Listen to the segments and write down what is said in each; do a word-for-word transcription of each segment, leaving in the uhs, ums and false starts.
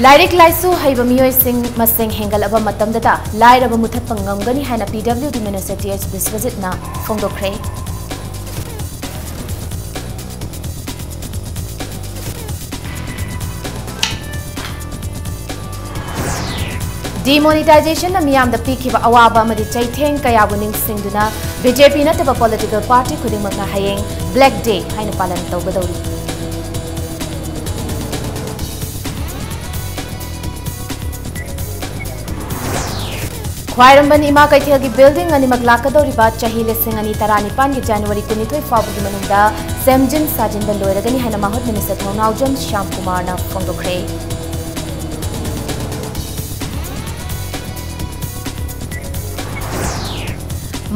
ꯂꯥꯏꯔꯤꯛ ꯂꯥꯏꯁꯨ ꯍꯩꯕ ꯃꯤꯑꯣꯏꯁꯤꯡ ꯃꯁꯤꯡ ꯍꯦꯟꯒꯠꯂꯕ ꯃꯇꯝꯗꯇ ꯂꯥꯏꯔꯕ ꯃꯨꯊꯠꯄ ꯉꯝꯒꯅꯤ ꯍꯥꯏꯅ ꯄꯤ ꯗꯕ꯭ꯂꯤꯎ ꯗꯤ ꯃꯤꯅꯤꯁꯇꯔ ꯇꯤ ꯑꯩꯆ ꯕꯤꯁ꯭ꯋꯖꯤꯠꯅ ꯐꯣꯡꯗꯣꯛꯈ꯭ꯔꯦ꯫ ꯗꯤꯃꯣꯅꯤꯇꯥꯏꯖꯦꯁꯟꯅ ꯃꯤꯌꯥꯝꯗ ꯄꯤꯈꯤꯕ ꯑꯋꯥꯕ ꯑꯃꯗꯤ ꯆꯩꯊꯦꯡ ꯀꯌꯥꯕꯨ ꯅꯤꯡꯁꯤꯡꯗꯨꯅ ꯕꯤ ꯖꯦ ꯄꯤ ꯅꯠꯇꯕ ꯄꯣꯂꯤꯇꯤꯀꯦꯜ ꯄꯥꯔꯇꯤ ꯈꯨꯗꯤꯡꯃꯛꯅ ꯍꯌꯦꯡ ꯕ꯭ꯂꯦꯛ ꯗꯦ ꯍꯥꯏꯅ ꯄꯥꯂꯟ ꯇꯧꯒꯗꯧꯔꯤ꯫ ꯈ꯭ꯋꯥꯏꯔꯝꯕꯟ ꯏꯃꯥ ꯀꯩꯊꯦꯜꯒꯤ ꯕꯤꯜꯗꯤꯡ ꯑꯅꯤꯃꯛ ꯂꯥꯛꯀꯗꯧꯔꯤꯕ ꯆꯍꯤ ꯂꯤꯁꯤꯡ ꯑꯅꯤ ꯇꯔꯥꯅꯤꯄꯥꯟꯒꯤ ꯖꯅꯋꯥꯔꯤ ꯀꯨꯟꯅꯤꯊꯣꯏ ꯐꯥꯎꯕꯒꯤ ꯃꯅꯨꯡꯗ ꯁꯦꯝꯖꯤꯟ ꯁꯥꯖꯤꯟꯕ ꯂꯣꯏꯔꯒꯅꯤ ꯍꯥꯏꯅ ꯃꯍꯨꯠ ꯃꯤꯅꯤꯁꯇꯔ ꯊꯧꯅꯥꯎꯖꯝ ꯁ꯭ꯌꯥꯝ ꯀꯨꯃꯥꯔꯅ ꯐꯣꯡꯗꯣꯛꯈ꯭ꯔꯦ꯫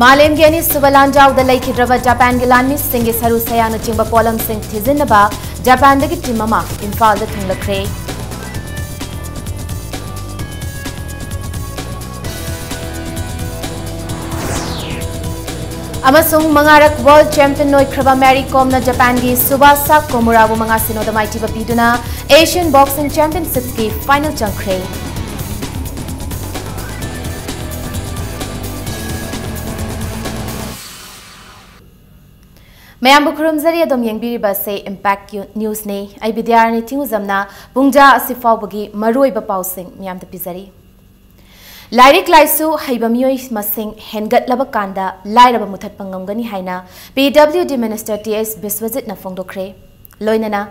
ꯃꯥꯂꯦꯝꯒꯤ ꯑꯅꯤꯁꯨꯕ ꯂꯥꯟꯖꯥꯎꯗ ꯂꯩꯈꯤꯗ꯭ꯔꯕ ꯖꯄꯥꯟꯒꯤ ꯂꯥꯟꯃꯤꯁꯤꯡꯒꯤ ꯁꯔꯨ ꯁꯌꯥꯡꯅꯆꯤꯡꯕ ꯄꯣꯠꯂꯝꯁꯤꯡ ꯊꯤꯖꯤꯟꯅꯕ ꯖꯄꯥꯟꯗꯒꯤ ꯇꯤꯝ ꯑꯃ ꯏꯝꯐꯥꯜꯗ ꯊꯨꯡꯂꯈ꯭ꯔꯦ꯫ ꯑꯃꯁꯨꯡ ꯃꯉꯥꯔꯛ ꯋꯥꯔꯜꯗ ꯆꯦꯝꯄꯤꯌꯟ ꯑꯣꯏꯈ꯭ꯔꯕ ꯃꯦꯔꯤ ꯀꯣꯝꯅ ꯖꯄꯥꯟꯒꯤ ꯁꯨꯕꯥꯁꯥ ꯀꯣꯃꯨꯔꯥꯕꯨ ꯃꯉꯥ ꯁꯤꯅꯣꯗ ꯃꯥꯏꯊꯤꯕ ꯄꯤꯗꯨꯅ ꯑꯦꯁꯤꯌꯥꯟ ꯕꯣꯛꯁꯤꯡ ꯆꯦꯝꯄꯤꯌꯟꯁꯤꯞꯀꯤ ꯐꯥꯏꯅꯦꯜ ꯆꯪꯈ꯭ꯔꯦ꯫ ꯃꯌꯥꯝꯕꯨ ꯈꯨꯔꯨꯝꯖꯔꯤ꯫ ꯑꯗꯣꯝ ꯌꯦꯡꯕꯤꯔꯤꯕ ꯑꯁꯤ ꯏꯝꯄꯦꯛ ꯅ꯭ꯌꯨꯁꯅꯤ꯫ ꯑꯩ ꯕꯤꯗ꯭ꯌꯥꯔꯥꯅꯤ ꯊꯤꯡꯉꯨꯖꯝꯅ ꯄꯨꯡꯖꯥ ꯑꯁꯤ ꯐꯥꯎꯕꯒꯤ ꯃꯔꯨꯑꯣꯏꯕ ꯄꯥꯎꯁꯤꯡ ꯃꯌꯥꯝꯗ ꯄꯤꯖꯔꯤ꯫ ꯂꯥꯏꯔꯤꯛ ꯂꯥꯏꯁꯨ ꯍꯩꯕ ꯃꯤꯑꯣꯏ ꯃꯁꯤꯡ ꯍꯦꯟꯒꯠꯂꯕ ꯀꯥꯟꯗ ꯂꯥꯏꯔꯕ ꯃꯨꯊꯠꯄ ꯉꯝꯒꯅꯤ ꯍꯥꯏꯅ ꯄꯤ ꯗꯕ꯭ꯂꯤꯎ ꯗꯤ ꯃꯤꯅꯤꯁꯇꯔ ꯇꯤ ꯑꯩꯆ ꯕꯤꯁ꯭ꯋꯖꯤꯠꯅ ꯐꯣꯡꯗꯣꯛꯈ꯭ꯔꯦ꯫ ꯂꯣꯏꯅꯅ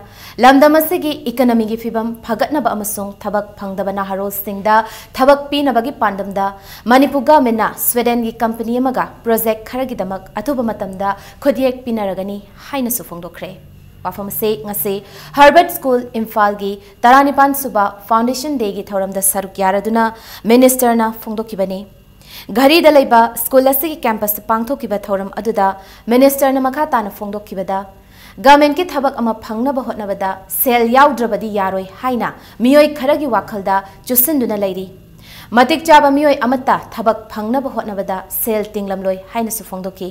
ꯂꯝꯗꯝ ꯑꯁꯤꯒꯤ ꯏꯀꯅꯃꯤꯒꯤ ꯐꯤꯕꯝ ꯐꯒꯠꯅꯕ ꯑꯃꯁꯨꯡ ꯊꯕꯛ ꯐꯪꯗꯕ ꯅꯍꯥꯔꯣꯜꯁꯤꯡꯗ ꯊꯕꯛ ꯄꯤꯅꯕꯒꯤ ꯄꯥꯟꯗꯝꯗ ꯃꯅꯤꯄꯨꯔ ꯒꯚꯔꯟꯃꯦꯟꯠꯅ ꯁ꯭ꯋꯤꯗꯦꯟꯒꯤ ꯀꯝꯄꯅꯤ ꯑꯃꯒ ꯄ꯭ꯔꯣꯖꯦꯛ ꯈꯔꯒꯤꯗꯃꯛ ꯑꯊꯨꯕ ꯃꯇꯝꯗ ꯈꯨꯠꯌꯦꯛ ꯄꯤꯅꯔꯒꯅꯤ ꯍꯥꯏꯅꯁꯨ ꯐꯣꯡꯗꯣꯛꯈ꯭ꯔꯦ꯫ ꯋꯥꯐꯝ ꯑꯁꯤ ꯉꯁꯤ ꯍꯔꯕꯔꯠ ꯁ꯭ꯀꯨꯜ ꯏꯝꯐꯥꯜꯒꯤ ꯇꯔꯥꯅꯤꯄꯥꯟ ꯁꯨꯕ ꯐꯥꯎꯟꯗꯦꯁꯟ ꯗꯦꯒꯤ ꯊꯧꯔꯝꯗ ꯁꯔꯨꯛ ꯌꯥꯔꯗꯨꯅ ꯃꯤꯅꯤꯁꯇꯔꯅ ꯐꯣꯡꯗꯣꯛꯈꯤꯕꯅꯤ꯫ ꯘꯔꯤꯗ ꯂꯩꯕ ꯁ꯭ꯀꯨꯜ ꯑꯁꯤꯒꯤ ꯀꯦꯝꯄꯁꯇ ꯄꯥꯡꯊꯣꯛꯈꯤꯕ ꯊꯧꯔꯝ ꯑꯗꯨꯗ ꯃꯤꯅꯤꯁꯇꯔꯅ ꯃꯈꯥ ꯇꯥꯅ ꯐꯣꯡꯗꯣꯛꯈꯤꯕꯗ, ꯒꯚꯔꯟꯃꯦꯟꯠꯀꯤ ꯊꯕꯛ ꯑꯃ ꯐꯪꯅꯕ ꯍꯣꯠꯅꯕꯗ ꯁꯦꯜ ꯌꯥꯎꯗ꯭ꯔꯕꯗꯤ ꯌꯥꯔꯣꯏ ꯍꯥꯏꯅ ꯃꯤꯑꯣꯏ ꯈꯔꯒꯤ ꯋꯥꯈꯜꯗ ꯆꯨꯁꯤꯟꯗꯨꯅ ꯂꯩꯔꯤ꯫ ꯃꯇꯤꯛ ꯆꯥꯕ ꯃꯤꯑꯣꯏ ꯑꯃꯠꯇ ꯊꯕꯛ ꯐꯪꯅꯕ ꯍꯣꯠꯅꯕꯗ ꯁꯦꯜ ꯇꯤꯡꯂꯝꯂꯣꯏ ꯍꯥꯏꯅꯁꯨ ꯐꯣꯡꯗꯣꯛꯈꯤ꯫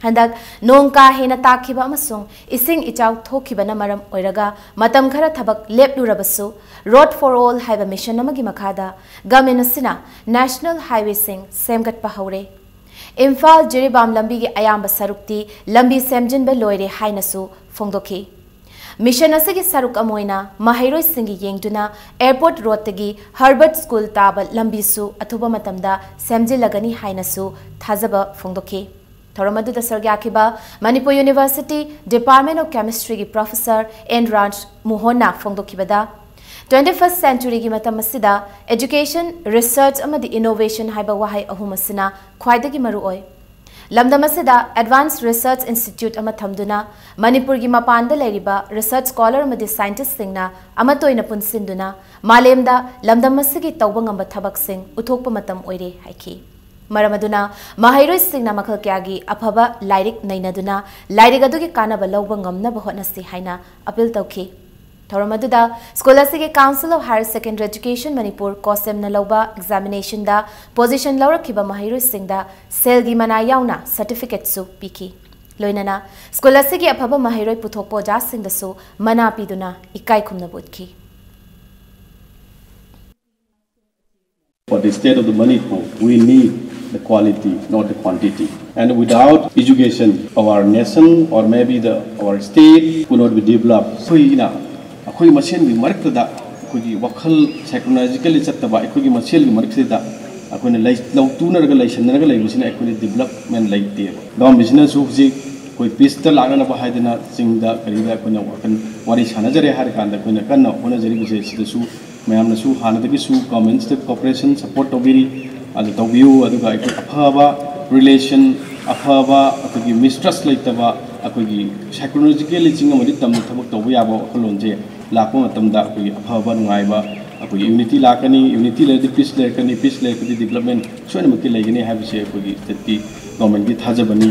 ꯍꯟꯗꯛ ꯅꯣꯡ ꯀꯥ ꯍꯦꯟꯅ ꯇꯥꯈꯤꯕ ꯑꯃꯁꯨꯡ ꯏꯁꯤꯡ ꯏꯆꯥꯎ ꯊꯣꯛꯈꯤꯕꯅ ꯃꯔꯝ ꯑꯣꯏꯔꯒ ꯃꯇꯝ ꯈꯔ ꯊꯕꯛ ꯂꯦꯞꯂꯨꯔꯕꯁꯨ, Road for All ꯍꯥꯏꯕ mission ꯑꯃꯒꯤ ꯃꯈꯥꯗ government ꯑꯁꯤꯅ national highwayꯁꯤꯡ ꯁꯦꯝꯒꯠꯄ ꯍꯧꯔꯦ꯫ ꯏꯝꯐꯥꯜ ꯖꯤꯔꯤꯕꯥꯝ ꯂꯝꯕꯤꯒꯤ ꯑꯌꯥꯝꯕ ꯁꯔꯨꯛꯇꯤ ꯂꯝꯕꯤ ꯁꯦꯝꯖꯤꯟꯕ ꯂꯣꯏꯔꯦ ꯍꯥꯏꯅꯁꯨ ꯐꯣꯡꯗꯣꯛꯈꯤ꯫ Mission ꯑꯁꯤꯒꯤ ꯁꯔꯨꯛ ꯑꯃ ꯑꯣꯏꯅ ꯃꯍꯩꯔꯣꯏꯁꯤꯡꯒꯤ ꯌꯦꯡꯗꯨꯅ Airport Roadꯇꯒꯤ Herbert School ꯇꯥꯕ ꯂꯝꯕꯤꯁꯨ ꯑꯊꯨꯕ ꯃꯇꯝꯗ ꯁꯦꯝꯖꯤꯜꯂꯒꯅꯤ ꯍꯥꯏꯅꯁꯨ ꯊꯥꯖꯕ ꯐꯣꯡꯗꯣꯛꯈꯤ꯫ ꯊꯧꯔꯝ ꯑꯗꯨꯗ ꯁꯔꯨꯛ ꯌꯥꯈꯤꯕ Manipur University Department of Chemistryꯒꯤ Professor N Raj ꯃꯣꯍꯟꯅ ꯐꯣꯡꯗꯣꯛꯈꯤꯕꯗ, twenty first centuryꯒꯤ ꯃꯇꯝ ꯑꯁꯤꯗ education, research ꯑꯃꯗꯤ innovation ꯍꯥꯏꯕ ꯋꯥꯍꯩ ꯑꯍꯨꯝ ꯑꯁꯤꯅ ꯈ꯭ꯋꯥꯏꯗꯒꯤ ꯃꯔꯨ ꯑꯣꯏ꯫ ꯂꯝꯗꯝ ꯑꯁꯤꯗ advanced research institute ꯑꯃ ꯊꯝꯗꯨꯅ ꯃꯅꯤꯄꯨꯔꯒꯤ ꯃꯄꯥꯟꯗ ꯂꯩꯔꯤꯕ research scholar ꯑꯃꯗꯤ scientistꯁꯤꯡꯅ ꯑꯃꯠꯇ ꯑꯣꯏꯅ ꯄꯨꯟꯁꯤꯟꯗꯨꯅ ꯃꯥꯂꯦꯝꯗ ꯂꯝꯗꯝ ꯑꯁꯤꯒꯤ ꯇꯧꯕ ꯉꯝꯕ ꯊꯕꯛꯁꯤꯡ ꯎꯠꯊꯣꯛꯄ ꯃꯇꯝ ꯑꯣꯏꯔꯦ ꯍꯥꯏꯈꯤ꯫ ꯃꯔꯝ ꯑꯗꯨꯅ ꯃꯍꯩꯔꯣꯏꯁꯤꯡꯅ ꯃꯈꯜ ꯀꯌꯥꯒꯤ ꯑꯐꯕ ꯂꯥꯏꯔꯤꯛ ꯅꯩꯅꯗꯨꯅ ꯂꯥꯏꯔꯤꯛ ꯑꯗꯨꯒꯤ ꯀꯥꯟꯅꯕ ꯂꯧꯕ ꯉꯝꯅꯕ ꯍꯣꯠꯅꯁꯤ ꯍꯥꯏꯅ appeal ꯇꯧꯈꯤ꯫ ꯊꯧꯔꯝ ꯑꯗꯨꯗ school ꯑꯁꯤꯒꯤ Council of Higher Secondary Education Manipur, COHSEMꯅ ꯂꯧꯕ examinationꯗ position ꯂꯧꯔꯛꯈꯤꯕ ꯃꯍꯩꯔꯣꯏꯁꯤꯡꯗ ꯁꯦꯜꯒꯤ ꯃꯅꯥ ꯌꯥꯎꯅ certificateꯁꯨ ꯄꯤꯈꯤ꯫ ꯂꯣꯏꯅꯅ school ꯑꯁꯤꯒꯤ ꯑꯐꯕ ꯃꯍꯩꯔꯣꯏ ꯄꯨꯊꯣꯛꯄ ꯑꯣꯖꯥꯁꯤꯡꯗꯁꯨ ꯃꯅꯥ ꯄꯤꯗꯨꯅ ꯏꯀꯥꯏ ꯈꯨꯝꯅꯕ ꯎꯠꯈꯤ꯫ For the state of the Manipur, we need the quality, not the quantity. And without education, our nation or maybe the, our state could not be developed. ꯑꯩꯈꯣꯏꯅ ꯑꯩꯈꯣꯏ ꯃꯁꯦꯟꯒꯤ ꯃꯔꯛꯇꯗ ꯑꯩꯈꯣꯏꯒꯤ ꯋꯥꯈꯜ psychologically ꯆꯠꯇꯕ, ꯑꯩꯈꯣꯏꯒꯤ ꯃꯁꯦꯟꯒꯤ ꯃꯔꯛꯁꯤꯗ ꯑꯩꯈꯣꯏꯅ ꯂꯩ-, ꯂꯧꯇꯨꯅꯔꯒ ꯂꯩꯁꯟꯅꯔꯒ ꯂꯩꯕꯁꯤꯅ ꯑꯩꯈꯣꯏꯅ development ꯂꯩꯇꯦꯕ꯫ ꯒꯣꯔꯃꯦꯟꯁꯤꯅꯁꯨ ꯍꯧꯖꯤꯛ ꯑꯩꯈꯣꯏ peaceꯇ ꯂꯥꯛꯅꯅꯕ ꯍꯥꯏꯗꯅ ꯆꯤꯡꯗ ꯀꯔꯤꯗ ꯑꯩꯈꯣꯏꯅ ꯋꯥꯈꯜ ꯋꯥꯔꯤ ꯁꯥꯟꯅꯖꯔꯦ ꯍꯥꯏꯔꯀꯥꯟꯗ ꯑꯩꯈꯣꯏꯅ ꯀꯟꯅ ꯍꯣꯠꯅꯖꯔꯤꯕꯁꯦ ꯁꯤꯗꯁꯨ ꯃꯌꯥꯝꯅꯁꯨ ꯍꯥꯟꯅꯗꯒꯤꯁꯨ ꯒꯣꯔꯃꯦꯟꯁꯤꯗ cooperation, support ꯇꯧꯕꯤꯔꯤ꯫ ꯑꯗꯨ ꯇꯧꯕꯤꯌꯨ꯫ ꯑꯗꯨꯒ ꯑꯩꯈꯣꯏ ꯑꯐꯕ relation, ꯑꯐꯕ ꯑꯩꯈꯣꯏꯒꯤ mistrust ꯂꯩꯇꯕ, ꯑꯩꯈꯣꯏꯒꯤ psychologically ꯆꯤꯡ ꯑꯃꯗꯤ ꯇꯝꯅ ꯊꯕꯛ ꯇꯧꯕ ꯌꯥꯕ ꯋꯥꯈꯜꯂꯣꯟꯁꯦ ꯂꯥꯛꯄ ꯃꯇꯝꯗ ꯑꯩꯈꯣꯏꯒꯤ ꯑꯐꯕ ꯅꯨꯡꯉꯥꯏꯕ, ꯑꯩꯈꯣꯏꯒꯤ unity ꯂꯥꯛꯀꯅꯤ꯫ Unity ꯂꯩꯔꯗꯤ peace ꯂꯩꯔꯛꯀꯅꯤ, peace ꯂꯩꯔꯒꯗꯤ development ꯁꯣꯏꯗꯅꯃꯛꯀꯤ ꯂꯩꯒꯅꯤ ꯍꯥꯏꯕꯁꯦ ꯑꯩꯈꯣꯏꯒꯤ stateꯀꯤ ꯒꯣꯔꯃꯦꯟꯒꯤ ꯊꯥꯖꯕꯅꯤ꯫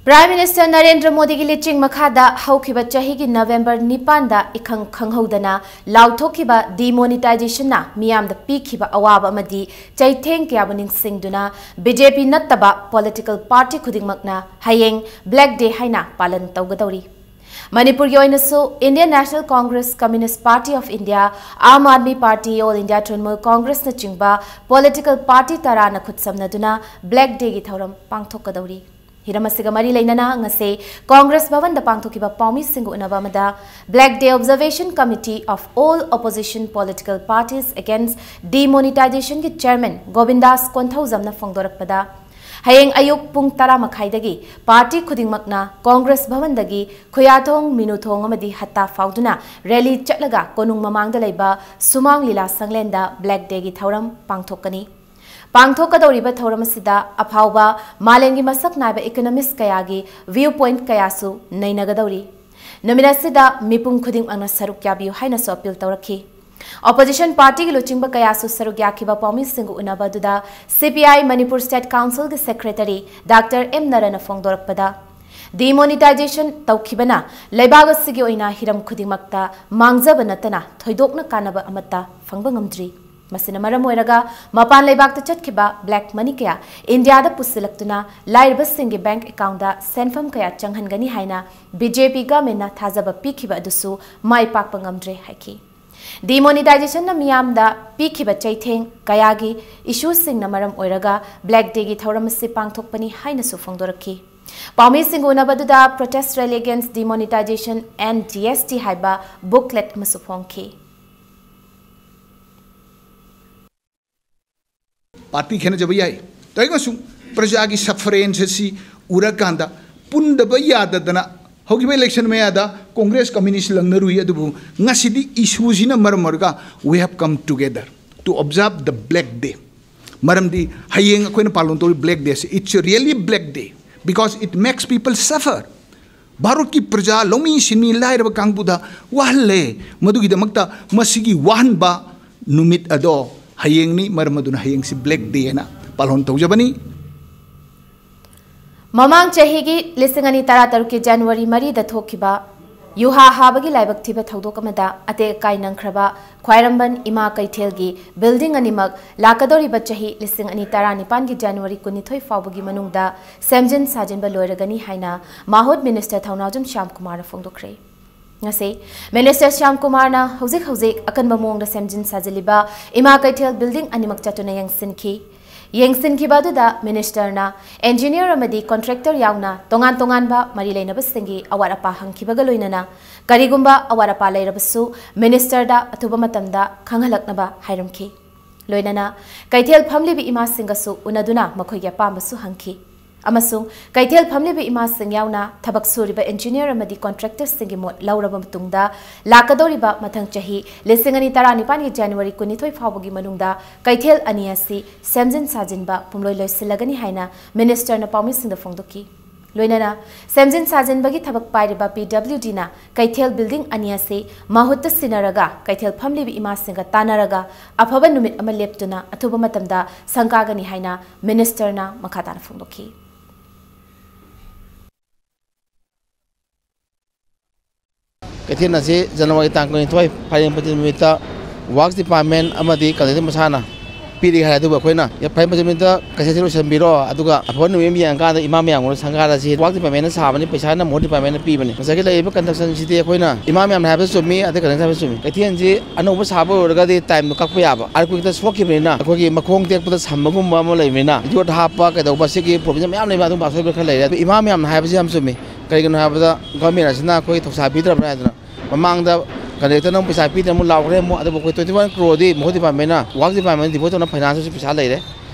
Prime Minister ꯅꯔꯦꯟꯗ꯭ꯔ ꯃꯣꯗꯤꯒꯤ ꯂꯤꯆꯤꯡ ꯃꯈꯥꯗ ꯍꯧꯈꯤꯕ ꯆꯍꯤꯒꯤ ꯅꯕꯦꯝꯕꯔ ꯅꯤꯄꯥꯟꯗ ꯏꯈꯪ ꯈꯪꯍꯧꯗꯅ ꯂꯥꯎꯊꯣꯛꯈꯤꯕ demonetizationꯅ ꯃꯤꯌꯥꯝꯗ ꯄꯤꯈꯤꯕ ꯑꯋꯥꯕ ꯑꯃꯗꯤ ꯆꯩꯊꯦꯡ ꯀꯌꯥꯕꯨ ꯅꯤꯡꯁꯤꯡꯗꯨꯅ BJP ꯅꯠꯇꯕ political party ꯈꯨꯗꯤꯡꯃꯛꯅ ꯍꯌꯦꯡ Black Day ꯍꯥꯏꯅ ꯄꯥꯂꯟ ꯇꯧꯒꯗꯧꯔꯤ꯫ ꯃꯅꯤꯄꯨꯔꯒꯤ ꯑꯣꯏꯅꯁꯨ Indian National Congress, Communist Party of India, Aam Aadmi Party, All India Trinamool Congressꯅꯆꯤꯡꯕ political party ꯇꯔꯥꯅ ꯈꯨꯠꯁꯝꯅꯗꯨꯅ Black Dayꯒꯤ ꯊꯧꯔꯝ ꯄꯥꯡꯊꯣꯛꯀꯗꯧꯔꯤ꯫ ꯍꯤꯔꯝ ꯑꯁꯤꯒ ꯃꯔꯤ ꯂꯩꯅꯅ ꯉꯁꯤ ꯀꯣꯡꯒ꯭ꯔꯦꯁ ꯚꯕꯟꯗ ꯄꯥꯡꯊꯣꯛꯈꯤꯕ ꯄꯥꯎꯃꯤꯁꯤꯡꯒ ꯎꯅꯕ ꯑꯃꯗ Black Day Observation Committee of All Opposition Political Parties Against Demonetizationꯒꯤ chairman ꯒꯣꯕꯤꯟꯗꯥꯁ ꯀꯣꯟꯊꯧꯖꯝꯅ ꯐꯣꯡꯗꯣꯔꯛꯄꯗ, ꯍꯌꯦꯡ ꯑꯌꯨꯛ ꯄꯨꯡ ꯇꯔꯥ ꯃꯈꯥꯏꯗꯒꯤ party ꯈꯨꯗꯤꯡꯃꯛꯅ ꯀꯣꯡꯒ꯭ꯔꯦꯁ ꯚꯕꯟꯗꯒꯤ ꯈꯨꯌꯥꯊꯣꯡ, ꯃꯤꯅꯨꯊꯣꯡ ꯑꯃꯗꯤ ꯍꯠꯇꯥ ꯐꯥꯎꯗꯨꯅ rally ꯆꯠꯂꯒ ꯀꯣꯅꯨꯡ ꯃꯃꯥꯡꯗ ꯂꯩꯕ ꯁꯨꯃꯥꯡ ꯂꯤꯂꯥ ꯁꯪꯂꯦꯟꯗ Black Dayꯒꯤ ꯊꯧꯔꯝ ꯄꯥꯡꯊꯣꯛꯀꯅꯤ꯫ ꯄꯥꯡꯊꯣꯛꯀꯗꯧꯔꯤꯕ ꯊꯧꯔꯝ ꯑꯁꯤꯗ ꯑꯐꯥꯎꯕ ꯃꯥꯂꯦꯝꯒꯤ ꯃꯁꯛ ꯅꯥꯏꯕ economist ꯀꯌꯥꯒꯤ view point ꯀꯌꯥꯁꯨ ꯅꯩꯅꯒꯗꯧꯔꯤ꯫ ꯅꯨꯃꯤꯠ ꯑꯁꯤꯗ ꯃꯤꯄꯨꯝ ꯈꯨꯗꯤꯡꯃꯛꯅ ꯁꯔꯨꯛ ꯌꯥꯕꯤꯌꯨ ꯍꯥꯏꯅꯁꯨ appeal ꯇꯧꯔꯛꯈꯤ꯫ Opposition partyꯒꯤ ꯂꯨꯆꯤꯡꯕ ꯀꯌꯥꯁꯨ ꯁꯔꯨꯛ ꯌꯥꯈꯤꯕ ꯄꯥꯎꯃꯤꯁꯤꯡꯒ ꯎꯅꯕ ꯑꯗꯨꯗ CPI Manipur State Councilꯒꯤ secretary Doctor M ꯅꯔꯅ ꯐꯣꯡꯗꯣꯔꯛꯄꯗ, demonetization ꯇꯧꯈꯤꯕꯅ ꯂꯩꯕꯥꯛ ꯑꯁꯤꯒꯤ ꯑꯣꯏꯅ ꯍꯤꯔꯝ ꯈꯨꯗꯤꯡꯃꯛꯇ ꯃꯥꯡꯖꯕ ꯅꯠꯇꯅ ꯊꯣꯏꯗꯣꯛꯅ ꯀꯥꯟꯅꯕ ꯑꯃꯠꯇ ꯐꯪꯕ ꯉꯝꯗ꯭ꯔꯤ꯫ ꯃꯁꯤꯅ ꯃꯔꯝ ꯑꯣꯏꯔꯒ ꯃꯄꯥꯟ ꯂꯩꯕꯥꯛꯇ ꯆꯠꯈꯤꯕ black money ꯀꯌꯥ ꯏꯟꯗꯤꯌꯥꯗ ꯄꯨꯁꯤꯜꯂꯛꯇꯨꯅ ꯂꯥꯏꯔꯕꯁꯤꯡꯒꯤ bank accountꯗ ꯁꯦꯟꯐꯝ ꯀꯌꯥ ꯆꯪꯍꯟꯒꯅꯤ ꯍꯥꯏꯅ BJP governmentꯅ ꯊꯥꯖꯕ ꯄꯤꯈꯤꯕ ꯑꯗꯨꯁꯨ ꯃꯥꯏ ꯄꯥꯛꯄ ꯉꯝꯗ꯭ꯔꯦ ꯍꯥꯏꯈꯤ꯫ Demonetizationꯅ ꯃꯤꯌꯥꯝꯗ ꯄꯤꯈꯤꯕ ꯆꯩꯊꯦꯡ ꯀꯌꯥꯒꯤ issueꯁꯤꯡꯅ ꯃꯔꯝ ꯑꯣꯏꯔꯒ Black Dayꯒꯤ ꯊꯧꯔꯝ ꯑꯁꯤ ꯄꯥꯡꯊꯣꯛꯄꯅꯤ ꯍꯥꯏꯅꯁꯨ ꯐꯣꯡꯗꯣꯔꯛꯈꯤ꯫ ꯄꯥꯎꯃꯤꯁꯤꯡꯒ ꯎꯅꯕꯗꯨꯗ Protest Rally Against Demonetization and GST ꯍꯥꯏꯕ booklet ꯑꯃꯁꯨ ꯐꯣꯡꯈꯤ꯫ Party ꯈꯦꯠꯅꯖꯕ ꯌꯥꯏ, ꯇꯧꯏꯒꯁꯨ ꯄ꯭ꯔꯖꯥꯒꯤ sufferance ꯑꯁꯤ ꯎꯔꯀꯥꯟꯗ ꯄꯨꯟꯗꯕ ꯌꯥꯗꯗꯅ ꯍꯧꯈꯤꯕ election ꯃꯌꯥꯗ Congress, Communist ꯂꯪꯅꯔꯨꯏ, ꯑꯗꯨꯕꯨ ꯉꯁꯤꯗꯤ issueꯁꯤꯅ ꯃꯔꯝ ꯑꯣꯏꯔꯒ we have come together to observe the Black Day꯫ ꯃꯔꯝꯗꯤ ꯍꯌꯦꯡ ꯑꯩꯈꯣꯏꯅ ꯄꯥꯂꯣꯟ ꯇꯧꯔꯤ Black Day ꯑꯁꯤ, it's really Black Day because it makes people suffer꯫ ꯚꯥꯔꯠꯀꯤ ꯄ꯭ꯔꯖꯥ, ꯂꯧꯃꯤ ꯁꯤꯟꯃꯤ ꯂꯥꯏꯔꯕ ꯀꯥꯡꯕꯨꯗ ꯋꯥꯍꯜꯂꯦ꯫ ꯃꯗꯨꯒꯤꯗꯃꯛꯇ ꯃꯁꯤꯒꯤ ꯋꯥꯍꯟꯕ ꯅꯨꯃꯤꯠ ꯑꯗꯣ ꯍꯌꯦꯡꯅꯤ꯫ ꯃꯔꯝ ꯑꯗꯨꯅ ꯍꯌꯦꯡꯁꯤ Black Day ꯍꯥꯏꯅ ꯄꯥꯂꯣꯟ ꯇꯧꯖꯕꯅꯤ꯫ ꯃꯃꯥꯡ ꯆꯍꯤꯒꯤ ꯂꯤꯁꯤꯡ ꯑꯅꯤ ꯇꯔꯥꯇꯔꯨꯛꯀꯤ ꯖꯅꯋꯥꯔꯤ ꯃꯔꯤꯗ ꯊꯣꯛꯈꯤꯕ ꯌꯨꯍꯥ ꯍꯥꯕꯒꯤ ꯂꯥꯏꯕꯛ ꯊꯤꯕ ꯊꯧꯗꯣꯛ ꯑꯃꯗ ꯑꯇꯦꯛ ꯑꯀꯥꯏ ꯅꯪꯈ꯭ꯔꯕ ꯈ꯭ꯋꯥꯏꯔꯝꯕꯟ ꯏꯃꯥ ꯀꯩꯊꯦꯜꯒꯤ ꯕꯤꯜꯗꯤꯡ ꯑꯅꯤꯃꯛ ꯂꯥꯛꯀꯗꯧꯔꯤꯕ ꯆꯍꯤ ꯂꯤꯁꯤꯡ ꯑꯅꯤ ꯇꯔꯥꯅꯤꯄꯥꯟꯒꯤ ꯖꯅꯋꯥꯔꯤ ꯀꯨꯟꯅꯤꯊꯣꯏ ꯐꯥꯎꯕꯒꯤ ꯃꯅꯨꯡꯗ ꯁꯦꯝꯖꯤꯟ ꯁꯥꯖꯤꯟꯕ ꯂꯣꯏꯔꯒꯅꯤ ꯍꯥꯏꯅ ꯃꯥꯍꯨꯠ ꯃꯤꯅꯤꯁꯇꯔ ꯊꯧꯅꯥꯎꯖꯝ ꯁ꯭ꯌꯥꯝꯀꯨꯃꯥꯔꯅ ꯐꯣꯡꯗꯣꯛꯈ꯭ꯔꯦ꯫ ꯉꯁꯤ ꯃꯤꯅꯤꯁꯇꯔ ꯁ꯭ꯌꯥꯝꯀꯨꯃꯥꯔꯅ ꯍꯧꯖꯤꯛ ꯍꯧꯖꯤꯛ ꯑꯀꯟꯕ ꯃꯑꯣꯡꯗ ꯁꯦꯝꯖꯤꯟ ꯁꯥꯖꯤꯜꯂꯤꯕ ꯏꯃꯥ ꯀꯩꯊꯦꯜ ꯕꯤꯜꯗꯤꯡ ꯑꯅꯤꯃꯛ ꯆꯠꯇꯨꯅ ꯌꯦꯡꯁꯤꯟꯈꯤ꯫ ꯌꯦꯡꯁꯤꯟꯈꯤꯕ ꯑꯗꯨꯗ ꯃꯤꯅꯤꯁꯇꯔꯅ ꯏꯟꯖꯤꯅꯤꯌꯔ ꯑꯃꯗꯤ ꯀꯣꯟꯇ꯭ꯔꯦꯛꯇꯔ ꯌꯥꯎꯅ ꯇꯣꯉꯥꯟ ꯇꯣꯉꯥꯟꯕ ꯃꯔꯤ ꯂꯩꯅꯕꯁꯤꯡꯒꯤ ꯑꯋꯥꯠ ꯑꯄꯥ ꯍꯪꯈꯤꯕꯒ ꯂꯣꯏꯅꯅ ꯀꯔꯤꯒꯨꯝꯕ ꯑꯋꯥꯠ ꯑꯄꯥ ꯂꯩꯔꯕꯁꯨ ꯃꯤꯅꯤꯁꯇꯔꯗ ꯑꯊꯨꯕ ꯃꯇꯝꯗ ꯈꯪꯍꯜꯂꯛꯅꯕ ꯍꯥꯏꯔꯝꯈꯤ꯫ ꯂꯣꯏꯅꯅ ꯀꯩꯊꯦꯜ ꯐꯝꯂꯤꯕ ꯏꯃꯥꯁꯤꯡꯒꯁꯨ ꯎꯅꯗꯨꯅ ꯃꯈꯣꯏꯒꯤ ꯑꯄꯥꯝꯕꯁꯨ ꯍꯪꯈꯤ꯫ ꯑꯃꯁꯨꯡ ꯀꯩꯊꯦꯜ ꯐꯝꯂꯤꯕ ꯏꯃꯥꯁꯤꯡ ꯌꯥꯎꯅ ꯊꯕꯛ ꯁꯨꯔꯤꯕ ꯏꯟꯖꯤꯅꯤꯌꯔ ꯑꯃꯗꯤ ꯀꯣꯟꯇ꯭ꯔꯦꯛꯇꯔꯁꯤꯡꯒꯤ ꯃꯣꯠ ꯂꯧꯔꯕ ꯃꯇꯨꯡꯗ ꯂꯥꯛꯀꯗꯧꯔꯤꯕ ꯃꯊꯪ ꯆꯍꯤ ꯂꯤꯁꯤꯡ ꯑꯅꯤ ꯇꯔꯥꯅꯤꯄꯥꯟꯒꯤ ꯖꯅꯋꯥꯔꯤ ꯀꯨꯟꯅꯤꯊꯣꯏ ꯐꯥꯎꯕꯒꯤ ꯃꯅꯨꯡꯗ ꯀꯩꯊꯦꯜ ꯑꯅꯤ ꯑꯁꯤ ꯁꯦꯝꯖꯤꯟ ꯁꯥꯖꯤꯟꯕ ꯄꯨꯝꯂꯣꯏ ꯂꯣꯏꯁꯤꯜꯂꯒꯅꯤ ꯍꯥꯏꯅ ꯃꯤꯅꯤꯁꯇꯔꯅ ꯄꯥꯎꯃꯤꯁꯤꯡꯗ ꯐꯣꯡꯗꯣꯛꯈꯤ꯫ ꯂꯣꯏꯅꯅ ꯁꯦꯝꯖꯤꯟ ꯁꯥꯖꯤꯟꯕꯒꯤ ꯊꯕꯛ ꯄꯥꯏꯔꯤꯕ ꯄꯤ ꯗꯕ꯭ꯂꯤꯎ ꯗꯤꯅ ꯀꯩꯊꯦꯜ ꯕꯤꯜꯗꯤꯡ ꯑꯅꯤ ꯑꯁꯤ ꯃꯍꯨꯠꯇ ꯁꯤꯟꯅꯔꯒ ꯀꯩꯊꯦꯜ ꯐꯝꯂꯤꯕ ꯏꯃꯥꯁꯤꯡꯒ ꯇꯥꯟꯅꯔꯒ ꯑꯐꯕ ꯅꯨꯃꯤꯠ ꯑꯃ ꯂꯦꯞꯇꯨꯅ ꯑꯊꯨꯕ ꯃꯇꯝꯗ ꯁꯪꯒꯥꯒꯅꯤ ꯍꯥꯏꯅ ꯃꯤꯅꯤꯁꯇꯔꯅ ꯃꯈꯥ ꯇꯥꯅ ꯐꯣꯡꯗꯣꯛꯈꯤ꯫ ꯀꯩꯊꯦꯜ ꯑꯁꯤ ꯖꯅꯋꯥꯔꯤ ꯇꯥꯡ ꯀꯨꯟꯅꯤꯊꯣꯏ ꯐꯥꯏꯔꯦꯟ ꯄꯣꯠꯆꯩ ꯅꯨꯃꯤꯠꯇ ꯋꯥꯔꯛꯁ ꯗꯤꯄꯥꯔꯠꯃꯦꯟ ꯑꯃꯗꯤ ꯀꯟꯇ꯭ꯔꯦꯛꯇꯔ ꯃꯁꯥꯅ ꯄꯤꯔꯤ ꯍꯥꯏ꯫ ꯑꯗꯨꯕꯨ ꯑꯩꯈꯣꯏꯅ ꯐꯥꯏꯔꯦꯟ ꯄꯣꯠꯆꯩ ꯅꯨꯃꯤꯠꯇ ꯀꯩꯊꯦꯜꯁꯤ ꯂꯣꯏꯁꯤꯟꯕꯤꯔꯣ, ꯑꯗꯨꯒ ꯑꯐꯕ ꯅꯨꯃꯤꯠ ꯑꯃ ꯌꯦꯡꯉꯀꯥꯟꯗ ꯏꯃꯥ ꯃꯌꯥꯝꯒ ꯁꯪꯒꯥꯔꯁꯤ꯫ ꯋꯥꯔꯛꯁ ꯗꯤꯄꯥꯔꯠꯃꯦꯟꯅ ꯁꯥꯕꯅꯤ, ꯄꯩꯁꯥꯅ ꯃꯍꯨꯠ ꯗꯤꯄꯥꯔꯠꯃꯦꯟꯅ ꯄꯤꯕꯅꯤ꯫ ꯉꯁꯥꯏꯒꯤ ꯂꯩꯔꯤꯕ ꯀꯟꯁꯇ꯭ꯔꯛꯁꯟꯁꯤꯗꯤ ꯑꯩꯈꯣꯏꯅ ꯏꯃꯥ ꯃꯌꯥꯝꯅ ꯍꯥꯏꯕꯁꯨ ꯆꯨꯝꯃꯤ, ꯑꯗꯩ ꯀꯟꯇ꯭ꯔꯦꯛꯇꯔ ꯍꯥꯏꯕꯁꯨ ꯆꯨꯝꯃꯤ꯫ ꯀꯩꯊꯦꯜꯁꯤ ꯑꯅꯧꯕ ꯁꯥꯕ ꯑꯣꯏꯔꯒꯗꯤ ꯇꯥꯏꯝꯗꯣ ꯀꯛꯄ ꯌꯥꯕ, ꯑꯥꯔꯀ꯭ꯋꯦꯛꯇ ꯁꯣꯛꯈꯤꯕꯅꯤꯅ ꯑꯩꯈꯣꯏꯒꯤ ꯃꯈꯣꯡ ꯇꯦꯛꯄꯗ ꯁꯝꯕꯒꯨꯝꯕ ꯑꯃ ꯂꯩꯕꯅꯤꯅ ꯌꯣꯠ ꯍꯥꯞꯄ ꯀꯩꯗꯧꯕ ꯁꯤꯒꯤ ꯄ꯭ꯔꯣꯕ꯭ꯂꯦꯝ ꯃꯌꯥꯝ ꯂꯩꯕ, ꯑꯗꯨꯝꯕ ꯑꯁꯣꯏꯕ ꯈꯔ ꯂꯩꯔꯦ꯫ ꯑꯗꯨ ꯏꯃꯥ ꯃꯌꯥꯝꯅ ꯍꯥꯏꯕꯁꯤ ꯌꯥꯝ ꯆꯨꯝꯃꯤ꯫ ꯀꯔꯤꯒꯤꯅꯣ ꯍꯥꯏꯕꯗ ꯒꯣꯔꯃꯦꯟ ꯑꯁꯤꯅ ꯑꯩꯈꯣꯏ ꯊꯧꯁꯥ ꯄꯤꯗ꯭ꯔꯕ꯭ꯔꯥ ꯍꯥꯏꯗꯅ ꯃꯃꯥꯡꯗ ꯀꯟꯇ꯭ꯔꯦꯛꯇꯔꯅ ꯑꯃꯨꯛ ꯄꯩꯁꯥ ꯄꯤꯗ꯭ꯔꯦ ꯑꯃꯨꯛ ꯂꯥꯎꯈ꯭ꯔꯦ ꯑꯃꯨꯛ꯫ ꯑꯗꯨꯕꯨ ꯑꯩꯈꯣꯏ ꯇ꯭ꯋꯦꯟꯇꯤ ꯋꯥꯟ ꯀ꯭ꯔꯣꯔꯗꯤ ꯃꯍꯨꯠ ꯗꯤꯄꯥꯔꯠꯃꯦꯟꯅ, ꯋꯥꯔꯛꯁ ꯗꯤꯄꯥꯔꯠꯃꯦꯟꯅ ꯗꯤꯄꯣꯖꯤꯠ ꯇꯧꯅ ꯐꯥꯏꯅꯥꯟꯁꯇꯁꯨ ꯄꯩꯁꯥ ꯂꯩꯔꯦ꯫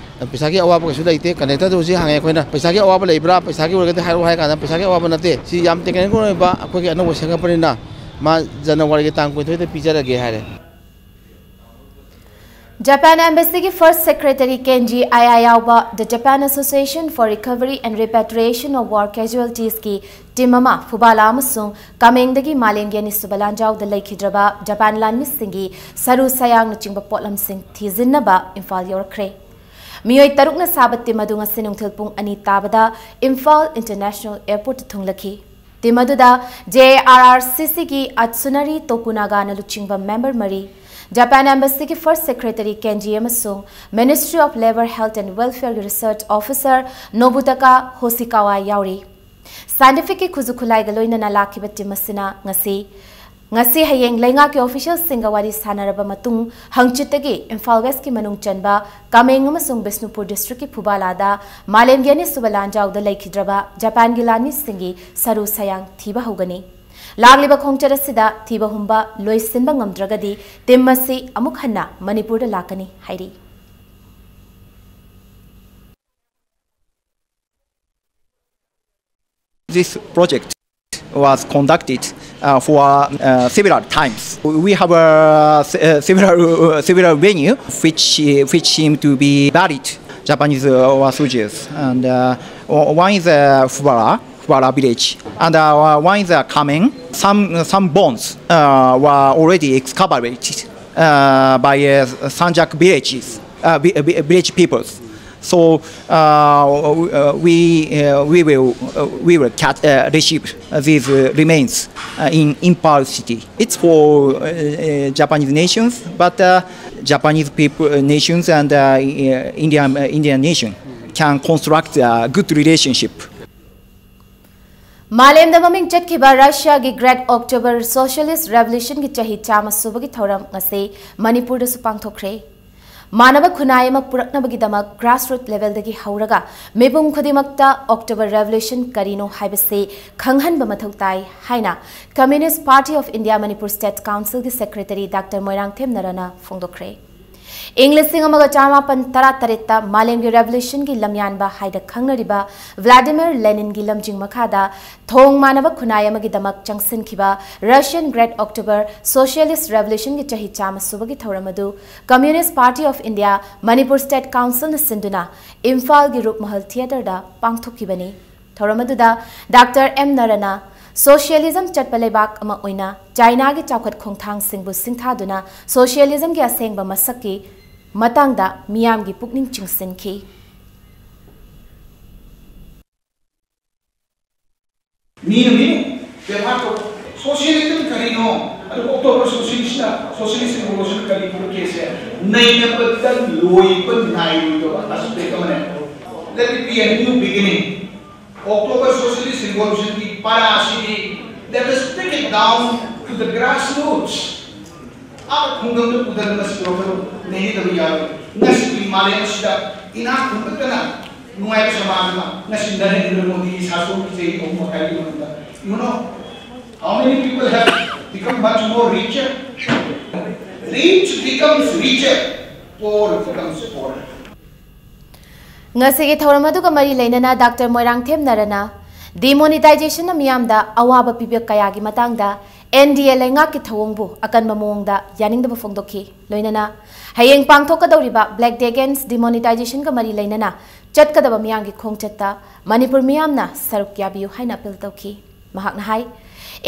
ꯄꯩꯁꯥꯒꯤ ꯑꯋꯥꯕ ꯀꯩꯁꯨ ꯂꯩꯇꯦ꯫ ꯀꯟꯇ꯭ꯔꯦꯛꯇꯔꯗ ꯍꯧꯖꯤꯛ ꯍꯪꯉꯦ ꯑꯩꯈꯣꯏꯅ, "ꯄꯩꯁꯥꯒꯤ ꯑꯋꯥꯕ ꯂꯩꯕ꯭ꯔꯥ? ꯄꯩꯁꯥꯒꯤ ꯑꯣꯏꯔꯒꯗꯤ ꯍꯥꯏꯔꯛꯑꯣ" ꯍꯥꯏ ꯀꯥꯟꯗ, "ꯄꯩꯁꯥꯒꯤ ꯑꯋꯥꯕ ꯅꯠꯇꯦ, ꯁꯤ ꯌꯥꯝ ꯇꯦꯛꯅꯤꯀꯦꯜ ꯑꯣꯏꯕ ꯑꯩꯈꯣꯏꯒꯤ ꯑꯅꯧꯕ ꯁꯦꯝꯒꯠꯄꯅꯤꯅ ꯃꯥ ꯖꯅꯋꯥꯔꯤꯒꯤ ꯇꯥꯡ ꯀꯨꯟꯅꯤꯊꯣꯏꯗ ꯄꯤꯖꯔꯒꯦ" ꯍꯥꯏꯔꯦ꯫ ꯖꯄꯥꯟ ꯑꯦꯝꯕꯦꯁꯤꯒꯤ ꯐꯥꯔꯁ ꯁꯦꯀ꯭ꯔꯦꯇꯔꯤ ꯀꯦꯟꯖꯤ ꯑꯥꯏ ꯑꯥꯏ ꯌꯥꯎꯕ The Japan Association for Recovery and Repatriation of War Casualtiesꯀꯤ ꯇꯤꯝ ꯑꯃ ꯐꯨꯕꯥꯂꯥ ꯑꯃꯁꯨꯡ ꯀꯥꯃꯦꯡꯗꯒꯤ ꯃꯥꯂꯦꯝꯒꯤ ꯑꯅꯤꯁꯨꯕ ꯂꯥꯟꯖꯥꯎꯗ ꯂꯩꯈꯤꯗ꯭ꯔꯕ ꯖꯄꯥꯟ ꯂꯥꯟꯃꯤꯁꯤꯡꯒꯤ ꯁꯔꯨ ꯁꯌꯥꯡꯅꯆꯤꯡꯕ ꯄꯣꯠꯂꯝꯁꯤꯡ ꯊꯤꯖꯤꯟꯅꯕ ꯏꯝꯐꯥꯜ ꯌꯧꯔꯛꯈ꯭ꯔꯦ꯫ ꯃꯤꯑꯣꯏ ꯇꯔꯨꯛꯅ ꯁꯥꯕ ꯇꯤꯝ ꯑꯗꯨ ꯉꯁꯤ ꯅꯨꯡꯊꯤꯜ ꯄꯨꯡ ꯑꯅꯤ ꯇꯥꯕꯗ ꯏꯝꯐꯥꯜ ꯏꯟꯇꯔꯅꯦꯁꯅꯦꯜ ꯑꯦꯌꯔꯄꯣꯔꯠꯇ ꯊꯨꯡꯂꯈꯤ꯫ ꯇꯤꯝ ꯑꯗꯨꯗ J R R C Cꯒꯤ Atsunari Tokunagaꯅ ꯂꯨꯆꯤꯡꯕ ꯃꯦꯝꯕꯔ ꯃꯔꯤ, ꯖꯄꯥꯟ ꯑꯦꯝꯕꯦꯁꯤꯒꯤ ꯐꯔꯁ꯭ꯠ ꯁꯦꯀ꯭ꯔꯦꯇꯔꯤ ꯀꯦꯟꯖꯤ ꯑꯃꯁꯨꯡ Ministry of Labour, Health and Welfareꯒꯤ ꯔꯤꯁꯔꯆ ꯑꯣꯐꯤꯁꯔ ꯅꯣꯕꯨꯇꯥꯀꯥ ꯍꯣꯁꯤꯀꯥꯋꯥ ꯌꯥꯎꯔꯤ꯫ ꯁꯥꯏꯟꯇꯤꯐꯤꯛꯀꯤ ꯈꯨꯠꯁꯨ ꯈꯨꯠꯂꯥꯏꯒ ꯂꯣꯏꯅꯅ ꯂꯥꯛꯈꯤꯕ ꯇꯤꯝ ꯑꯁꯤꯅ ꯉꯁꯤ, ꯉꯁꯤ ꯍꯌꯦꯡ ꯂꯩꯉꯥꯛꯀꯤ ꯑꯣꯐꯤꯁꯤꯌꯦꯜꯁꯤꯡꯒ ꯋꯥꯔꯤ ꯁꯥꯟꯅꯔꯕ ꯃꯇꯨꯡ, ꯍꯪꯆꯤꯠꯇꯒꯤ ꯏꯝꯐꯥꯜ ꯋꯦꯁ꯭ꯠꯀꯤ ꯃꯅꯨꯡ ꯆꯟꯕ ꯀꯥꯃꯦꯡ ꯑꯃꯁꯨꯡ ꯕꯤꯁꯅꯨꯄꯨꯔ ꯗꯤꯁꯇ꯭ꯔꯤꯛꯀꯤ ꯐꯨꯕꯥꯂꯥꯗ ꯃꯥꯂꯦꯝꯒꯤ ꯑꯅꯤꯁꯨꯕ ꯂꯥꯟꯖꯥꯎꯗ ꯂꯩꯈꯤꯗ꯭ꯔꯕ ꯖꯄꯥꯟꯒꯤ ꯂꯥꯟꯃꯤꯁꯤꯡꯒꯤ ꯁꯔꯨ ꯁꯌꯥꯡ ꯊꯤꯕ ꯍꯧꯒꯅꯤ꯫ ꯂꯥꯛꯂꯤꯕ ꯈꯣꯡꯆꯠ ꯑꯁꯤꯗ ꯊꯤꯕ ꯍꯨꯝꯕ ꯂꯣꯏꯁꯤꯟꯕ ꯉꯝꯗ꯭ꯔꯒꯗꯤ ꯇꯤꯝ ꯑꯁꯤ ꯑꯃꯨꯛ ꯍꯟꯅ ꯃꯅꯤꯄꯨꯔꯗ ꯂꯥꯛꯀꯅꯤ ꯍꯥꯏꯔꯤ꯫ This project was conducted uh, for uh, several times. We have a, uh, several uh, several venue which uh, which seem to be valid Japanese uh, refugees, and uh, o- one is uh, Fubara, Fubara village, and uh, one is uh, Kamen. Some some bones uh, were already excavated uh, by uh, Sanjak villages, uh, vi- vi- village peoples. So uh, uh, we uh, we will uh, we will cat, uh, receive uh, these uh, remains uh, in Imphal city. It's for uh, uh, Japanese nations, but uh, Japanese people uh, nations and uh, uh, Indian uh, Indian nation can construct a good relationship. ꯃꯥꯂꯦꯝꯗ ꯃꯃꯤꯡ ꯆꯠꯈꯤꯕ ꯔꯁꯤꯌꯥꯒꯤ Great October Socialist Revolutionꯒꯤ ꯆꯍꯤ ꯆꯥꯝꯃ ꯁꯨꯕꯒꯤ ꯊꯧꯔꯝ ꯉꯁꯤ ꯃꯅꯤꯄꯨꯔꯗꯁꯨ ꯄꯥꯡꯊꯣꯛꯈ꯭ꯔꯦ꯫ ꯃꯥꯟꯅꯕ ꯈꯨꯟꯅꯥꯏ ꯑꯃ ꯄꯨꯔꯛꯅꯕꯒꯤꯗꯃꯛ grassroot levelꯗꯒꯤ ꯍꯧꯔꯒ ꯃꯤꯄꯨꯝ ꯈꯨꯗꯤꯡꯃꯛꯇ October Revolution ꯀꯔꯤꯅꯣ ꯍꯥꯏꯕꯁꯤ ꯈꯪꯍꯟꯕ ꯃꯊꯧ ꯇꯥꯏ ꯍꯥꯏꯅ Communist Party of India Manipur State Councilꯒꯤ secretary Doctor Moirangthem ꯅꯔꯥꯅ ꯐꯣꯡꯗꯣꯛꯈ꯭ꯔꯦ꯫ ꯏꯪ ꯂꯤꯁꯤꯡ ꯑꯃꯒ ꯆꯥꯃꯥꯄꯟ ꯇꯔꯥꯇꯔꯦꯠꯇ ꯃꯥꯂꯦꯝꯒꯤ revolutionꯒꯤ ꯂꯝꯌꯥꯟꯕ ꯍꯥꯏꯅ ꯈꯪꯅꯔꯤꯕ Vladimir Leninꯒꯤ ꯂꯝꯖꯤꯡ ꯃꯈꯥꯗ ꯊꯣꯡ ꯃꯥꯟꯅꯕ ꯈꯨꯟꯅꯥꯏ ꯑꯃꯒꯤꯗꯃꯛ ꯆꯪꯁꯤꯟꯈꯤꯕ Russian Great October Socialist Revolutionꯒꯤ ꯆꯍꯤ ꯆꯥꯝꯃ ꯁꯨꯕꯒꯤ ꯊꯧꯔꯝ ꯑꯗꯨ Communist Party of India Manipur State Councilꯅ ꯁꯤꯟꯗꯨꯅ ꯏꯝꯐꯥꯜꯒꯤ ꯔꯨꯞꯃꯍꯜ theatreꯗ ꯄꯥꯡꯊꯣꯛꯈꯤꯕꯅꯤ꯫ ꯊꯧꯔꯝ ꯑꯗꯨꯗ Doctor ꯑꯦꯝ ꯅꯔꯥꯅ socialism ꯆꯠꯄ ꯂꯩꯕꯥꯛ ꯑꯃ ꯑꯣꯏꯅ ꯆꯥꯏꯅꯥꯒꯤ ꯆꯥꯎꯈꯠ ꯈꯣꯡꯊꯥꯡꯁꯤꯡꯕꯨ ꯁꯤꯡꯊꯥꯗꯨꯅ socialismꯒꯤ ꯑꯁꯦꯡꯕ ꯃꯁꯛꯀꯤ ꯃꯇꯥꯡꯗ ꯃꯤꯌꯥꯝꯒꯤ ꯄꯨꯛꯅꯤꯡ ꯆꯤꯡꯁꯤꯟꯈꯤ꯫ ꯃꯤꯅ ꯃꯤꯕꯨ ꯕꯦꯕꯥꯔ ꯇꯧꯕ, ꯁꯣꯁꯤꯌꯦꯂꯤꯖꯝ ꯀꯔꯤꯅꯣ? ꯑꯗꯨꯒ ꯑꯣꯛꯇꯣꯕꯔ ꯁꯣꯁꯤꯌꯦꯂꯤꯁꯅ, ꯁꯣꯁꯤꯌꯦꯂꯤꯁ ꯔꯤꯚꯣꯂꯨꯁꯟ ꯀꯔꯤ ꯄꯨꯔꯛꯀꯦꯁꯦ ꯅꯩꯅꯕꯗ ꯂꯣꯏꯕ ꯅꯥꯏꯔꯣꯏꯗꯕ ꯑꯦꯁꯄꯦꯛ ꯑꯃꯅꯦ꯫ Let it be a new beginning. October socialist ꯔꯤꯚꯣꯂꯨꯁꯟꯒꯤ ꯄꯥꯔꯥꯁꯤꯗꯤ, let us take it down to the grassroots. ꯑꯥ ꯈꯨꯡꯒꯪꯗ ꯄꯨꯗꯅ ꯃꯁꯤ ꯄꯨꯔꯛꯄꯗꯨ ꯅꯩꯅꯗꯕ ꯌꯥꯔꯣꯏ꯫ ꯉꯁꯤꯒꯤ ꯃꯥꯂꯦꯝ ꯑꯁꯤꯗ ꯏꯅꯥꯛ ꯈꯨꯟꯕꯇꯅ ꯅꯨꯡꯉꯥꯏꯕ ꯁꯃꯥꯖ ꯑꯃ ꯉꯁꯤ ꯅꯔꯦꯟꯗ꯭ꯔ ꯃꯣꯗꯤꯒꯤ ꯁꯥꯁꯣꯟꯒꯤ ꯆꯍꯤ ꯑꯍꯨꯝ ꯃꯈꯥꯏꯒꯤ ꯃꯅꯨꯡꯗ, you know, how many people have become much more richer? Rich becomes richer, poor becomes poorer. ꯉꯁꯤꯒꯤ ꯊꯧꯔꯝ ꯑꯗꯨꯒ ꯃꯔꯤ ꯂꯩꯅꯅ ꯗꯥꯛꯇꯔ ꯃꯣꯏꯔꯥꯡꯊꯦꯝ ꯅꯔꯥꯅ demonetization ꯅ ꯃꯤꯌꯥꯝꯗ ꯑꯋꯥꯕ ꯄꯤꯕ ꯀꯌꯥꯒꯤ ꯃꯇꯥꯡꯗ N D A ꯂꯩꯉꯥꯛꯀꯤ ꯊꯧꯑꯣꯡꯕꯨ ꯑꯀꯟꯕ ꯃꯑꯣꯡꯗ ꯌꯥꯅꯤꯡꯗꯕ ꯐꯣꯡꯗꯣꯛꯈꯤ꯫ ꯂꯣꯏꯅꯅ ꯍꯌꯦꯡ ꯄꯥꯡꯊꯣꯛꯀꯗꯧꯔꯤꯕ Black Day against demonetization ꯒ ꯃꯔꯤ ꯂꯩꯅꯅ ꯆꯠꯀꯗꯕ ꯃꯤꯌꯥꯝꯒꯤ ꯈꯣꯡꯆꯠꯇ ꯃꯅꯤꯄꯨꯔ ꯃꯤꯌꯥꯝꯅ ꯁꯔꯨꯛ ꯌꯥꯕꯤꯌꯨ ꯍꯥꯏꯅ ꯑꯄꯤꯜ ꯇꯧꯈꯤ꯫ ꯃꯍꯥꯛꯅ ꯍꯥꯏ,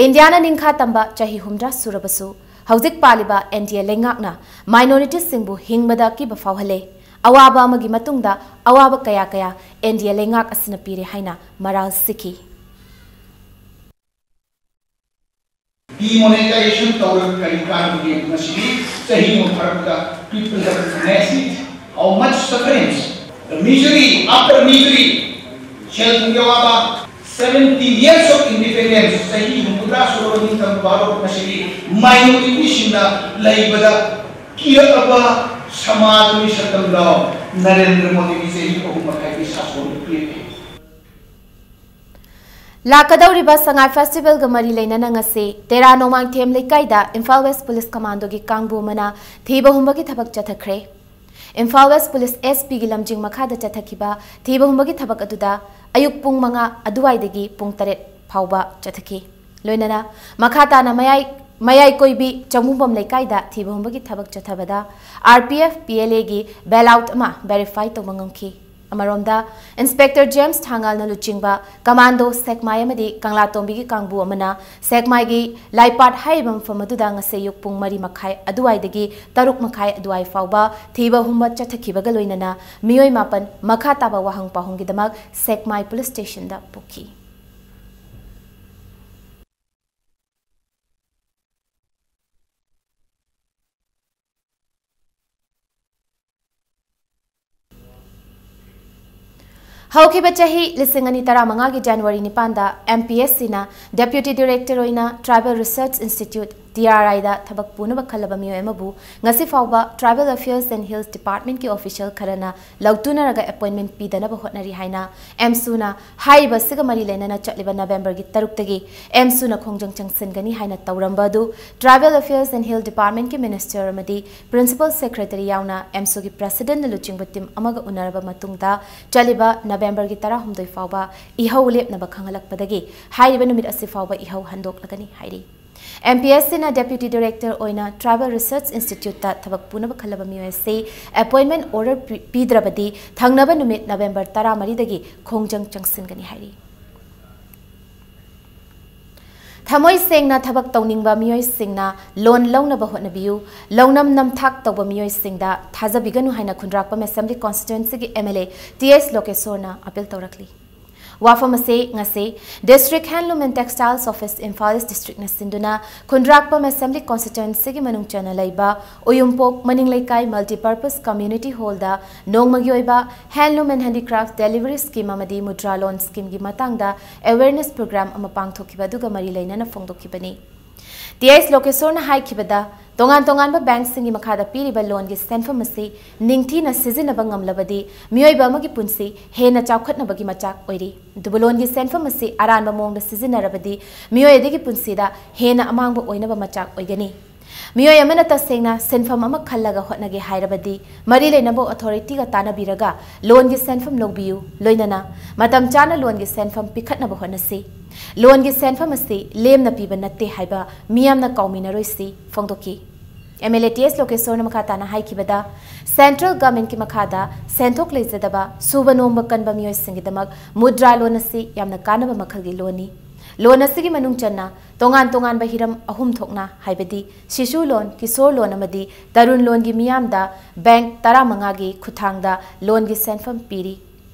ꯏꯟꯗꯤꯌꯥꯅ ꯅꯤꯡꯈꯥ ꯇꯝꯕ ꯆꯍꯤ ꯍꯨꯝꯗ꯭ꯔꯥ ꯁꯨꯔꯕꯁꯨ ꯍꯧꯖꯤꯛ ꯄꯥꯜꯂꯤꯕ N D A ꯂꯩꯉꯥꯛꯅ minority ꯁꯤꯡꯕꯨ ꯍꯤꯡꯕꯗ ꯑꯀꯤꯕ ꯐꯥꯎꯍꯜꯂꯦ꯫ ꯑꯋꯥꯕ ꯑꯃꯒꯤ ꯃꯇꯨꯡꯗ ꯑꯋꯥꯕ ꯀꯌꯥ ꯀꯌꯥ N D A ꯂꯩꯉꯥꯛ ꯑꯁꯤꯅ ꯄꯤꯔꯦ ꯍꯥꯏꯅ ꯃꯔꯥꯜ ꯁꯤꯈꯤ꯫ Demonetization ꯇꯧꯔꯒ ꯀꯔꯤ ꯀꯥꯟꯅꯕꯒꯦ? ꯉꯁꯤꯗꯤ ꯆꯍꯤ ꯑꯃ ꯐꯥꯔꯛꯄꯗ people have witnessed it, how much sufferings, the misery after misery, ꯁꯦꯜ ꯊꯨꯝꯒꯤ ꯑꯋꯥꯕ, seventy years of independence, ꯆꯍꯤ ꯍꯨꯝꯐꯨꯇꯔꯥ ꯁꯨꯔꯕ ꯅꯤꯡꯇꯝꯕ ꯚꯥꯔꯠ ꯉꯁꯤꯗꯤ minority ꯁꯤꯡꯅ ꯂꯩꯕꯗ ꯀꯤꯔꯛꯑꯕ ꯁꯃꯥꯖ ꯑꯃꯒꯤ ꯁꯛꯇꯝꯗ ꯅꯔꯦꯟꯗ꯭ꯔ ꯃꯣꯗꯤꯒꯤ ꯆꯍꯤ ꯑꯍꯨꯝ ꯃꯈꯥꯏꯒꯤ ꯁꯥꯁꯣꯟ ꯄꯤꯔꯛꯂꯤ꯫ ꯂꯥꯛꯀꯗꯧꯔꯤꯕ ꯁꯉꯥꯏ festival ꯒ ꯃꯔꯤ ꯂꯩꯅꯅ ꯉꯁꯤ ꯇꯦꯔꯥ ꯅꯣꯡꯃꯥꯡꯊꯦꯝ ꯂꯩꯀꯥꯏꯗ ꯏꯝꯐꯥꯜ West Police Commando ꯒꯤ ꯀꯥꯡꯕꯨ ꯑꯃꯅ ꯊꯤꯕ ꯍꯨꯝꯕꯒꯤ ꯊꯕꯛ ꯆꯠꯊꯈ꯭ꯔꯦ꯫ Imphal West Police S P ꯒꯤ ꯂꯝꯖꯤꯡ ꯃꯈꯥꯗ ꯆꯠꯊꯈꯤꯕ ꯊꯤꯕ ꯍꯨꯝꯕꯒꯤ ꯊꯕꯛ ꯑꯗꯨꯗ ꯑꯌꯨꯛ ꯄꯨꯡ ꯃꯉꯥ ꯑꯗꯨꯋꯥꯏꯗꯒꯤ ꯄꯨꯡ ꯇꯔꯦꯠ ꯐꯥꯎꯕ ꯆꯠꯊꯈꯤ꯫ ꯂꯣꯏꯅꯅ ꯃꯈꯥ ꯇꯥꯅ ꯃꯌꯥꯏ, ꯃꯌꯥꯏ ꯀꯣꯏꯕꯤ ꯆꯪꯒꯨꯝꯕꯝ ꯂꯩꯀꯥꯏꯗ ꯊꯤꯕ ꯍꯨꯝꯕꯒꯤ ꯊꯕꯛ ꯆꯠꯊꯕꯗ R P F P L A ꯒꯤ bailout ꯑꯃ verify ꯇꯧꯕ ꯉꯝꯈꯤ꯫ ꯑꯃꯔꯣꯝꯗ, ꯏꯟꯁꯄꯦꯛꯇꯔ ꯖꯦꯝꯁ ꯊꯥꯡꯉꯥꯜꯅ ꯂꯨꯆꯤꯡꯕ ꯀꯃꯥꯟꯗꯣ ꯁꯦꯛꯃꯥꯏ ꯑꯃꯗꯤ ꯀꯪꯂꯥꯇꯣꯝꯕꯤꯒꯤ ꯀꯥꯡꯕꯨ ꯑꯃꯅ ꯁꯦꯛꯃꯥꯏꯒꯤ ꯂꯥꯏꯄꯥꯠ ꯍꯥꯏꯔꯤꯕ ꯃꯐꯝ ꯑꯗꯨꯗ ꯉꯁꯤ ꯑꯌꯨꯛ ꯄꯨꯡ ꯃꯔꯤ ꯃꯈꯥꯏ ꯑꯗꯨꯋꯥꯏꯗꯒꯤ ꯇꯔꯨꯛ ꯃꯈꯥꯏ ꯑꯗꯨꯋꯥꯏ ꯐꯥꯎꯕ ꯊꯤꯕ ꯍꯨꯝꯕ ꯆꯠꯊꯈꯤꯕꯒ ꯂꯣꯏꯅꯅ ꯃꯤꯑꯣꯏ ꯃꯥꯄꯟ ꯃꯈꯥ ꯇꯥꯕ ꯋꯥꯍꯪ ꯄꯥꯎꯍꯪꯒꯤꯗꯃꯛ ꯁꯦꯛꯃꯥꯏ ꯄꯨꯂꯤꯁ ꯁ꯭ꯇꯦꯁꯟꯗ ꯄꯨꯈꯤ꯫ ꯍꯧꯈꯤꯕ ꯆꯍꯤ ꯂꯤꯁꯤꯡ ꯑꯅꯤ ꯇꯔꯥꯃꯉꯥꯒꯤ ꯖꯅꯋꯥꯔꯤ ꯅꯤꯄꯥꯟꯗ M P S Cꯅ Deputy Director ꯑꯣꯏꯅ Tribal Research Institute, T R Iꯗ ꯊꯕꯛ ꯄꯨꯅꯕ ꯈꯜꯂꯕ ꯃꯤꯑꯣꯏ ꯑꯃꯕꯨ ꯉꯁꯤ ꯐꯥꯎꯕ Tribal Affairs and Hills Departmentꯀꯤ official ꯈꯔꯅ ꯂꯧꯇꯨꯅꯔꯒ appointment ꯄꯤꯗꯅꯕ ꯍꯣꯠꯅꯔꯤ ꯍꯥꯏꯅ AMSUꯅ ꯍꯥꯏꯔꯤꯕ ꯑꯁꯤꯒ ꯃꯔꯤ ꯂꯩꯅꯅ ꯆꯠꯂꯤꯕ Novemberꯒꯤ ꯇꯔꯨꯛꯇꯒꯤ AMSUꯅ ꯈꯣꯡꯖꯪ ꯆꯪꯁꯤꯟꯒꯅꯤ ꯍꯥꯏꯅ ꯇꯧꯔꯝꯕ ꯑꯗꯨ Tribal Affairs and Hill Departmentꯀꯤ Minister ꯑꯃꯗꯤ Principal Secretary ꯌꯥꯎꯅ AMSUꯒꯤ Presidentꯅ ꯂꯨꯆꯤꯡꯕ team ꯑꯃꯒ ꯎꯅꯔꯕ ꯃꯇꯨꯡꯗ ꯆꯠꯂꯤꯕ Novemberꯒꯤ ꯇꯔꯥꯍꯨꯝꯗꯣꯏ ꯐꯥꯎꯕ ꯏꯍꯧ ꯂꯦꯞꯅꯕ ꯈꯪꯍꯜꯂꯛꯄꯗꯒꯤ ꯍꯥꯏꯔꯤꯕ ꯅꯨꯃꯤꯠ ꯑꯁꯤ ꯐꯥꯎꯕ ꯏꯍꯧ ꯍꯟꯗꯣꯛꯂꯒꯅꯤ ꯍꯥꯏꯔꯤ꯫ M P S Cꯅ Deputy Director ꯑꯣꯏꯅ Tribal Research Instituteꯇ ꯊꯕꯛ ꯄꯨꯅꯕ ꯈꯜꯂꯕ ꯃꯤꯑꯣꯏ ꯑꯁꯤ appointment order ꯄꯤ-, ꯄꯤꯗ꯭ꯔꯕꯗꯤ ꯊꯪꯅꯕ ꯅꯨꯃꯤꯠ November ꯇꯔꯥꯃꯔꯤꯗꯒꯤ ꯈꯣꯡꯖꯪ ꯆꯪꯁꯤꯟꯒꯅꯤ ꯍꯥꯏꯔꯤ꯫ ꯊꯃꯣꯏ ꯁꯦꯡꯅ ꯊꯕꯛ ꯇꯧꯅꯤꯡꯕ ꯃꯤꯑꯣꯏꯁꯤꯡꯅ loan ꯂꯧꯅꯕ ꯍꯣꯠꯅꯕꯤꯌꯨ, ꯂꯧꯅꯝ ꯅꯝꯊꯥꯛ ꯇꯧꯕ ꯃꯤꯑꯣꯏꯁꯤꯡꯗ ꯊꯥꯖꯕꯤꯒꯅꯨ ꯍꯥꯏꯅ ꯈꯨꯟꯗ꯭ꯔꯥꯛꯄꯝ Assembly Constituencyꯒꯤ MLA T S ꯂꯣꯀꯦꯁꯣꯔꯅ appeal ꯇꯧꯔꯛꯂꯤ꯫ ꯋꯥꯐꯝ ꯑꯁꯤ ꯉꯁꯤ District Handloom and Textiles Office, Imphal East Districtꯅ ꯁꯤꯟꯗꯨꯅ ꯈꯨꯟꯗ꯭ꯔꯥꯛꯄꯝ Assembly Constituencyꯒꯤ ꯃꯅꯨꯡ ꯆꯟꯅ ꯂꯩꯕ ꯎꯌꯨꯝꯄꯣꯛ ꯃꯅꯤꯡ ꯂꯩꯀꯥꯏ Multipurpose Community Hallꯗ ꯅꯣꯡꯃꯒꯤ ꯑꯣꯏꯕ Handloom and Handicraft Delivery Scheme ꯑꯃꯗꯤ Mudra Loan Schemeꯒꯤ ꯃꯇꯥꯡꯗ awareness program ꯑꯃ ꯄꯥꯡꯊꯣꯛꯈꯤꯕ ꯑꯗꯨꯒ ꯃꯔꯤ ꯂꯩꯅꯅ ꯐꯣꯡꯗꯣꯛꯈꯤꯕꯅꯤ꯫ T S ꯂꯣꯀꯦꯁꯣꯔꯅ ꯍꯥꯏꯈꯤꯕꯗ, ꯇꯣꯉꯥꯟ ꯇꯣꯉꯥꯟꯕ bankꯁꯤꯡꯒꯤ ꯃꯈꯥꯗ ꯄꯤꯔꯤꯕ loanꯒꯤ ꯁꯦꯟꯐꯝ ꯑꯁꯤ ꯅꯤꯡꯊꯤꯅ ꯁꯤꯖꯤꯟꯅꯕ ꯉꯝꯂꯕꯗꯤ ꯃꯤꯑꯣꯏꯕ ꯑꯃꯒꯤ ꯄꯨꯟꯁꯤ ꯍꯦꯟꯅ ꯆꯥꯎꯈꯠꯅꯕꯒꯤ ꯃꯆꯥꯛ ꯑꯣꯏꯔꯤ꯫ ꯑꯗꯨꯕꯨ loanꯒꯤ ꯁꯦꯟꯐꯝ ꯑꯁꯤ ꯑꯔꯥꯟꯕ ꯃꯑꯣꯡꯗ ꯁꯤꯖꯤꯟꯅꯔꯕꯗꯤ ꯃꯤꯑꯣꯏ ꯑꯗꯨꯒꯤ ꯄꯨꯟꯁꯤꯗ ꯍꯦꯟꯅ ꯑꯃꯥꯡꯕ ꯑꯣꯏꯅꯕ ꯃꯆꯥꯛ ꯑꯣꯏꯒꯅꯤ꯫ ꯃꯤꯑꯣꯏ ꯑꯃꯅ ꯇꯁꯦꯡꯅ ꯁꯦꯟꯐꯝ ꯑꯃ ꯈꯜꯂꯒ ꯍꯣꯠꯅꯒꯦ ꯍꯥꯏꯔꯕꯗꯤ ꯃꯔꯤ ꯂꯩꯅꯕ authorityꯒ ꯇꯥꯟꯅꯕꯤꯔꯒ loanꯒꯤ ꯁꯦꯟꯐꯝ ꯂꯧꯕꯤꯌꯨ, ꯂꯣꯏꯅꯅ ꯃꯇꯝ ꯆꯥꯅ loanꯒꯤ ꯁꯦꯟꯐꯝ ꯄꯤꯈꯠꯅꯕ ꯍꯣꯠꯅꯁꯤ꯫ Loanꯒꯤ ꯁꯦꯟꯐꯝ ꯑꯁꯤ ꯂꯦꯝꯅ ꯄꯤꯕ ꯅꯠꯇꯦ ꯍꯥꯏꯕ ꯃꯤꯌꯥꯝꯅ ꯀꯥꯎꯃꯤꯟꯅꯔꯣꯏꯁꯤ ꯐꯣꯡꯗꯣꯛꯈꯤ꯫ ꯑꯦꯝ ꯑꯦꯜ ꯑꯦ ꯇꯤ ꯑꯦꯁ ꯂꯣꯀꯦꯁꯣꯔꯅ ꯃꯈꯥ ꯇꯥꯅ ꯍꯥꯏꯈꯤꯕꯗ, ꯁꯦꯟꯇ꯭ꯔꯦꯜ ꯒꯚꯔꯟꯃꯦꯟꯠꯀꯤ ꯃꯈꯥꯗ ꯁꯦꯟꯊꯣꯛ ꯂꯩꯖꯗꯕ ꯁꯨꯕ ꯅꯣꯝꯕ ꯀꯟꯕ ꯃꯤꯑꯣꯏꯁꯤꯡꯒꯤꯗꯃꯛ ꯃꯨꯗ꯭ꯔꯥ ꯂꯣꯟ ꯑꯁꯤ ꯌꯥꯝꯅ ꯀꯥꯟꯅꯕ ꯃꯈꯜꯒꯤ ꯂꯣꯟꯅꯤ꯫ ꯂꯣꯟ ꯑꯁꯤꯒꯤ ꯃꯅꯨꯡ ꯆꯟꯅ ꯇꯣꯉꯥꯟ ꯇꯣꯉꯥꯟꯕ ꯍꯤꯔꯝ ꯑꯍꯨꯝ ꯊꯣꯛꯅ, ꯍꯥꯏꯕꯗꯤ ꯁꯤꯁꯨ ꯂꯣꯟ, ꯀꯤꯁꯣꯔ ꯂꯣꯟ ꯑꯃꯗꯤ ꯇꯔꯨꯟ ꯂꯣꯟꯒꯤ ꯃꯤꯌꯥꯝꯗ ꯕꯦꯡꯛ ꯇꯔꯥꯃꯉꯥꯒꯤ ꯈꯨꯠꯊꯥꯡꯗ ꯂꯣꯟꯒꯤ ꯁꯦꯟꯐꯝ ꯄꯤꯔꯤ꯫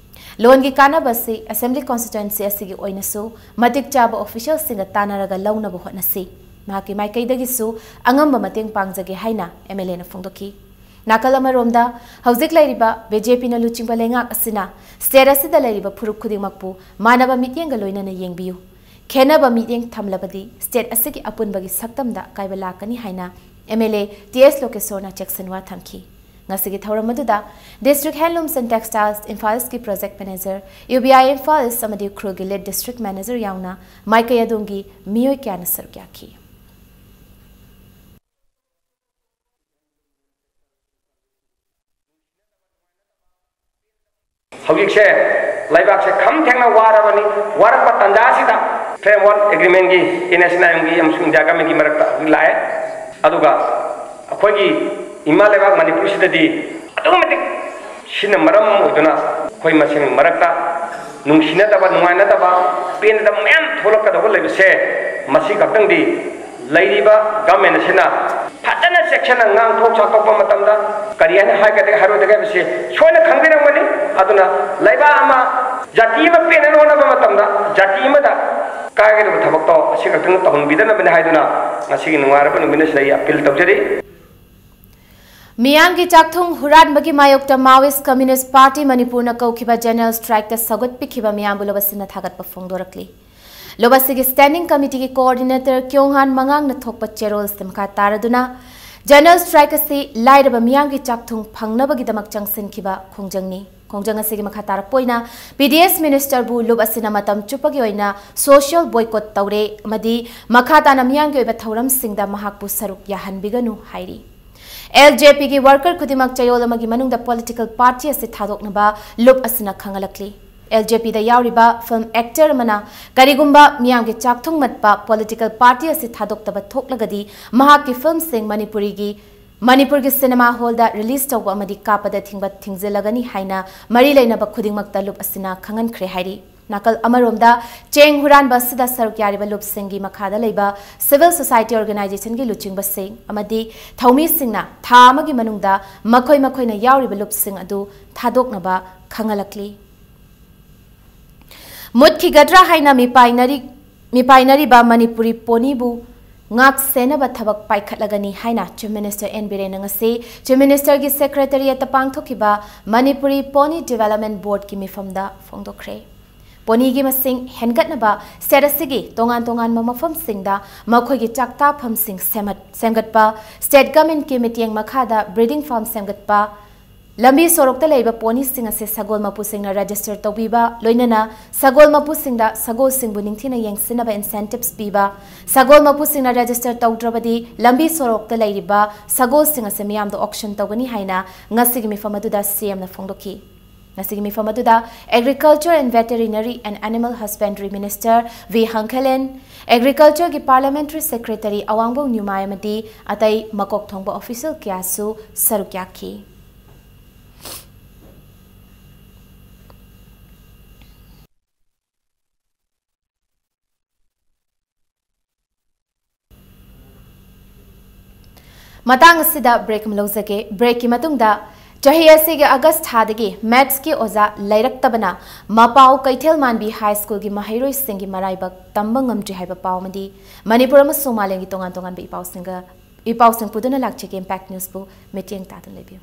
ꯂꯣꯟꯒꯤ ꯀꯥꯟꯅꯕ ꯑꯁꯤ ꯑꯦꯁꯦꯝꯕ꯭ꯂꯤ ꯀꯣꯟꯁꯇꯤꯇ꯭ꯋꯦꯟꯁꯤ ꯑꯁꯤꯒꯤ ꯑꯣꯏꯅꯁꯨ ꯃꯇꯤꯛ ꯆꯥꯕ ꯑꯣꯐꯤꯁꯤꯌꯦꯜꯁꯤꯡꯒ ꯇꯥꯟꯅꯔꯒ ꯂꯧꯅꯕ ꯍꯣꯠꯅꯁꯤ꯫ ꯃꯍꯥꯛꯀꯤ ꯃꯥꯏꯀꯩꯗꯒꯤꯁꯨ ꯑꯉꯝꯕ ꯃꯇꯦꯡ ꯄꯥꯡꯖꯒꯦ ꯍꯥꯏꯅ ꯑꯦꯝ ꯑꯦꯜ ꯑꯦꯅ ꯐꯣꯡꯗꯣꯛꯈꯤ꯫ ꯅꯥꯀꯜ ꯑꯃꯔꯣꯝꯗ, ꯍꯧꯖꯤꯛ ꯂꯩꯔꯤꯕ ꯕꯤ ꯖꯦ ꯄꯤꯅ ꯂꯨꯆꯤꯡꯕ ꯂꯩꯉꯥꯛ ꯑꯁꯤꯅ ꯁ꯭ꯇꯦꯠ ꯑꯁꯤꯗ ꯂꯩꯔꯤꯕ ꯐꯨꯔꯨꯞ ꯈꯨꯗꯤꯡꯃꯛꯄꯨ ꯃꯥꯟꯅꯕ ꯃꯤꯠꯌꯦꯡꯒ ꯂꯣꯏꯅꯅ ꯌꯦꯡꯕꯤꯌꯨ꯫ ꯈꯦꯟꯅꯕ ꯃꯤꯠꯌꯦꯡ ꯊꯝꯂꯕꯗꯤ ꯁ꯭ꯇꯦꯠ ꯑꯁꯤꯒꯤ ꯑꯄꯨꯟꯕꯒꯤ ꯁꯛꯇꯝꯗ ꯑꯀꯥꯏꯕ ꯂꯥꯛꯀꯅꯤ ꯍꯥꯏꯅ ꯑꯦꯝ ꯑꯦꯜ ꯑꯦ ꯇꯤ ꯑꯦꯁ ꯂꯣꯀꯦꯁꯣꯔꯅ ꯆꯦꯛꯁꯤꯟꯋꯥ ꯊꯝꯈꯤ꯫ ꯉꯁꯤꯒꯤ ꯊꯧꯔꯝ ꯑꯗꯨꯗ District Handlooms and Textiles Imphal ꯏꯁꯀꯤ ꯄ꯭ꯔꯣꯖꯦꯛ ꯃꯦꯅꯦꯖꯔ, ꯌꯨ ꯕꯤ ꯑꯥꯏ ꯏꯝꯐꯥꯜ ꯏꯁ ꯑꯃꯗꯤ ꯎꯈ꯭ꯔꯨꯜꯒꯤ ꯂꯤꯗ ꯗꯤꯁꯇ꯭ꯔꯤꯛ ꯃꯦꯅꯦꯖꯔ ꯌꯥꯎꯅ ꯃꯥꯏꯀꯩ ꯑꯗꯣꯝꯒꯤ ꯃꯤꯑꯣꯏ ꯀꯌꯥꯅ ꯁꯔꯨꯛ ꯌꯥꯈꯤ꯫ ꯍꯧꯖꯤꯛꯁꯦ ꯂꯩꯕꯥꯛꯁꯦ ꯈꯝ ꯊꯦꯡꯅ ꯋꯥꯔꯕꯅꯤ꯫ ꯋꯥꯔꯛꯄ ꯇꯥꯟꯖꯥꯁꯤꯗ ꯐ꯭ꯔꯦꯝꯋꯥꯔꯛ ꯑꯦꯒ꯭ꯔꯤꯃꯦꯟꯒꯤ ꯑꯦꯟ ꯑꯦꯁ ꯑꯦꯟ ꯑꯥꯏ ꯑꯦꯝꯒꯤ ꯑꯃꯁꯨꯡ ꯏꯟꯗꯤꯌꯥ ꯒꯃꯦꯟꯒꯤ ꯃꯔꯛꯇ ꯍꯧꯖꯤꯛ ꯂꯥꯛꯑꯦ꯫ ꯑꯗꯨꯒ ꯑꯩꯈꯣꯏꯒꯤ ꯏꯃꯥ ꯂꯩꯕꯥꯛ ꯃꯅꯤꯄꯨꯔꯁꯤꯗꯗꯤ ꯑꯗꯨꯛꯀꯤ ꯃꯇꯤꯛ ꯁꯤꯅ ꯃꯔꯝ ꯑꯣꯏꯗꯨꯅ ꯑꯩꯈꯣꯏ ꯃꯁꯦꯟ ꯃꯔꯛꯇ ꯅꯨꯡꯁꯤꯅꯗꯕ, ꯅꯨꯡꯉꯥꯏꯅꯗꯕ, ꯄꯦꯟꯅꯗꯕ ꯃꯌꯥꯝ ꯊꯣꯛꯂꯛꯀꯗꯧꯕ ꯂꯩꯕꯁꯦ, ꯃꯁꯤ ꯈꯛꯇꯪꯗꯤ ꯂꯩꯔꯤꯕ ꯒꯃꯦꯟ ꯑꯁꯤꯅ ꯐꯖꯅ ꯆꯦꯛꯁꯤꯟꯅ ꯉꯥꯡꯊꯣꯛ ꯁꯥꯊꯣꯛꯄ ꯃꯇꯝꯗ ꯀꯔꯤ ꯍꯥꯏꯅ ꯍꯥꯏꯒꯗꯒꯦ ꯍꯥꯏꯔꯣꯏꯗꯒꯦ ꯍꯥꯏꯕꯁꯤ ꯁꯣꯏꯅ ꯈꯪꯕꯤꯔꯝꯒꯅꯤ꯫ ꯑꯗꯨꯅ ꯂꯩꯕꯥꯛ ꯑꯃ, ꯖꯥꯇꯤ ꯑꯃ ꯄꯦꯟꯅꯅ ꯍꯣꯠꯅꯕ ꯃꯇꯝꯗ ꯖꯥꯇꯤ ꯑꯃꯗ ꯀꯥꯏꯒꯗꯕ ꯊꯕꯛꯇꯣ ꯑꯁꯤ ꯈꯛꯇꯪ ꯇꯧꯍꯟꯕꯤꯗꯅꯕꯅꯤ ꯍꯥꯏꯗꯨꯅ ꯉꯁꯤꯒꯤ ꯅꯨꯡꯉꯥꯏꯔꯕ ꯅꯨꯃꯤꯠ ꯑꯁꯤꯗ ꯑꯩ ꯑꯄꯤꯜ ꯇꯧꯖꯔꯤ꯫ ꯃꯤꯌꯥꯝꯒꯤ ꯆꯥꯛꯊꯨꯡ ꯍꯨꯔꯥꯟꯕꯒꯤ ꯃꯥꯌꯣꯛꯇ Maoist Communist Party ꯃꯅꯤꯄꯨꯔꯅ ꯀꯧꯈꯤꯕ ꯖꯦꯅꯔꯦꯜ ꯁ꯭ꯇ꯭ꯔꯥꯏꯛꯇ ꯁꯧꯒꯠꯄꯤꯈꯤꯕ ꯃꯤꯌꯥꯝꯕꯨ ꯂꯨꯞ ꯑꯁꯤꯅ ꯊꯥꯒꯠꯄ ꯐꯣꯡꯗꯣꯔꯛꯂꯤ꯫ ꯂꯨꯞ ꯑꯁꯤꯒꯤ ꯁ꯭ꯇꯦꯟꯗꯤꯡ ꯀꯃꯤꯇꯤꯒꯤ ꯀꯣꯑꯣꯔꯗꯤꯅꯦꯇꯔ ꯀ꯭ꯌꯣꯡꯍꯥꯟ ꯃꯉꯥꯡꯅ ꯊꯣꯛꯄ ꯆꯦꯔꯣꯜꯁꯤꯗ ꯃꯈꯥ ꯇꯥꯔꯗꯨꯅ ꯖꯦꯅꯔꯦꯜ ꯁ꯭ꯇ꯭ꯔꯥꯏꯛ ꯑꯁꯤ ꯂꯥꯏꯔꯕ ꯃꯤꯌꯥꯝꯒꯤ ꯆꯥꯛꯊꯨꯡ ꯐꯪꯅꯕꯒꯤꯗꯃꯛ ꯆꯪꯁꯤꯟꯈꯤꯕ ꯈꯣꯡꯖꯪꯅꯤ꯫ ꯈꯣꯡꯖꯪ ꯑꯁꯤꯒꯤ ꯃꯈꯥ ꯇꯥꯔꯛꯄ ꯑꯣꯏꯅ P D S ꯃꯤꯅꯤꯁꯇꯔꯕꯨ ꯂꯨꯞ ꯑꯁꯤꯅ ꯃꯇꯝ ꯆꯨꯞꯄꯒꯤ ꯑꯣꯏꯅ ꯁꯣꯁꯤꯌꯦꯜ ꯕꯣꯏꯀꯣꯠ ꯇꯧꯔꯦ ꯑꯃꯗꯤ ꯃꯈꯥ ꯇꯥꯅ ꯃꯤꯌꯥꯝꯒꯤ ꯑꯣꯏꯕ ꯊꯧꯔꯝꯁꯤꯡꯗ ꯃꯍꯥꯛꯄꯨ ꯁꯔꯨꯛ ꯌꯥꯍꯟꯕꯤꯒꯅꯨ ꯍꯥꯏꯔꯤ꯫ L J Pꯒꯤ ꯋꯥꯔꯀꯔ ꯈꯨꯗꯤꯡꯃꯛ ꯆꯌꯣꯜ ꯑꯃꯒꯤ ꯃꯅꯨꯡꯗ ꯄꯣꯂꯤꯇꯤꯀꯦꯜ ꯄꯥꯔꯇꯤ ꯑꯁꯤ ꯊꯥꯗꯣꯛꯅꯕ ꯂꯨꯞ ꯑꯁꯤꯅ ꯈꯪꯍꯜꯂꯛꯂꯤ꯫ ꯑꯦꯜ ꯖꯦ ꯄꯤꯗ ꯌꯥꯎꯔꯤꯕ ꯐꯤꯜꯝ ꯑꯦꯛꯇꯔ ꯑꯃꯅ ꯀꯔꯤꯒꯨꯝꯕ ꯃꯤꯌꯥꯝꯒꯤ ꯆꯥꯛꯊꯨꯡ ꯃꯠꯄ ꯄꯣꯂꯤꯇꯤꯀꯦꯜ ꯄꯥꯔꯇꯤ ꯑꯁꯤ ꯊꯥꯗꯣꯛꯇꯕ ꯊꯣꯛꯂꯒꯗꯤ ꯃꯍꯥꯛꯀꯤ ꯐꯤꯜꯝꯁꯤꯡ ꯃꯅꯤꯄꯨꯔꯤꯒꯤ, ꯃꯅꯤꯄꯨꯔꯒꯤ ꯁꯤꯅꯦꯃꯥ ꯍꯣꯜꯗ ꯔꯤꯂꯤꯖ ꯇꯧꯕ ꯑꯃꯗꯤ ꯀꯥꯞꯄꯗ ꯊꯤꯡꯕ ꯊꯤꯡꯖꯤꯜꯂꯒꯅꯤ ꯍꯥꯏꯅ ꯃꯔꯤ ꯂꯩꯅꯕ ꯈꯨꯗꯤꯡꯃꯛꯇ ꯂꯨꯞ ꯑꯁꯤꯅ ꯈꯪꯍꯟꯈ꯭ꯔꯦ ꯍꯥꯏꯔꯤ꯫ ꯅꯥꯀꯜ ꯑꯃꯔꯣꯝꯗ, ꯆꯦꯡ ꯍꯨꯔꯥꯟꯕ ꯑꯁꯤꯗ ꯁꯔꯨꯛ ꯌꯥꯔꯤꯕ ꯂꯨꯞꯁꯤꯡꯒꯤ ꯃꯈꯥꯗ ꯂꯩꯕ ꯁꯤꯚꯤꯜ ꯁꯣꯁꯥꯏꯇꯤ ꯑꯣꯔꯒꯅꯥꯏꯖꯦꯁꯟꯒꯤ ꯂꯨꯆꯤꯡꯕꯁꯤꯡ ꯑꯃꯗꯤ ꯊꯧꯃꯤꯁꯤꯡꯅ ꯊꯥ ꯑꯃꯒꯤ ꯃꯅꯨꯡꯗ ꯃꯈꯣꯏ ꯃꯈꯣꯏꯅ ꯌꯥꯎꯔꯤꯕ ꯂꯨꯞꯁꯤꯡ ꯑꯗꯨ ꯊꯥꯗꯣꯛꯅꯕ ꯈꯪꯍꯜꯂꯛꯂꯤ꯫ ꯃꯨꯠꯈꯤꯒꯗ꯭ꯔꯥ ꯍꯥꯏꯅ ꯃꯤꯄꯥꯏꯅꯔꯤ-, ꯃꯤꯄꯥꯏꯅꯔꯤꯕ ꯃꯅꯤꯄꯨꯔꯤ ꯄꯣꯅꯤꯕꯨ ꯉꯥꯛ ꯁꯦꯟꯅꯕ ꯊꯕꯛ ꯄꯥꯏꯈꯠꯂꯒꯅꯤ ꯍꯥꯏꯅ Chief Minister ꯑꯦꯟ ꯕꯤꯔꯦꯟꯅ ꯉꯁꯤ Chief Ministerꯒꯤ Secretariatꯇ ꯄꯥꯡꯊꯣꯛꯈꯤꯕ ꯃꯅꯤꯄꯨꯔꯤ ꯄꯣꯅꯤ Development Boardꯀꯤ ꯃꯤꯐꯝꯗ ꯐꯣꯡꯗꯣꯛꯈ꯭ꯔꯦ꯫ ꯄꯣꯅꯤꯒꯤ ꯃꯁꯤꯡ ꯍꯦꯟꯒꯠꯅꯕ state ꯑꯁꯤꯒꯤ ꯇꯣꯉꯥꯟ ꯇꯣꯉꯥꯟꯕ ꯃꯐꯝꯁꯤꯡꯗ ꯃꯈꯣꯏꯒꯤ ꯆꯥꯛꯇꯥꯐꯝꯁꯤꯡ ꯁꯦꯝꯍꯠ-, ꯁꯦꯝꯒꯠꯄ, state governmentꯀꯤ ꯃꯤꯠꯌꯦꯡ ꯃꯈꯥꯗ breeding farm ꯁꯦꯝꯒꯠꯄ, ꯂꯝꯕꯤ ꯁꯣꯔꯣꯛꯇ ꯂꯩꯕ ꯄꯣꯅꯤꯁꯤꯡ ꯑꯁꯤ ꯁꯒꯣꯜ ꯃꯄꯨꯁꯤꯡꯅ register ꯇꯧꯕꯤꯕ, ꯂꯣꯏꯅꯅ ꯁꯒꯣꯜ ꯃꯄꯨꯁꯤꯡꯗ ꯁꯒꯣꯜꯁꯤꯡꯕꯨ ꯅꯤꯡꯊꯤꯅ ꯌꯦꯡꯁꯤꯟꯅꯕ incentives ꯄꯤꯕ, ꯁꯒꯣꯜ ꯃꯄꯨꯁꯤꯡꯅ register ꯇꯧꯗ꯭ꯔꯕꯗꯤ ꯂꯝꯕꯤ ꯁꯣꯔꯣꯛꯇ ꯂꯩꯔꯤꯕ ꯁꯒꯣꯜꯁꯤꯡ ꯑꯁꯤ ꯃꯤꯌꯥꯝꯗ auction ꯇꯧꯒꯅꯤ ꯍꯥꯏꯅ ꯉꯁꯤꯒꯤ ꯃꯤꯐꯝ ꯑꯗꯨꯗ ꯁꯤ ꯑꯦꯝꯅ ꯐꯣꯡꯗꯣꯛꯈꯤ꯫ ꯉꯁꯤꯒꯤ ꯃꯤꯐꯝ ꯑꯗꯨꯗ Agriculture and Veterinary and Animal Husbandry Minister V Hangkhelen, Agricultureꯒꯤ Parliamentary Secretary ꯑꯋꯥꯡꯕꯧ ꯅ꯭ꯌꯨꯃꯥꯏ ꯑꯃꯗꯤ ꯑꯇꯩ ꯃꯀꯣꯛ ꯊꯣꯡꯕ official ꯀꯌꯥꯁꯨ ꯁꯔꯨꯛ ꯌꯥꯈꯤ꯫ ꯃꯇꯥꯡ ꯑꯁꯤꯗ break ꯑꯃ ꯂꯧꯖꯒꯦ꯫ Breakꯀꯤ ꯃꯇꯨꯡꯗ, ꯆꯍꯤ ꯑꯁꯤꯒꯤ August ꯊꯥꯗꯒꯤ mathsꯀꯤ ꯑꯣꯖꯥ ꯂꯩꯔꯛꯇꯕꯅ ꯃꯄꯥꯎ ꯀꯩꯊꯦꯜ ꯃꯥꯟꯕꯤ High Schoolꯒꯤ ꯃꯍꯩꯔꯣꯏꯁꯤꯡꯒꯤ ꯃꯔꯥꯏꯕꯛ ꯇꯝꯕ ꯉꯝꯗ꯭ꯔꯤ ꯍꯥꯏꯕ ꯄꯥꯎ ꯑꯃꯗꯤ ꯃꯅꯤꯄꯨꯔ ꯑꯃꯁꯨꯡ ꯃꯥꯂꯦꯝꯒꯤ ꯇꯣꯉꯥꯟ ꯇꯣꯉꯥꯟꯕ ꯏꯄꯥꯎꯁꯤꯡꯒ, ꯏꯄꯥꯎꯁꯤꯡ ꯄꯨꯗꯨꯅ ꯂꯥꯛꯆꯒꯦ꯫ Impact Newsꯄꯨ ꯃꯤꯠꯌꯦꯡ ꯇꯥꯗꯨꯅ ꯂꯩꯕꯤꯌꯨ꯫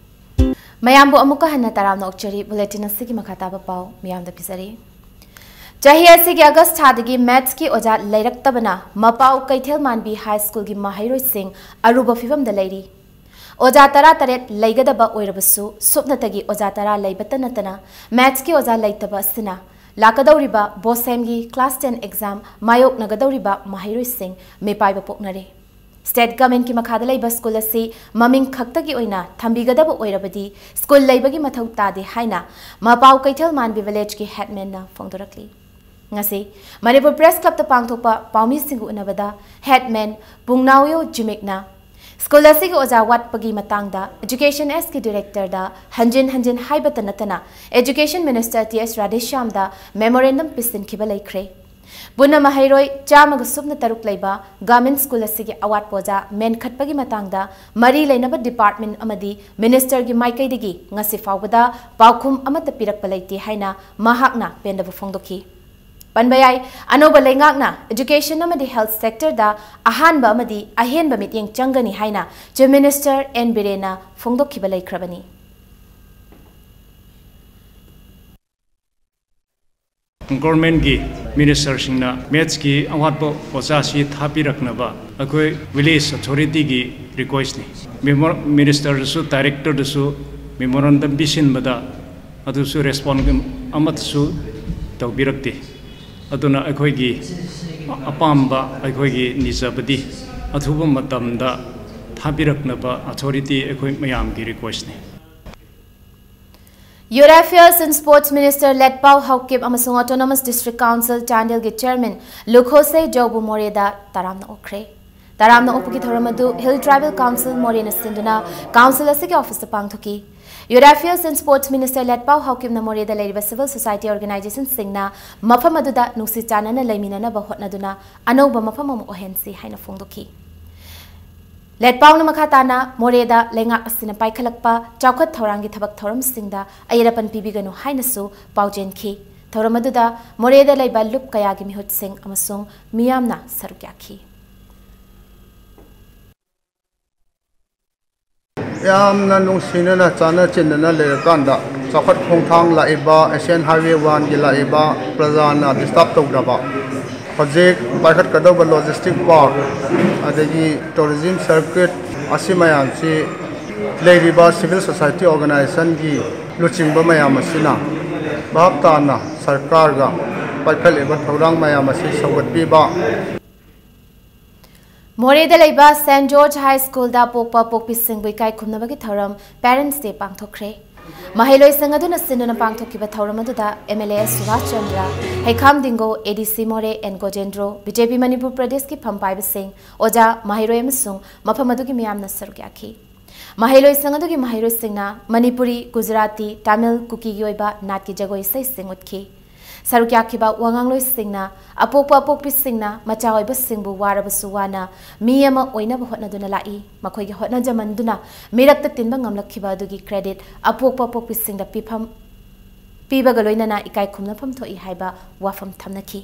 ꯃꯌꯥꯝꯕꯨ ꯑꯃꯨꯛꯀ ꯍꯟꯅ ꯇꯔꯥꯝꯅ ꯑꯣꯛꯆꯔꯤ꯫ Bulletin ꯑꯁꯤꯒꯤ ꯃꯈꯥ ꯇꯥꯕ ꯄꯥꯎ ꯃꯤꯌꯥꯝꯗ ꯄꯤꯖꯔꯤ꯫ ꯆꯍꯤ ꯑꯁꯤꯒꯤ August ꯊꯥꯗꯒꯤ mathsꯀꯤ ꯑꯣꯖꯥ ꯂꯩꯔꯛꯇꯕꯅ ꯃꯄꯥꯎ ꯀꯩꯊꯦꯜ ꯃꯥꯟꯕꯤ High Schoolꯒꯤ ꯃꯍꯩꯔꯣꯏꯁꯤꯡ ꯑꯔꯨꯕ ꯐꯤꯚꯝꯗ ꯂꯩꯔꯤ꯫ ꯑꯣꯖꯥ ꯇꯔꯥꯇꯔꯦꯠ ꯂꯩꯒꯗꯕ ꯑꯣꯏꯔꯕꯁꯨ, ꯁꯨꯞꯅꯇꯒꯤ ꯑꯣꯖꯥ ꯇꯔꯥ ꯂꯩꯕꯇ ꯅꯠꯇꯅ mathsꯀꯤ ꯑꯣꯖꯥ ꯂꯩꯇꯕ ꯑꯁꯤꯅ ꯂꯥꯛꯀꯗꯧꯔꯤꯕ BOSEMꯒꯤ class ten exam ꯃꯥꯌꯣꯛꯅꯒꯗꯧꯔꯤꯕ ꯃꯍꯩꯔꯣꯏꯁꯤꯡ ꯃꯤꯄꯥꯏꯕ ꯄꯣꯛꯅꯔꯦ꯫ State governmentꯀꯤ ꯃꯈꯥꯗ ꯂꯩꯕ ꯁ꯭ꯀꯨꯜ ꯑꯁꯤ ꯃꯃꯤꯡ ꯈꯛꯇꯒꯤ ꯑꯣꯏꯅ ꯊꯝꯕꯤꯒꯗꯕ ꯑꯣꯏꯔꯕꯗꯤ ꯁ꯭ꯀꯨꯜ ꯂꯩꯕꯒꯤ ꯃꯊꯧ ꯇꯥꯗꯦ ꯍꯥꯏꯅ ꯃꯄꯥꯎ ꯀꯩꯊꯦꯜ ꯃꯥꯟꯕꯤ villageꯀꯤ headmanꯅ ꯐꯣꯡꯗꯣꯔꯛꯂꯤ꯫ ꯉꯁꯤ ꯃꯅꯤꯄꯨꯔ Press Clubꯇ ꯄꯥꯡꯊꯣꯛꯄ ꯄꯥꯎꯃꯤꯁꯤꯡꯒ ꯎꯅꯕꯗ headman ꯄꯨꯡꯅꯥꯎꯌꯣ ꯖꯤꯃꯤꯛꯅ ꯁ꯭ꯀꯨꯜ ꯑꯁꯤꯒꯤ ꯑꯣꯖꯥ ꯋꯥꯠꯄꯒꯤ ꯃꯇꯥꯡꯗ Education Sꯀꯤ directorꯗ ꯍꯟꯖꯤꯟ ꯍꯟꯖꯤꯟ ꯍꯥꯏꯕꯇ ꯅꯠꯇꯅ Education Minister ꯇꯤ ꯑꯦꯁ ꯔꯥꯙꯦꯁ꯭ꯌꯥꯝꯗ memorandum ꯄꯤꯁꯤꯟꯈꯤꯕ ꯂꯩꯈ꯭ꯔꯦ꯫ ꯄꯨꯟꯅ ꯃꯍꯩꯔꯣꯏ ꯆꯥꯝꯃꯒ ꯁꯨꯞꯅ ꯇꯔꯨꯛ ꯂꯩꯕ government ꯁ꯭ꯀꯨꯜ ꯑꯁꯤꯒꯤ ꯑꯋꯥꯠꯄ ꯑꯣꯖꯥ ꯃꯦꯟꯈꯠꯄꯒꯤ ꯃꯇꯥꯡꯗ ꯃꯔꯤ ꯂꯩꯅꯕ department ꯑꯃꯗꯤ ministerꯒꯤ ꯃꯥꯏꯀꯩꯗꯒꯤ ꯉꯁꯤ ꯐꯥꯎꯕꯗ ꯄꯥꯎꯈꯨꯝ ꯑꯃꯠꯇ ꯄꯤꯔꯛꯄ ꯂꯩꯇꯦ ꯍꯥꯏꯅ ꯃꯍꯥꯛꯅ ꯄꯦꯟꯗꯕ ꯐꯣꯡꯗꯣꯛꯈꯤ꯫ ꯄꯟꯕ ꯌꯥꯏ, ꯑꯅꯧꯕ ꯂꯩꯉꯥꯛꯅ education ꯑꯃꯗꯤ health sectorꯗ ꯑꯍꯥꯟꯕ ꯑꯃꯗꯤ ꯑꯍꯦꯟꯕ ꯃꯤꯠꯌꯦꯡ ꯆꯪꯒꯅꯤ ꯍꯥꯏꯅ Chief Minister ꯑꯦꯟ ꯕꯤꯔꯦꯟꯅ ꯐꯣꯡꯗꯣꯛꯈꯤꯕ ꯂꯩꯈ꯭ꯔꯕꯅꯤ꯫ Governmentꯀꯤ ministerꯁꯤꯡꯅ mathsꯀꯤ ꯑꯋꯥꯠꯄ ꯑꯣꯖꯥꯁꯤ ꯊꯥꯕꯤꯔꯛꯅꯕ ꯑꯩꯈꯣꯏ village authorityꯒꯤ requestꯅꯤ꯫ Memo-, ministerꯗꯁꯨ directorꯗꯁꯨ memorandum ꯄꯤꯁꯤꯟꯕꯗ ꯑꯗꯨꯁꯨ respond ꯑꯃꯠꯇꯁꯨ ꯇꯧꯕꯤꯔꯛꯇꯦ꯫ ꯑꯗꯨꯅ ꯑꯩꯈꯣꯏꯒꯤ ꯑꯄꯥꯝꯕ, ꯑꯩꯈꯣꯏꯒꯤ ꯅꯤꯖꯕꯗꯤ ꯑꯊꯨꯕ ꯃꯇꯝꯗ ꯊꯥꯕꯤꯔꯛꯅꯕ authority ꯑꯩꯈꯣꯏ ꯃꯌꯥꯝꯒꯤ requestꯅꯤ꯫ Youth Affairs and Sports Minister ꯂꯦꯠꯄꯥꯎ Haokip ꯑꯃꯁꯨꯡ Autonomous District Council ꯆꯥꯟꯗꯦꯜꯒꯤ Chairman ꯂꯨꯈꯣꯁꯦ ꯖꯧꯕꯨ ꯃꯣꯔꯦꯗ ꯇꯔꯥꯝꯅ ꯑꯣꯛꯈ꯭ꯔꯦ꯫ ꯇꯔꯥꯝꯅ ꯑꯣꯛꯄꯒꯤ ꯊꯧꯔꯝ ꯑꯗꯨ Hill Tribal Council ꯃꯣꯔꯦꯅ ꯁꯤꯟꯗꯨꯅ council ꯑꯁꯤꯒꯤ officeꯇ ꯄꯥꯡꯊꯣꯛꯈꯤ꯫ Youth Affairs and Sports Minister ꯂꯦꯠꯄꯥꯎ ꯍꯥꯎꯀꯤꯞꯅ ꯃꯣꯔꯦꯗ ꯂꯩꯔꯤꯕ civil society organizationꯁꯤꯡꯅ ꯃꯐꯝ ꯑꯗꯨꯗ ꯅꯨꯡꯁꯤ ꯆꯥꯟꯅꯅ ꯂꯩꯃꯤꯟꯅꯅꯕ ꯍꯣꯠꯅꯗꯨꯅ ꯑꯅꯧꯕ ꯃꯐꯝ ꯑꯃ ꯑꯣꯏꯍꯟꯁꯤ ꯍꯥꯏꯅ ꯐꯣꯡꯗꯣꯛꯈꯤ꯫ ꯂꯦꯠꯄꯥꯎꯅ ꯃꯈꯥ ꯇꯥꯅ ꯃꯣꯔꯦꯗ ꯂꯩꯉꯥꯛ ꯑꯁꯤꯅ ꯄꯥꯏꯈꯠꯂꯛꯄ ꯆꯥꯎꯈꯠ ꯊꯧꯔꯥꯡꯒꯤ ꯊꯕꯛ ꯊꯧꯔꯝꯁꯤꯡꯗ ꯑꯌꯦꯠ ꯑꯄꯟ ꯄꯤꯕꯤꯒꯅꯨ ꯍꯥꯏꯅꯁꯨ ꯄꯥꯎꯖꯦꯟꯈꯤ꯫ ꯊꯧꯔꯝ ꯑꯗꯨꯗ ꯃꯣꯔꯦꯗ ꯂꯩꯕ ꯂꯨꯞ ꯀꯌꯥꯒꯤ ꯃꯤꯍꯨꯠꯁꯤꯡ ꯑꯃꯁꯨꯡ ꯃꯤꯌꯥꯝꯅ ꯁꯔꯨꯛ ꯌꯥꯈꯤ꯫ ꯌꯥꯝꯅ ꯅꯨꯡꯁꯤꯅꯅ ꯆꯥꯟꯅ ꯆꯤꯟꯅꯅ ꯂꯩꯔꯀꯥꯟꯗ ꯆꯥꯎꯈꯠ ꯈꯣꯡꯊꯥꯡ ꯂꯥꯛꯏꯕ Asian Highway oneꯒꯤ ꯂꯥꯛꯏꯕ ꯄ꯭ꯔꯖꯥꯅ disturb ꯇꯧꯗꯕ, ꯍꯧꯖꯤꯛ ꯄꯥꯏꯈꯠꯀꯗꯧꯕ logistic park ꯑꯗꯒꯤ tourism circuit ꯑꯁꯤ ꯃꯌꯥꯝꯁꯤ ꯂꯩꯔꯤꯕ civil society organizationꯒꯤ ꯂꯨꯆꯤꯡꯕ ꯃꯌꯥꯝ ꯑꯁꯤꯅ ꯚꯥꯞ ꯇꯥꯅ ꯁꯔꯀꯥꯔꯒ ꯄꯥꯏꯈꯠꯂꯤꯕ ꯊꯧꯔꯥꯡ ꯃꯌꯥꯝ ꯑꯁꯤ ꯁꯧꯒꯠꯄꯤꯕ, ꯃꯣꯔꯦꯗ ꯂꯩꯕ ꯁꯦꯟꯠ ꯖꯣꯔꯖ ꯍꯥꯏ ꯁ꯭ꯀꯨꯜꯗ ꯄꯣꯛꯄ ꯄꯣꯛꯄꯤꯁꯤꯡꯕꯨ ꯏꯀꯥꯏ ꯈꯨꯝꯅꯕꯒꯤ ꯊꯧꯔꯝ Parents Day ꯄꯥꯡꯊꯣꯛꯈ꯭ꯔꯦ꯫ ꯃꯍꯩꯔꯣꯏꯁꯤꯡ ꯑꯗꯨꯅ ꯁꯤꯟꯗꯨꯅ ꯄꯥꯡꯊꯣꯛꯈꯤꯕ ꯊꯧꯔꯝ ꯑꯗꯨꯗ M L A Subhash Chandra, ꯍꯩꯈꯥꯝ ꯗꯤꯡꯒꯣ, A D C ꯃꯣꯔꯦ N ꯒꯣꯖꯦꯟꯗ꯭ꯔꯣ, B J P Manipur ꯄ꯭ꯔꯗꯦꯁꯀꯤ ꯐꯝ ꯄꯥꯏꯕꯁꯤꯡ, ꯑꯣꯖꯥ, ꯃꯍꯩꯔꯣꯏ ꯑꯃꯁꯨꯡ ꯃꯐꯝ ꯑꯗꯨꯒꯤ ꯃꯤꯌꯥꯝꯅ ꯁꯔꯨꯛ ꯌꯥꯈꯤ꯫ ꯃꯍꯩꯔꯣꯏꯁꯤꯡ ꯑꯗꯨꯒꯤ ꯃꯍꯩꯔꯣꯏꯁꯤꯡꯅ ꯃꯅꯤꯄꯨꯔꯤ, ꯒꯨꯖꯔꯥꯇꯤ, ꯇꯥꯃꯤꯜ, ꯀꯨꯀꯤꯒꯤ ꯑꯣꯏꯕ ꯅꯥꯠꯀꯤ ꯖꯒꯣꯏ ꯏꯁꯩꯁꯤꯡ ꯎꯠꯈꯤ꯫ ꯁꯔꯨꯛ ꯌꯥꯈꯤꯕ ꯋꯥꯉꯥꯡꯂꯣꯏꯁꯤꯡꯅ ꯑꯄꯣꯛꯄ ꯑꯄꯣꯛꯄꯤꯁꯤꯡꯅ ꯃꯆꯥ ꯑꯣꯏꯕꯁꯤꯡꯕꯨ ꯋꯥꯔꯕꯁꯨ ꯋꯥꯅ ꯃꯤ ꯑꯃ ꯑꯣꯏꯅꯕ ꯍꯣꯠꯅꯗꯨꯅ ꯂꯥꯛꯏ꯫ ꯃꯈꯣꯏꯒꯤ ꯍꯣꯠꯅꯖꯃꯟꯗꯨꯅ ꯃꯤꯔꯛꯇ ꯇꯤꯟꯕ ꯉꯝꯂꯛꯈꯤꯕ ꯑꯗꯨꯒꯤ credit ꯑꯄꯣꯛꯄ ꯑꯄꯣꯛꯄꯤꯁꯤꯡꯗ ꯄꯤꯐꯝ, ꯄꯤꯕꯒ ꯂꯣꯏꯅꯅ ꯏꯀꯥꯏ ꯈꯨꯝꯅꯐꯝ ꯊꯣꯛꯏ ꯍꯥꯏꯕ ꯋꯥꯐꯝ ꯊꯝꯅꯈꯤ꯫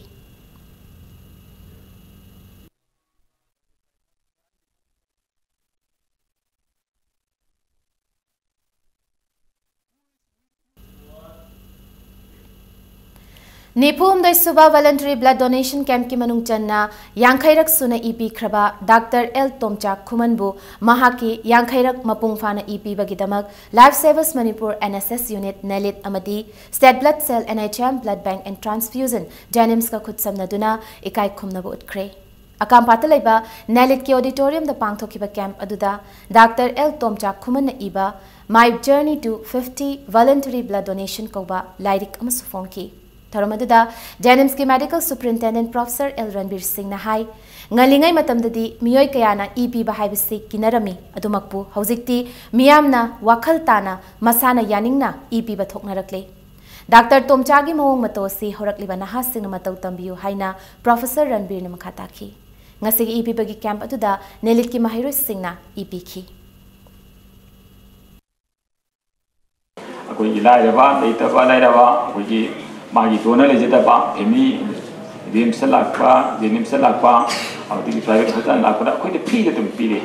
ꯅꯤꯐꯨ ꯍꯨꯝꯗꯣꯏ ꯁꯨꯕ Voluntary Blood Donation Campꯀꯤ ꯃꯅꯨꯡ ꯆꯟꯅ ꯌꯥꯡꯈꯩꯔꯛ ꯁꯨꯅ ꯏ ꯄꯤꯈ꯭ꯔꯕ ꯗꯥꯛꯇꯔ ꯑꯦꯜ ꯇꯣꯝꯆꯥ ꯈꯨꯃꯟꯕꯨ ꯃꯍꯥꯛꯀꯤ ꯌꯥꯡꯈꯩꯔꯛ ꯃꯄꯨꯡ ꯐꯥꯅ E ꯄꯤꯕꯒꯤꯗꯃꯛ Life Savers Manipur N S S Unit, NELIT ꯑꯃꯗꯤ State Blood Cell, N H M, Blood Bank and Transfusion, JNIMSꯀ ꯈꯨꯠꯁꯝꯅꯗꯨꯅ ꯏꯀꯥꯏ ꯈꯨꯝꯅꯕ ꯎꯠꯈ꯭ꯔꯦ꯫ ꯑꯀꯥꯝꯄꯥꯠꯇ ꯂꯩꯕ NELITꯀꯤ auditoriumꯗ ꯄꯥꯡꯊꯣꯛꯈꯤꯕ camp ꯑꯗꯨꯗ ꯗꯥꯛꯇꯔ ꯑꯦꯜ ꯇꯣꯝꯆꯥ ꯈꯨꯃꯟꯅ ꯏꯕ My Journey to fifty Voluntary Blood Donation ꯀꯧꯕ ꯂꯥꯏꯔꯤꯛ ꯑꯃꯁꯨ ꯐꯣꯡꯈꯤ꯫ ꯊꯧꯔꯝ ꯑꯗꯨꯗ JNIMSꯀꯤ Medical Superintendent Professor ꯑꯦꯜ ꯔꯟꯕꯤꯔ ꯁꯤꯡꯅ ꯍꯥꯏ, ꯉꯜꯂꯤꯉꯩ ꯃꯇꯝꯗꯗꯤ ꯃꯤꯑꯣꯏ ꯀꯌꯥꯅ ꯏ ꯄꯤꯕ ꯍꯥꯏꯕꯁꯤ ꯀꯤꯅꯔꯝꯃꯤ, ꯑꯗꯨꯃꯛꯄꯨ ꯍꯧꯖꯤꯛꯇꯤ ꯃꯤꯌꯥꯝꯅ ꯋꯥꯈꯜ ꯇꯥꯅ ꯃꯁꯥꯅ ꯌꯥꯅꯤꯡꯅ ꯏ ꯄꯤꯕ ꯊꯣꯛꯅꯔꯛꯂꯦ꯫ ꯗꯥꯛꯇꯔ ꯇꯣꯝꯆꯥꯒꯤ ꯃꯑꯣꯡ ꯃꯇꯧ ꯑꯁꯤ ꯍꯧꯔꯛꯂꯤꯕ ꯅꯍꯥꯁꯤꯡꯅ ꯃꯇꯧ ꯇꯝꯕꯤꯌꯨ ꯍꯥꯏꯅ Professor ꯔꯟꯕꯤꯔꯅ ꯃꯈꯥ ꯇꯥꯈꯤ꯫ ꯉꯁꯤꯒꯤ ꯏ ꯄꯤꯕꯒꯤ camp ꯑꯗꯨꯗ NELITꯀꯤ ꯃꯍꯩꯔꯣꯏꯁꯤꯡꯅ ꯏ ꯄꯤꯈꯤ꯫ ꯑꯩꯈꯣꯏꯒꯤ ꯂꯥꯏꯔꯕ, ꯂꯩꯇꯕ, ꯂꯥꯏꯔꯕ, ꯑꯩꯈꯣꯏꯒꯤ ꯃꯥꯒꯤ donor ꯂꯩꯖꯗꯕ family, RIMSꯇ ꯂꯥꯛꯄ, JNIMSꯇ ꯂꯥꯛꯄ, ꯑꯗꯨꯗꯒꯤ private hospital ꯂꯥꯛꯄꯗ ꯑꯩꯈꯣꯏꯅ freeꯗ ꯑꯗꯨꯝ ꯄꯤꯔꯦ꯫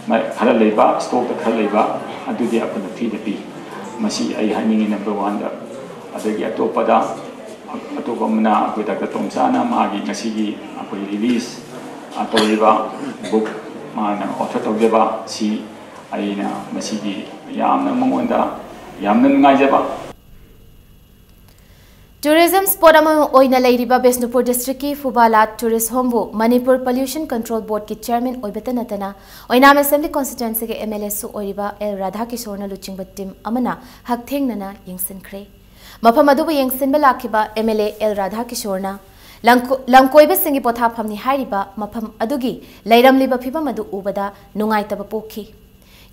ꯃ-, ꯈꯔ ꯂꯩꯕ, stockꯇ ꯈꯔ ꯂꯩꯕ, ꯑꯗꯨꯗꯤ ꯑꯩꯈꯣꯏꯅ freeꯗ ꯄꯤ꯫ ꯃꯁꯤ ꯑꯩ ꯍꯥꯏꯅꯤꯡꯉꯤ number oneꯗ꯫ ꯑꯗꯒꯤ ꯑꯇꯣꯞꯄꯗ, ꯑꯇꯣꯞꯄ ꯑꯃꯅ ꯑꯩꯈꯣꯏ ꯗꯥꯛꯇꯔ ꯇꯣꯝꯆꯥꯅ ꯃꯥꯒꯤ ꯉꯁꯤꯒꯤ ꯑꯩꯈꯣꯏ release, ꯑ, ꯇꯧꯔꯤꯕ book, ꯃꯥꯅ author ꯇꯧꯖꯕ ꯁꯤ ꯑꯩꯅ ꯃꯁꯤꯒꯤ ꯌꯥꯝꯅ ꯃꯉꯣꯟꯗ ꯌꯥꯝꯅ ꯅꯨꯡꯉꯥꯏꯖꯕ꯫ Tourism spot ꯑꯃ ꯑꯣꯏꯅ ꯂꯩꯔꯤꯕ ꯕꯤꯁꯅꯨꯄꯨꯔ district ꯀꯤ ꯐꯨꯕꯥꯂꯥ tourist home ꯕꯨ ꯃꯅꯤꯄꯨꯔ Pollution Control Board ꯀꯤ chairman ꯑꯣꯏꯕꯇ ꯅꯠꯇꯅ ꯑꯣꯏꯅꯥꯝ assembly constituency ꯒꯤ M L A ꯁꯨ ꯑꯣꯏꯔꯤꯕ ꯑꯦꯜ ꯔꯥꯙꯥꯀꯤꯁꯣꯔꯅ ꯂꯨꯆꯤꯡꯕ team ꯑꯃꯅ ꯍꯛꯊꯦꯡꯅꯅ ꯌꯦꯡꯁꯤꯟꯈ꯭ꯔꯦ꯫ ꯃꯐꯝ ꯑꯗꯨꯕꯨ ꯌꯦꯡꯁꯤꯟꯕ ꯂꯥꯛꯈꯤꯕ M L A ꯑꯦꯜ ꯔꯥꯙꯥꯀꯤꯁꯣꯔꯅ ꯂꯝꯀꯣ-, ꯂꯝꯀꯣꯏꯕꯁꯤꯡꯒꯤ ꯄꯣꯊꯥꯐꯝꯅꯤ ꯍꯥꯏꯔꯤꯕ ꯃꯐꯝ ꯑꯗꯨꯒꯤ ꯂꯩꯔꯝꯂꯤꯕ ꯐꯤꯕꯝ ꯑꯗꯨ ꯎꯕꯗ ꯅꯨꯡꯉꯥꯏꯇꯕ ꯄꯣꯛꯈꯤ꯫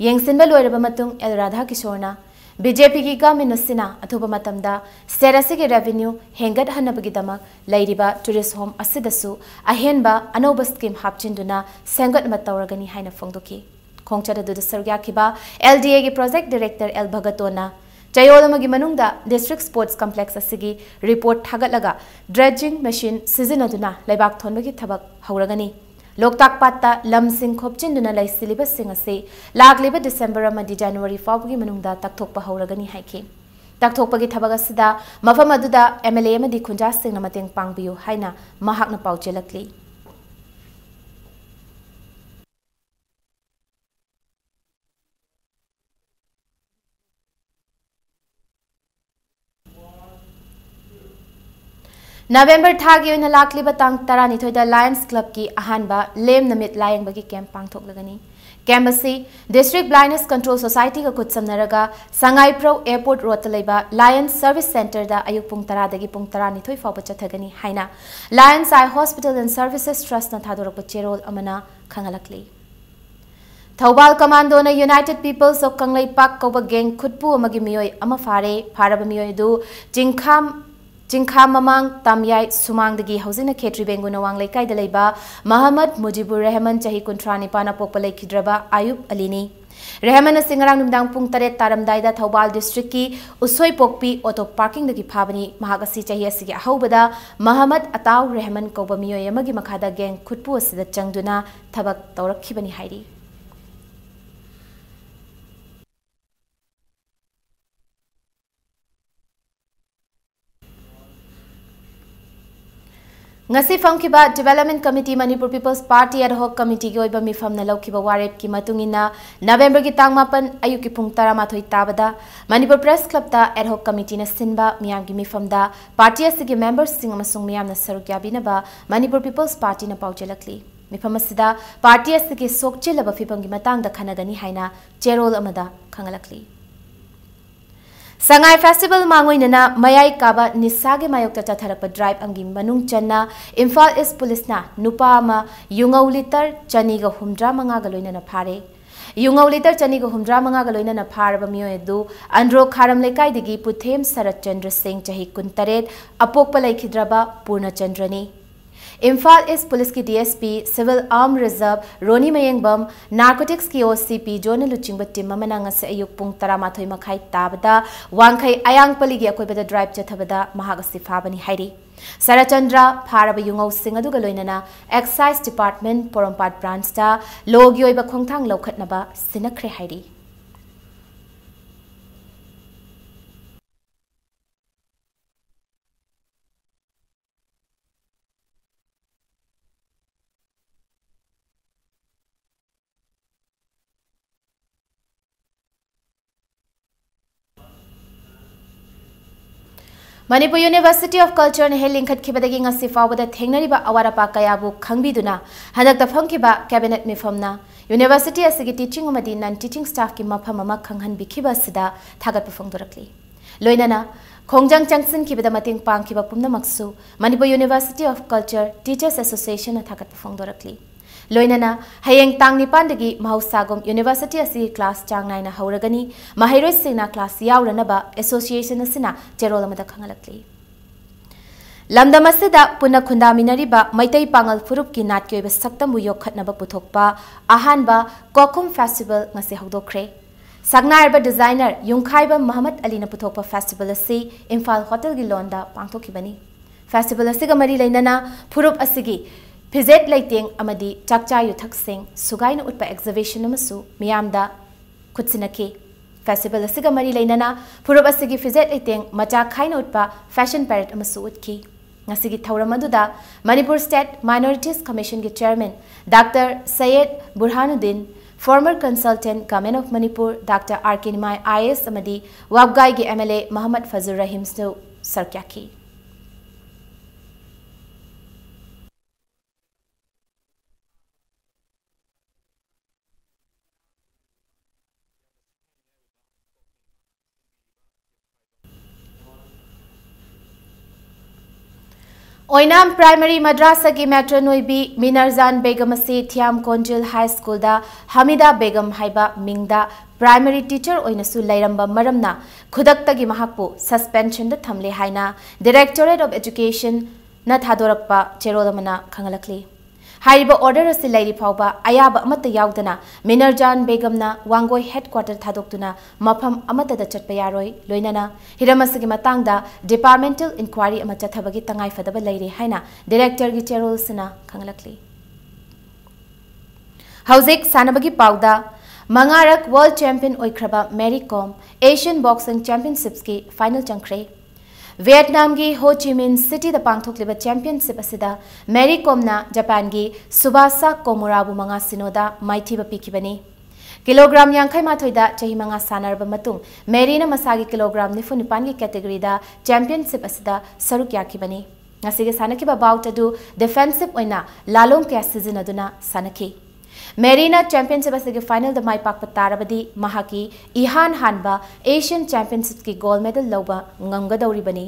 ꯌꯦꯡꯁꯤꯟꯕ ꯂꯣꯏꯔꯕ ꯃꯇꯨꯡ ꯑꯦꯜ ꯔꯥꯙꯥꯀꯤꯁꯣꯔꯅ B J P ꯒꯤ government ꯑꯁꯤꯅ ꯑꯊꯨꯕ ꯃꯇꯝꯗ state ꯑꯁꯤꯒꯤ revenue ꯍꯦꯟꯒꯠꯍꯟꯅꯕꯒꯤꯗꯃꯛ ꯂꯩꯔꯤꯕ tourist home ꯑꯁꯤꯗꯁꯨ ꯑꯍꯦꯟꯕ ꯑꯅꯧꯕ scheme ꯍꯥꯞꯆꯤꯟꯗꯨꯅ ꯁꯦꯝꯒꯠꯅꯕ ꯇꯧꯔꯒꯅꯤ ꯍꯥꯏꯅ ꯐꯣꯡꯗꯣꯛꯈꯤ꯫ ꯈꯣꯡꯆꯠ ꯑꯗꯨꯗ ꯁꯔꯨꯛ ꯌꯥꯈꯤꯕ L D A ꯒꯤ project director ꯑꯦꯜ ꯚꯒꯇꯣꯅ ꯆꯌꯣꯜ ꯑꯃꯒꯤ ꯃꯅꯨꯡꯗ district sports complex ꯑꯁꯤꯒꯤ report ꯊꯥꯒꯠꯂꯒ dredging machine ꯁꯤꯖꯤꯟꯅꯗꯨꯅ ꯂꯩꯕꯥꯛ ꯊꯣꯟꯕꯒꯤ ꯊꯕꯛ ꯍꯧꯔꯒꯅꯤ꯫ ꯂꯣꯛꯇꯥꯛ ꯄꯥꯠꯇ ꯂꯝꯁꯤꯡ ꯈꯣꯞꯆꯤꯟꯗꯨꯅ ꯂꯩꯁꯤꯜꯂꯤꯕꯁꯤꯡ ꯑꯁꯤ ꯂꯥꯛꯂꯤꯕ December ꯑꯃꯗꯤ January ꯐꯥꯎꯕꯒꯤ ꯃꯅꯨꯡꯗ ꯇꯛꯊꯣꯛꯄ ꯍꯧꯔꯒꯅꯤ ꯍꯥꯏꯈꯤ꯫ ꯇꯛꯊꯣꯛꯄꯒꯤ ꯊꯕꯛ ꯑꯁꯤꯗ ꯃꯐꯝ ꯑꯗꯨꯗ M L A ꯑꯃꯗꯤ ꯈꯨꯟꯖꯥꯁꯤꯡꯅ ꯃꯇꯦꯡ ꯄꯥꯡꯕꯤꯌꯨ ꯍꯥꯏꯅ ꯃꯍꯥꯛꯅ ꯄꯥꯎ ꯆꯦꯜꯂꯛꯂꯤ꯫ November ꯊꯥꯒꯤ ꯑꯣꯏꯅ ꯂꯥꯛꯂꯤꯕ ꯇꯥꯡ ꯇꯔꯥꯅꯤꯊꯣꯏꯗ Lions Club ꯀꯤ ꯑꯍꯥꯟꯕ ꯂꯦꯝꯅ ꯃꯤꯠ ꯂꯥꯌꯦꯡꯕꯒꯤ camp ꯄꯥꯡꯊꯣꯛꯂꯒꯅꯤ꯫ Camp ꯑꯁꯤ District Blindness Control Society ꯒ ꯈꯨꯠꯁꯝꯅꯔꯒ ꯁꯉꯥꯏꯄ꯭ꯔꯧ Airport Road ꯇ ꯂꯩꯕ Lions Service Center ꯗ ꯑꯌꯨꯛ ꯄꯨꯡ ꯇꯔꯥꯗꯒꯤ ꯄꯨꯡ ꯇꯔꯥꯅꯤꯊꯣꯏ ꯐꯥꯎꯕ ꯆꯠꯊꯒꯅꯤ ꯍꯥꯏꯅ Lions Eye Hospital and Services Trust ꯅ ꯊꯥꯗꯣꯔꯛꯄ ꯆꯦꯔꯣꯜ ꯑꯃꯅ ꯈꯪꯍꯜꯂꯛꯂꯤ꯫ ꯊꯧꯕꯥꯜ Commando ꯅ United Peoples of ꯀꯪꯂꯩꯄꯥꯛ ꯀꯧꯕ gang ꯈꯨꯠꯄꯨ ꯑꯃꯒꯤ ꯃꯤꯑꯣꯏ ꯑꯃ ꯐꯥꯔꯦ꯫ ꯐꯥꯔꯕ ꯃꯤꯑꯣꯏ ꯑꯗꯨ ꯆꯤꯡꯈꯥꯝ, ꯆꯤꯡꯈꯥꯝ ꯃꯃꯥꯡ ꯇꯥꯝꯌꯥꯏ ꯁꯨꯃꯥꯡꯗꯒꯤ ꯍꯧꯖꯤꯛꯅ ꯈꯦꯇ꯭ꯔꯤ ꯕꯦꯡꯒꯨ ꯅꯋꯥꯡ ꯂꯩꯀꯥꯏꯗ ꯂꯩꯕ ꯃꯍꯃꯗ ꯃꯨꯖꯤꯕꯨꯔ ꯔꯦꯍꯃꯟ ꯆꯍꯤ ꯀꯨꯟꯊ꯭ꯔꯥ ꯅꯤꯄꯥꯟ ꯄꯣꯛꯄ ꯂꯩꯈꯤꯗ꯭ꯔꯕ ꯑꯌꯨꯕ ꯑꯂꯤꯅꯤ꯫ ꯔꯦꯍꯃꯟ ꯑꯁꯤ ꯉꯔꯥꯡ ꯅꯨꯃꯤꯗꯥꯡ ꯄꯨꯡ ꯇꯔꯦꯠ ꯇꯥꯔꯝꯗꯥꯏꯗ ꯊꯧꯕꯥꯜ district ꯀꯤ ꯎꯁꯣꯏꯄꯣꯛꯄꯤ auto parking ꯗꯒꯤ ꯐꯥꯕꯅꯤ꯫ ꯃꯍꯥꯛ ꯑꯁꯤ ꯆꯍꯤ ꯑꯁꯤꯒꯤ ꯑꯍꯧꯕꯗ ꯃꯍꯃꯗ ꯑꯇꯥꯎ ꯔꯦꯍꯃꯟ ꯀꯧꯕ ꯃꯤꯑꯣꯏ ꯑꯃꯒꯤ ꯃꯈꯥꯗ gang ꯈꯨꯠꯄꯨ ꯑꯁꯤꯗ ꯆꯪꯗꯨꯅ ꯊꯕꯛ ꯇꯧꯔꯛꯈꯤꯕꯅꯤ ꯍꯥꯏꯔꯤ꯫ ꯉꯁꯤ ꯐꯝꯈꯤꯕ Development Committee Manipur People's Party Ad Hoc Committeeꯒꯤ ꯑꯣꯏꯕ ꯃꯤꯐꯝꯅ ꯂꯧꯈꯤꯕ ꯋꯥꯔꯦꯞꯀꯤ ꯃꯇꯨꯡ ꯏꯟꯅ, ꯅꯕꯦꯝꯕꯔꯒꯤ ꯇꯥꯡ ꯃꯥꯄꯟ ꯑꯌꯨꯛꯀꯤ ꯄꯨꯡ ꯇꯔꯥꯃꯥꯊꯣꯏ ꯇꯥꯕꯗ ꯃꯅꯤꯄꯨꯔ Press Clubꯇ Ad Hoc Committeeꯅ ꯁꯤꯟꯕ ꯃꯤꯌꯥꯝꯒꯤ ꯃꯤꯐꯝꯗ party ꯑꯁꯤꯒꯤ memberꯁꯤꯡ ꯑꯃꯁꯨꯡ ꯃꯤꯌꯥꯝꯅ ꯁꯔꯨꯛ ꯌꯥꯕꯤꯅꯕ ꯃꯅꯤꯄꯨꯔ People's Partyꯅ ꯄꯥꯎꯖꯦꯜꯂꯛꯂꯤ꯫ ꯃꯤꯐꯝ ꯑꯁꯤꯗ party ꯑꯁꯤꯒꯤ ꯁꯣꯛꯆꯤꯜꯂꯕ ꯐꯤꯕꯝꯒꯤ ꯃꯇꯥꯡꯗ ꯈꯟꯅꯒꯅꯤ ꯍꯥꯏꯅ ꯆꯦꯔꯣꯜ ꯑꯃꯗ ꯈꯪꯍꯜꯂꯛꯂꯤ꯫ ꯁꯉꯥꯏ Festival ꯃꯥꯡꯑꯣꯏꯅꯅ ꯃꯌꯥꯏ ꯀꯥꯕ ꯅꯤꯁꯥꯒꯤ ꯃꯥꯌꯣꯛꯇ ꯆꯠꯊꯔꯛꯄ drive ꯑꯃꯒꯤ ꯃꯅꯨꯡ ꯆꯟꯅ ꯏꯝꯐꯥꯜ East Policeꯅ ꯅꯨꯄꯥ ꯑꯃ ꯌꯨꯉꯧ litre ꯆꯅꯤꯒ ꯍꯨꯝꯗ꯭ꯔꯥ ꯃꯉꯥꯒ ꯂꯣꯏꯅꯅ ꯐꯥꯔꯦ꯫ ꯌꯨꯉꯧ litre ꯆꯅꯤꯒ ꯍꯨꯝꯗ꯭ꯔꯥ ꯃꯉꯥꯒ ꯂꯣꯏꯅꯅ ꯐꯥꯔꯕ ꯃꯤꯑꯣꯏ ꯑꯗꯨ ꯑꯟꯗ꯭ꯔꯣ ꯈꯥꯔꯝ ꯂꯩꯀꯥꯏꯗꯒꯤ ꯄꯨꯊꯦꯝ ꯁꯔꯠꯆꯟꯗ꯭ꯔ ꯁꯤꯡ, ꯆꯍꯤ ꯀꯨꯟꯇꯔꯦꯠ, ꯑꯄꯣꯛꯄ ꯂꯩꯈꯤꯗ꯭ꯔꯕ ꯄꯨꯔꯅꯆꯟꯗ꯭ꯔꯅꯤ꯫ Imphal East Policeꯀꯤ DSP, Civil Armed Reserve ꯔꯣꯅꯤ ꯃꯌꯦꯡꯕꯝ, Narcoticsꯀꯤ OC ꯄꯤ ꯖꯣꯟꯅ ꯂꯨꯆꯤꯡꯕ team ꯑꯃꯅ ꯉꯁꯤ ꯑꯌꯨꯛ ꯄꯨꯡ ꯇꯔꯥꯃꯥꯊꯣꯏ ꯃꯈꯥꯏ ꯇꯥꯕꯗ ꯋꯥꯡꯈꯩ ꯑꯌꯥꯡꯄꯜꯂꯤꯒꯤ ꯑꯀꯣꯏꯕꯗ drive ꯆꯠꯊꯕꯗ ꯃꯍꯥꯛ ꯑꯁꯤ ꯐꯥꯕꯅꯤ ꯍꯥꯏꯔꯤ꯫ ꯁꯔꯠꯆꯟꯗ꯭ꯔ ꯐꯥꯔꯕ ꯌꯨꯉꯧꯁꯤꯡ ꯑꯗꯨꯒ ꯂꯣꯏꯅꯅ Excise Department ꯄꯣꯔꯣꯝꯄꯥꯠ branchꯇ lawꯒꯤ ꯑꯣꯏꯕ ꯈꯣꯡꯊꯥꯡ ꯂꯧꯈꯠꯅꯕ ꯁꯤꯟꯅꯈ꯭ꯔꯦ ꯍꯥꯏꯔꯤ꯫ Manipur University of Cultureꯅ ꯍꯦꯛ ꯂꯤꯡꯈꯠꯈꯤꯕꯗꯒꯤ ꯉꯁꯤ ꯐꯥꯎꯕꯗ ꯊꯦꯡꯅꯔꯤꯕ ꯑꯋꯥꯠ ꯑꯄꯥ ꯀꯌꯥꯕꯨ ꯈꯪꯕꯤꯗꯨꯅ ꯍꯟꯗꯛꯇ ꯐꯝꯈꯤꯕ cabinet ꯃꯤꯐꯝꯅ university ꯑꯁꯤꯒꯤ teaching ꯑꯃꯗꯤ non teaching staffꯀꯤ ꯃꯐꯝ ꯑꯃ ꯈꯪꯍꯟꯕꯤꯈꯤꯕ ꯑꯁꯤꯗ ꯊꯥꯒꯠꯄ ꯐꯣꯡꯗꯣꯔꯛꯂꯤ꯫ ꯂꯣꯏꯅꯅ ꯈꯣꯡꯖꯪ ꯆꯪꯁꯤꯟꯈꯤꯕꯗ ꯃꯇꯦꯡ ꯄꯥꯡꯈꯤꯕ ꯄꯨꯝꯅꯃꯛꯁꯨ Manipur University of Culture Teachers Associationꯅ ꯊꯥꯒꯠꯄ ꯐꯣꯡꯗꯣꯔꯛꯂꯤ꯫ ꯂꯣꯏꯅꯅ ꯍꯌꯦꯡ ꯇꯥꯡ ꯅꯤꯄꯥꯟꯗꯒꯤ ꯃꯍꯧꯁꯥꯒꯨꯝ university ꯑꯁꯤꯒꯤ class ꯆꯥꯡ ꯅꯥꯏꯅ ꯍꯧꯔꯒꯅꯤ꯫ ꯃꯍꯩꯔꯣꯏꯁꯤꯡꯅ class ꯌꯥꯎꯔꯅꯕ association ꯑꯁꯤꯅ ꯆꯦꯔꯣꯜ ꯑꯃꯗ ꯈꯪꯍꯜꯂꯛꯂꯤ꯫ ꯂꯝꯗꯝ ꯑꯁꯤꯗ ꯄꯨꯟꯅ ꯈꯨꯟꯗꯥꯃꯤꯟꯅꯔꯤꯕ ꯃꯩꯇꯩ ꯄꯥꯉꯜ ꯐꯨꯔꯨꯞꯀꯤ ꯅꯥꯠꯀꯤ ꯑꯣꯏꯕ ꯁꯛꯇꯝꯕꯨ ꯌꯣꯛꯈꯠꯅꯕ ꯄꯨꯊꯣꯛꯄ ꯑꯍꯥꯟꯕ ꯀꯣꯈꯨꯝ festival ꯉꯁꯤ ꯍꯧꯗꯣꯛꯈ꯭ꯔꯦ꯫ ꯁꯛꯅꯥꯏꯔꯕ designer ꯌꯨꯝꯈꯥꯏꯕꯝ ꯃꯍꯃꯗ ꯑꯂꯤꯅ ꯄꯨꯊꯣꯛꯄ festival ꯑꯁꯤ ꯏꯝꯐꯥꯜ ꯍꯣꯇꯦꯜꯒꯤ ꯂꯣꯟꯗ ꯄꯥꯡꯊꯣꯛꯈꯤꯕꯅꯤ꯫ Festival ꯑꯁꯤꯒ ꯃꯔꯤ ꯂꯩꯅꯅ ꯐꯨꯔꯨꯞ ꯑꯁꯤꯒꯤ ꯐꯤꯖꯦꯠ ꯂꯩꯇꯦꯡ ꯑꯃꯗꯤ ꯆꯥꯛꯆꯥ ꯌꯨꯊꯛꯁꯤꯡ ꯁꯨꯒꯥꯏꯅ ꯎꯠꯄ exhibition ꯑꯃꯁꯨ ꯃꯤꯌꯥꯝꯗ ꯈꯨꯠꯁꯤꯟꯅꯈꯤ꯫ Festival ꯑꯁꯤꯒ ꯃꯔꯤ ꯂꯩꯅꯅ ꯐꯨꯔꯨꯞ ꯑꯁꯤꯒꯤ ꯐꯤꯖꯦꯠ ꯂꯩꯇꯦꯡ ꯃꯆꯥꯛ ꯈꯥꯏꯅ ꯎꯠꯄ fashion parade ꯑꯃꯁꯨ ꯎꯠꯈꯤ꯫ ꯉꯁꯤꯒꯤ ꯊꯧꯔꯝ ꯑꯗꯨꯗ Manipur State Minorities Commission ꯒꯤ Chairman Doctor Syed Burhanuddin, former consultant Government of Manipur Doctor R K Nimai I A S ꯑꯃꯗꯤ ꯋꯥꯕꯒꯥꯏꯒꯤ M L A Mohammad Fazlur Rahim ꯁꯨ ꯁꯔꯨꯛ ꯌꯥꯈꯤ꯫ ꯑꯣꯏꯅꯥꯝ ꯄ꯭ꯔꯥꯏꯃꯔꯤ ꯃꯗ꯭ꯔꯥꯁꯥꯒꯤ ꯃꯦꯇ꯭ꯔꯟ ꯑꯣꯏꯕꯤ ꯃꯤꯅꯔꯖꯥꯟ ꯕꯦꯒꯝ ꯑꯁꯤ ꯊꯤꯌꯥꯝ ꯀꯣꯟꯖꯤꯜ ꯍꯥꯏ ꯁ꯭ꯀꯨꯜꯗ ꯍꯃꯤꯗꯥ ꯕꯦꯒꯝ ꯍꯥꯏꯕ ꯃꯤꯡꯗ ꯄ꯭ꯔꯥꯏꯃꯔꯤ ꯇꯤꯆꯔ ꯑꯣꯏꯅꯁꯨ ꯂꯩꯔꯝꯕ ꯃꯔꯝꯅ ꯈꯨꯗꯛꯇꯒꯤ ꯃꯍꯥꯛꯄꯨ ꯁꯁꯄꯦꯟꯁꯟꯗ ꯊꯝꯂꯦ ꯍꯥꯏꯅ Directorate of Education ꯅ ꯊꯥꯗꯣꯔꯛꯄ ꯆꯦꯔꯣꯜ ꯑꯃꯅ ꯈꯪꯍꯜꯂꯛꯂꯤ꯫ ꯍꯥꯏꯔꯤꯕ ꯑꯣꯔꯗꯔ ꯑꯁꯤ ꯂꯩꯔꯤ ꯐꯥꯎꯕ ꯑꯌꯥꯕ ꯑꯃꯠꯇ ꯌꯥꯎꯗꯅ ꯃꯤꯅꯔꯖꯥꯟ ꯕꯦꯒꯝꯅ ꯋꯥꯡꯒꯣꯏ ꯍꯦꯗꯀ꯭ꯋꯥꯇꯔ ꯊꯥꯗꯣꯛꯇꯨꯅ ꯃꯐꯝ ꯑꯃꯠꯇꯗ ꯆꯠꯄ ꯌꯥꯔꯣꯏ, ꯂꯣꯏꯅꯅ ꯍꯤꯔꯝ ꯑꯁꯤꯒꯤ ꯃꯇꯥꯡꯗ ꯗꯤꯄꯥꯔꯠꯃꯦꯟꯇꯦꯜ ꯏꯟꯀ꯭ꯋꯥꯏꯔꯤ ꯑꯃ ꯆꯠꯊꯕꯒꯤ ꯇꯉꯥꯏꯐꯗꯕ ꯂꯩꯔꯦ ꯍꯥꯏꯅ ꯗꯤꯔꯦꯛꯇꯔꯒꯤ ꯆꯦꯔꯣꯜꯁꯤꯅ ꯈꯪꯍꯜꯂꯛꯂꯤ꯫ ꯍꯧꯖꯤꯛ ꯁꯥꯟꯅꯕꯒꯤ ꯄꯥꯎꯗ, ꯃꯉꯥꯔꯛ ꯋꯥꯔꯜꯗ ꯆꯦꯝꯄꯤꯌꯟ ꯑꯣꯏꯈ꯭ꯔꯕ ꯃꯦꯔꯤ ꯀꯣꯝ ꯑꯦꯁꯤꯌꯟ ꯕꯣꯛꯁꯤꯡ ꯆꯦꯝꯄꯤꯌꯟꯁꯤꯞꯁꯀꯤ ꯐꯥꯏꯅꯦꯜ ꯆꯪꯈ꯭ꯔꯦ꯫ ꯚꯤꯌꯦꯠꯅꯥꯝꯒꯤ ꯍꯣ ꯆꯤ ꯃꯤꯟ ꯁꯤꯇꯤꯗ ꯄꯥꯡꯊꯣꯛꯂꯤꯕ ꯆꯦꯝꯄꯤꯌꯟꯁꯤꯞ ꯑꯁꯤꯗ ꯃꯦꯔꯤ ꯀꯣꯝꯅ ꯖꯄꯥꯟꯒꯤ ꯁꯨꯕꯥꯁꯥ ꯀꯣꯃꯨꯔꯥꯕꯨ ꯃꯉꯥ ꯁꯤꯅꯣꯗ ꯃꯥꯏꯊꯤꯕ ꯄꯤꯈꯤꯕꯅꯤ꯫ ꯀꯤꯂꯣꯒ꯭ꯔꯥꯝ ꯌꯥꯡꯈꯩ ꯃꯥꯊꯣꯏꯗ ꯆꯍꯤ ꯃꯉꯥ ꯁꯥꯟꯅꯔꯕ ꯃꯇꯨꯡ, ꯃꯦꯔꯤꯅ ꯃꯁꯥꯒꯤ ꯀꯤꯂꯣꯒ꯭ꯔꯥꯝ ꯅꯤꯐꯨ ꯅꯤꯄꯥꯟꯒꯤ ꯀꯦꯇꯦꯒꯣꯔꯤꯗ ꯆꯦꯝꯄꯤꯌꯟꯁꯤꯞ ꯑꯁꯤꯗ ꯁꯔꯨꯛ ꯌꯥꯈꯤꯕꯅꯤ꯫ ꯉꯁꯤꯒꯤ ꯁꯥꯟꯅꯈꯤꯕ ꯕꯥꯎꯠ ꯑꯗꯨ ꯗꯤꯐꯦꯟꯁꯤꯞ ꯑꯣꯏꯅ ꯂꯥꯂꯣꯡ ꯀꯌꯥ ꯁꯤꯖꯤꯟꯅꯗꯨꯅ ꯁꯥꯟꯅꯈꯤ꯫ ꯃꯦꯔꯤꯅ ꯆꯦꯝꯄꯤꯌꯟꯁꯤꯞ ꯑꯁꯤꯒꯤ ꯐꯥꯏꯅꯦꯜꯗ ꯃꯥꯏ ꯄꯥꯛꯄ ꯇꯥꯔꯕꯗꯤ ꯃꯍꯥꯛꯀꯤ ꯏꯍꯥꯟ ꯍꯥꯟꯕ ꯑꯦꯁꯤꯌꯟ ꯆꯦꯝꯄꯤꯌꯟꯁꯤꯞꯀꯤ ꯒꯣꯜꯗ ꯃꯦꯗꯜ ꯂꯧꯕ ꯉꯝꯒꯗꯧꯔꯤꯕꯅꯤ꯫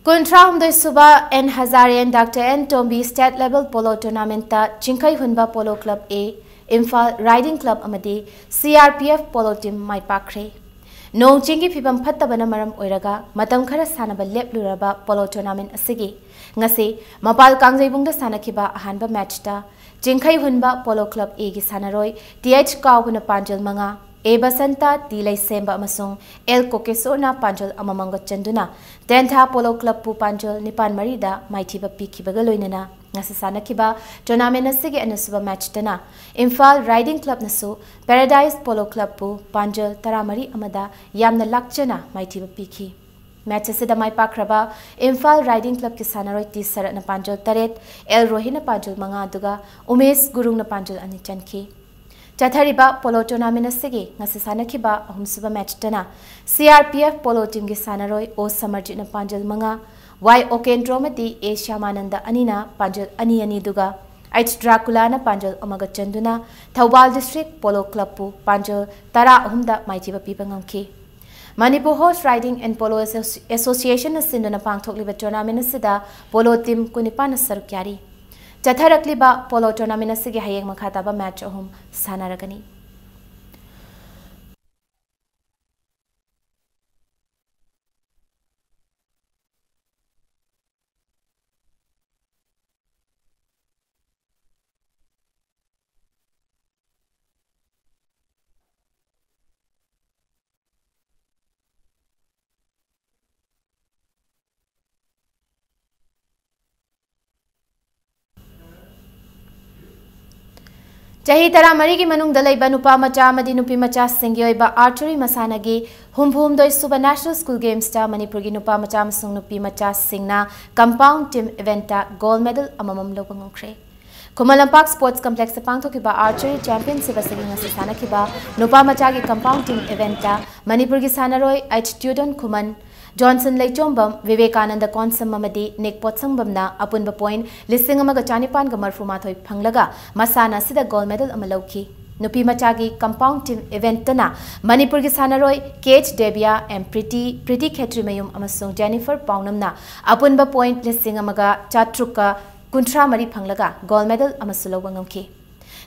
ꯀꯨꯟꯊ꯭ꯔꯥ ꯍꯨꯝꯗꯣꯏ ꯁꯨꯕ N Hazare and doctor N Tombi state level polo ꯇꯣꯔꯅꯥꯃꯦꯟꯠꯇ Chingkhei Hunba polo club A, Imphal riding club ꯑꯃꯗꯤ C R P F polo team ꯃꯥꯏ ꯄꯥꯛꯈ꯭ꯔꯦ꯫ ꯅꯣꯡ ꯆꯤꯡꯒꯤ ꯐꯤꯕꯝ ꯐꯠꯇꯕꯅ ꯃꯔꯝ ꯑꯣꯏꯔꯒ ꯃꯇꯝ ꯈꯔ ꯁꯥꯟꯅꯕ ꯂꯦꯞꯂꯨꯔꯕ ꯄꯣꯂꯣ ꯇꯣꯔꯅꯥꯃꯦꯟꯠ ꯑꯁꯤꯒꯤ ꯉꯁꯤ ꯃꯄꯥꯜ ꯀꯥꯡꯖꯩꯕꯨꯡꯗ ꯁꯥꯟꯅꯈꯤꯕ ꯑꯍꯥꯟꯕ ꯃꯦꯆꯇ ꯆꯤꯡꯈꯩ ꯍꯨꯟꯕ ꯄꯣꯂꯣ ꯀ꯭ꯂꯕ ꯑꯦꯒꯤ ꯁꯥꯟꯅꯔꯣꯏ ꯇꯤ ꯑꯩꯆ ꯀꯥꯎꯕꯅ ꯄꯥꯟꯖꯜ ꯃꯉꯥ, ꯑꯦ ꯕꯁꯟꯇ, ꯇꯤ ꯂꯩꯁꯦꯝꯕ ꯑꯃꯁꯨꯡ ꯑꯦꯜ ꯀꯣꯀꯦꯁꯣꯔꯅ ꯄꯥꯟꯖꯜ ꯑꯃꯃꯝꯒ ꯆꯟꯗꯨꯅ ꯇꯦꯟꯊꯥ ꯄꯣꯂꯣ ꯀ꯭ꯂꯕꯄꯨ ꯄꯥꯟꯖꯜ ꯅꯤꯄꯥꯟ ꯃꯔꯤꯗ ꯃꯥꯏꯊꯤꯕ ꯄꯤꯈꯤꯕꯒ ꯂꯣꯏꯅꯅ ꯉꯁꯤ ꯁꯥꯟꯅꯈꯤꯕ ꯇꯣꯔꯅꯥꯃꯦꯟ ꯑꯁꯤꯒꯤ ꯑꯅꯤꯁꯨꯕ ꯃꯦꯆꯇꯅ ꯏꯝꯐꯥꯜ ꯔꯥꯏꯗꯤꯡ ꯀ꯭ꯂꯕꯅꯁꯨ ꯄꯦꯔꯥꯗꯥꯏꯁ ꯄꯣꯂꯣ ꯀ꯭ꯂꯕꯄꯨ ꯄꯥꯟꯖꯜ ꯇꯔꯥꯃꯔꯤ ꯑꯃꯗ ꯌꯥꯝꯅ ꯂꯥꯛꯆꯅ ꯃꯥꯏꯊꯤꯕ ꯄꯤꯈꯤ꯫ ꯃꯦꯆ ꯑꯁꯤꯗ ꯃꯥꯏ ꯄꯥꯛꯈ꯭ꯔꯕ ꯏꯝꯐꯥꯜ ꯔꯥꯏꯗꯤꯡ ꯀ꯭ꯂꯕꯀꯤ ꯁꯥꯟꯅꯔꯣꯏ ꯇꯤ ꯁꯔꯠꯅ ꯄꯥꯟꯖꯜ ꯇꯔꯦꯠ, ꯑꯦꯜ ꯔꯣꯍꯤꯅ ꯄꯥꯟꯖꯜ ꯃꯉꯥ, ꯑꯗꯨꯒ ꯎꯃꯦꯁ ꯒꯨꯔꯨꯡꯅ ꯄꯥꯟꯖꯜ ꯑꯅꯤ ꯆꯟꯈꯤ꯫ ꯆꯠꯊꯔꯤꯕ ꯄꯣꯂꯣ ꯇꯣꯔꯅꯥꯃꯦꯟ ꯑꯁꯤꯒꯤ ꯉꯁꯤ ꯁꯥꯟꯅꯈꯤꯕ ꯑꯍꯨꯝꯁꯨꯕ ꯃꯦꯆꯇꯅ ꯁꯤ ꯑꯥꯔ ꯄꯤ ꯑꯦꯐ ꯄꯣꯂꯣ ꯇꯤꯝꯒꯤ ꯁꯥꯟꯅꯔꯣꯏ ꯑꯣ ꯁꯃꯔꯖꯤꯠꯅ ꯄꯥꯟꯖꯜ ꯃꯉꯥ, ꯋꯥꯏ ꯑꯣꯀꯦꯟꯗ꯭ꯔꯣ ꯑꯃꯗꯤ ꯑꯦ ꯁ꯭ꯌꯥꯃꯥꯅꯟꯗ ꯑꯅꯤꯅ ꯄꯥꯟꯖꯜ ꯑꯅꯤ ꯑꯅꯤ, ꯑꯗꯨꯒ ꯑꯩꯆ ꯗ꯭ꯔꯥꯀꯨꯂꯥꯅ ꯄꯥꯟꯖꯜ ꯑꯃꯒ ꯆꯟꯗꯨꯅ ꯊꯧꯕꯥꯜ ꯗꯤꯁꯇ꯭ꯔꯤꯛ ꯄꯣꯂꯣ ꯀ꯭ꯂꯕꯄꯨ ꯄꯥꯟꯖꯜ ꯇꯔꯥ ꯑꯍꯨꯝꯗ ꯃꯥꯏꯊꯤꯕ ꯄꯤꯕ ꯉꯝꯈꯤ꯫ Manipur horse riding and polo association-, ꯑꯦꯁꯣꯁꯤꯌꯦꯁꯟꯅ ꯁꯤꯟꯗꯨꯅ ꯄꯥꯡꯊꯣꯛꯂꯤꯕ ꯇꯣꯔꯅꯥꯃꯦꯟ ꯑꯁꯤꯗ ꯄꯣꯂꯣ ꯇꯤꯝ ꯀꯨꯟꯅꯤꯄꯥꯟꯅ ꯁꯔꯨꯛ ꯌꯥꯔꯤ꯫ ꯆꯠꯊꯔꯛꯂꯤꯕ ꯄꯣꯂꯣ ꯇꯣꯔꯅꯥꯃꯦꯟ ꯑꯁꯤꯒꯤ ꯍꯌꯦꯡ ꯃꯈꯥ ꯇꯥꯕ ꯃꯦꯆ ꯑꯍꯨꯝ ꯁꯥꯟꯅꯔꯒꯅꯤ꯫ ꯆꯍꯤ ꯇꯔꯥꯃꯔꯤꯒꯤ ꯃꯅꯨꯡꯗ ꯂꯩꯕ ꯅꯨꯄꯥ ꯃꯆꯥ ꯑꯃꯗꯤ ꯅꯨꯄꯤ ꯃꯆꯥꯁꯤꯡꯒꯤ ꯑꯣꯏꯕ archery ꯃꯁꯥꯟꯅꯒꯤ ꯍꯨꯝꯐꯨꯍꯨꯝꯗꯣꯏ ꯁꯨꯕ National School Gamesꯇ ꯃꯅꯤꯄꯨꯔꯒꯤ ꯅꯨꯄꯥ ꯃꯆꯥ ꯑꯃꯁꯨꯡ ꯅꯨꯄꯤ ꯃꯆꯥꯁꯤꯡꯅ compound team eventꯇ gold medal ꯑꯃꯃꯝ ꯂꯧꯕ ꯉꯝꯈ꯭ꯔꯦ꯫ ꯈꯨꯃꯟ ꯂꯝꯄꯥꯛ Sports Complexꯇ ꯄꯥꯡꯊꯣꯛꯈꯤꯕ archery championship ꯑꯁꯤꯒꯤ ꯉꯁꯤ ꯁꯥꯟꯅꯈꯤꯕ ꯅꯨꯄꯥ ꯃꯆꯥꯒꯤ compound team eventꯇ ꯃꯅꯤꯄꯨꯔꯒꯤ ꯁꯥꯟꯅꯔꯣꯏ ꯑꯩꯆ ꯇ꯭ꯌꯨꯗꯣꯟ ꯈꯨꯃꯟ, ꯖꯣꯟꯁꯟ ꯂꯩꯆꯣꯝꯕꯝ, ꯚꯤꯕꯦꯀꯥꯅꯟꯗ ꯀꯣꯟꯁꯝ ꯑꯃꯗꯤ ꯅꯤꯛ ꯄꯣꯠꯁꯪꯕꯝꯅ ꯑꯄꯨꯟꯕ point ꯂꯤꯁꯤꯡ ꯑꯃꯒ ꯆꯥꯅꯤꯄꯥꯟꯒ ꯃꯔꯐꯨ ꯃꯥꯊꯣꯏ ꯐꯪꯂꯒ ꯃꯁꯥꯟꯅ ꯑꯁꯤꯗ gold medal ꯑꯃ ꯂꯧꯈꯤ꯫ ꯅꯨꯄꯤ ꯃꯆꯥꯒꯤ compound team eventꯇꯅ ꯃꯅꯤꯄꯨꯔꯒꯤ ꯁꯥꯟꯅꯔꯣꯏ ꯀꯦ ꯑꯩꯆ ꯗꯦꯕꯤꯌꯥ, ꯑꯦꯝ ꯄ꯭ꯔꯤꯇꯤ, ꯄ꯭ꯔꯤꯇꯤ ꯈꯦꯇ꯭ꯔꯤꯃꯌꯨꯝ ꯑꯃꯁꯨꯡ ꯖꯦꯅꯤꯐꯔ ꯄꯥꯎꯅꯝꯅ ꯑꯄꯨꯟꯕ point ꯂꯤꯁꯤꯡ ꯑꯃꯒ ꯆꯥꯇ꯭ꯔꯨꯛꯀ ꯀꯨꯟꯊ꯭ꯔꯥ ꯃꯔꯤ ꯐꯪꯂꯒ gold medal ꯑꯃꯁꯨ ꯂꯧꯕ ꯉꯝꯈꯤ꯫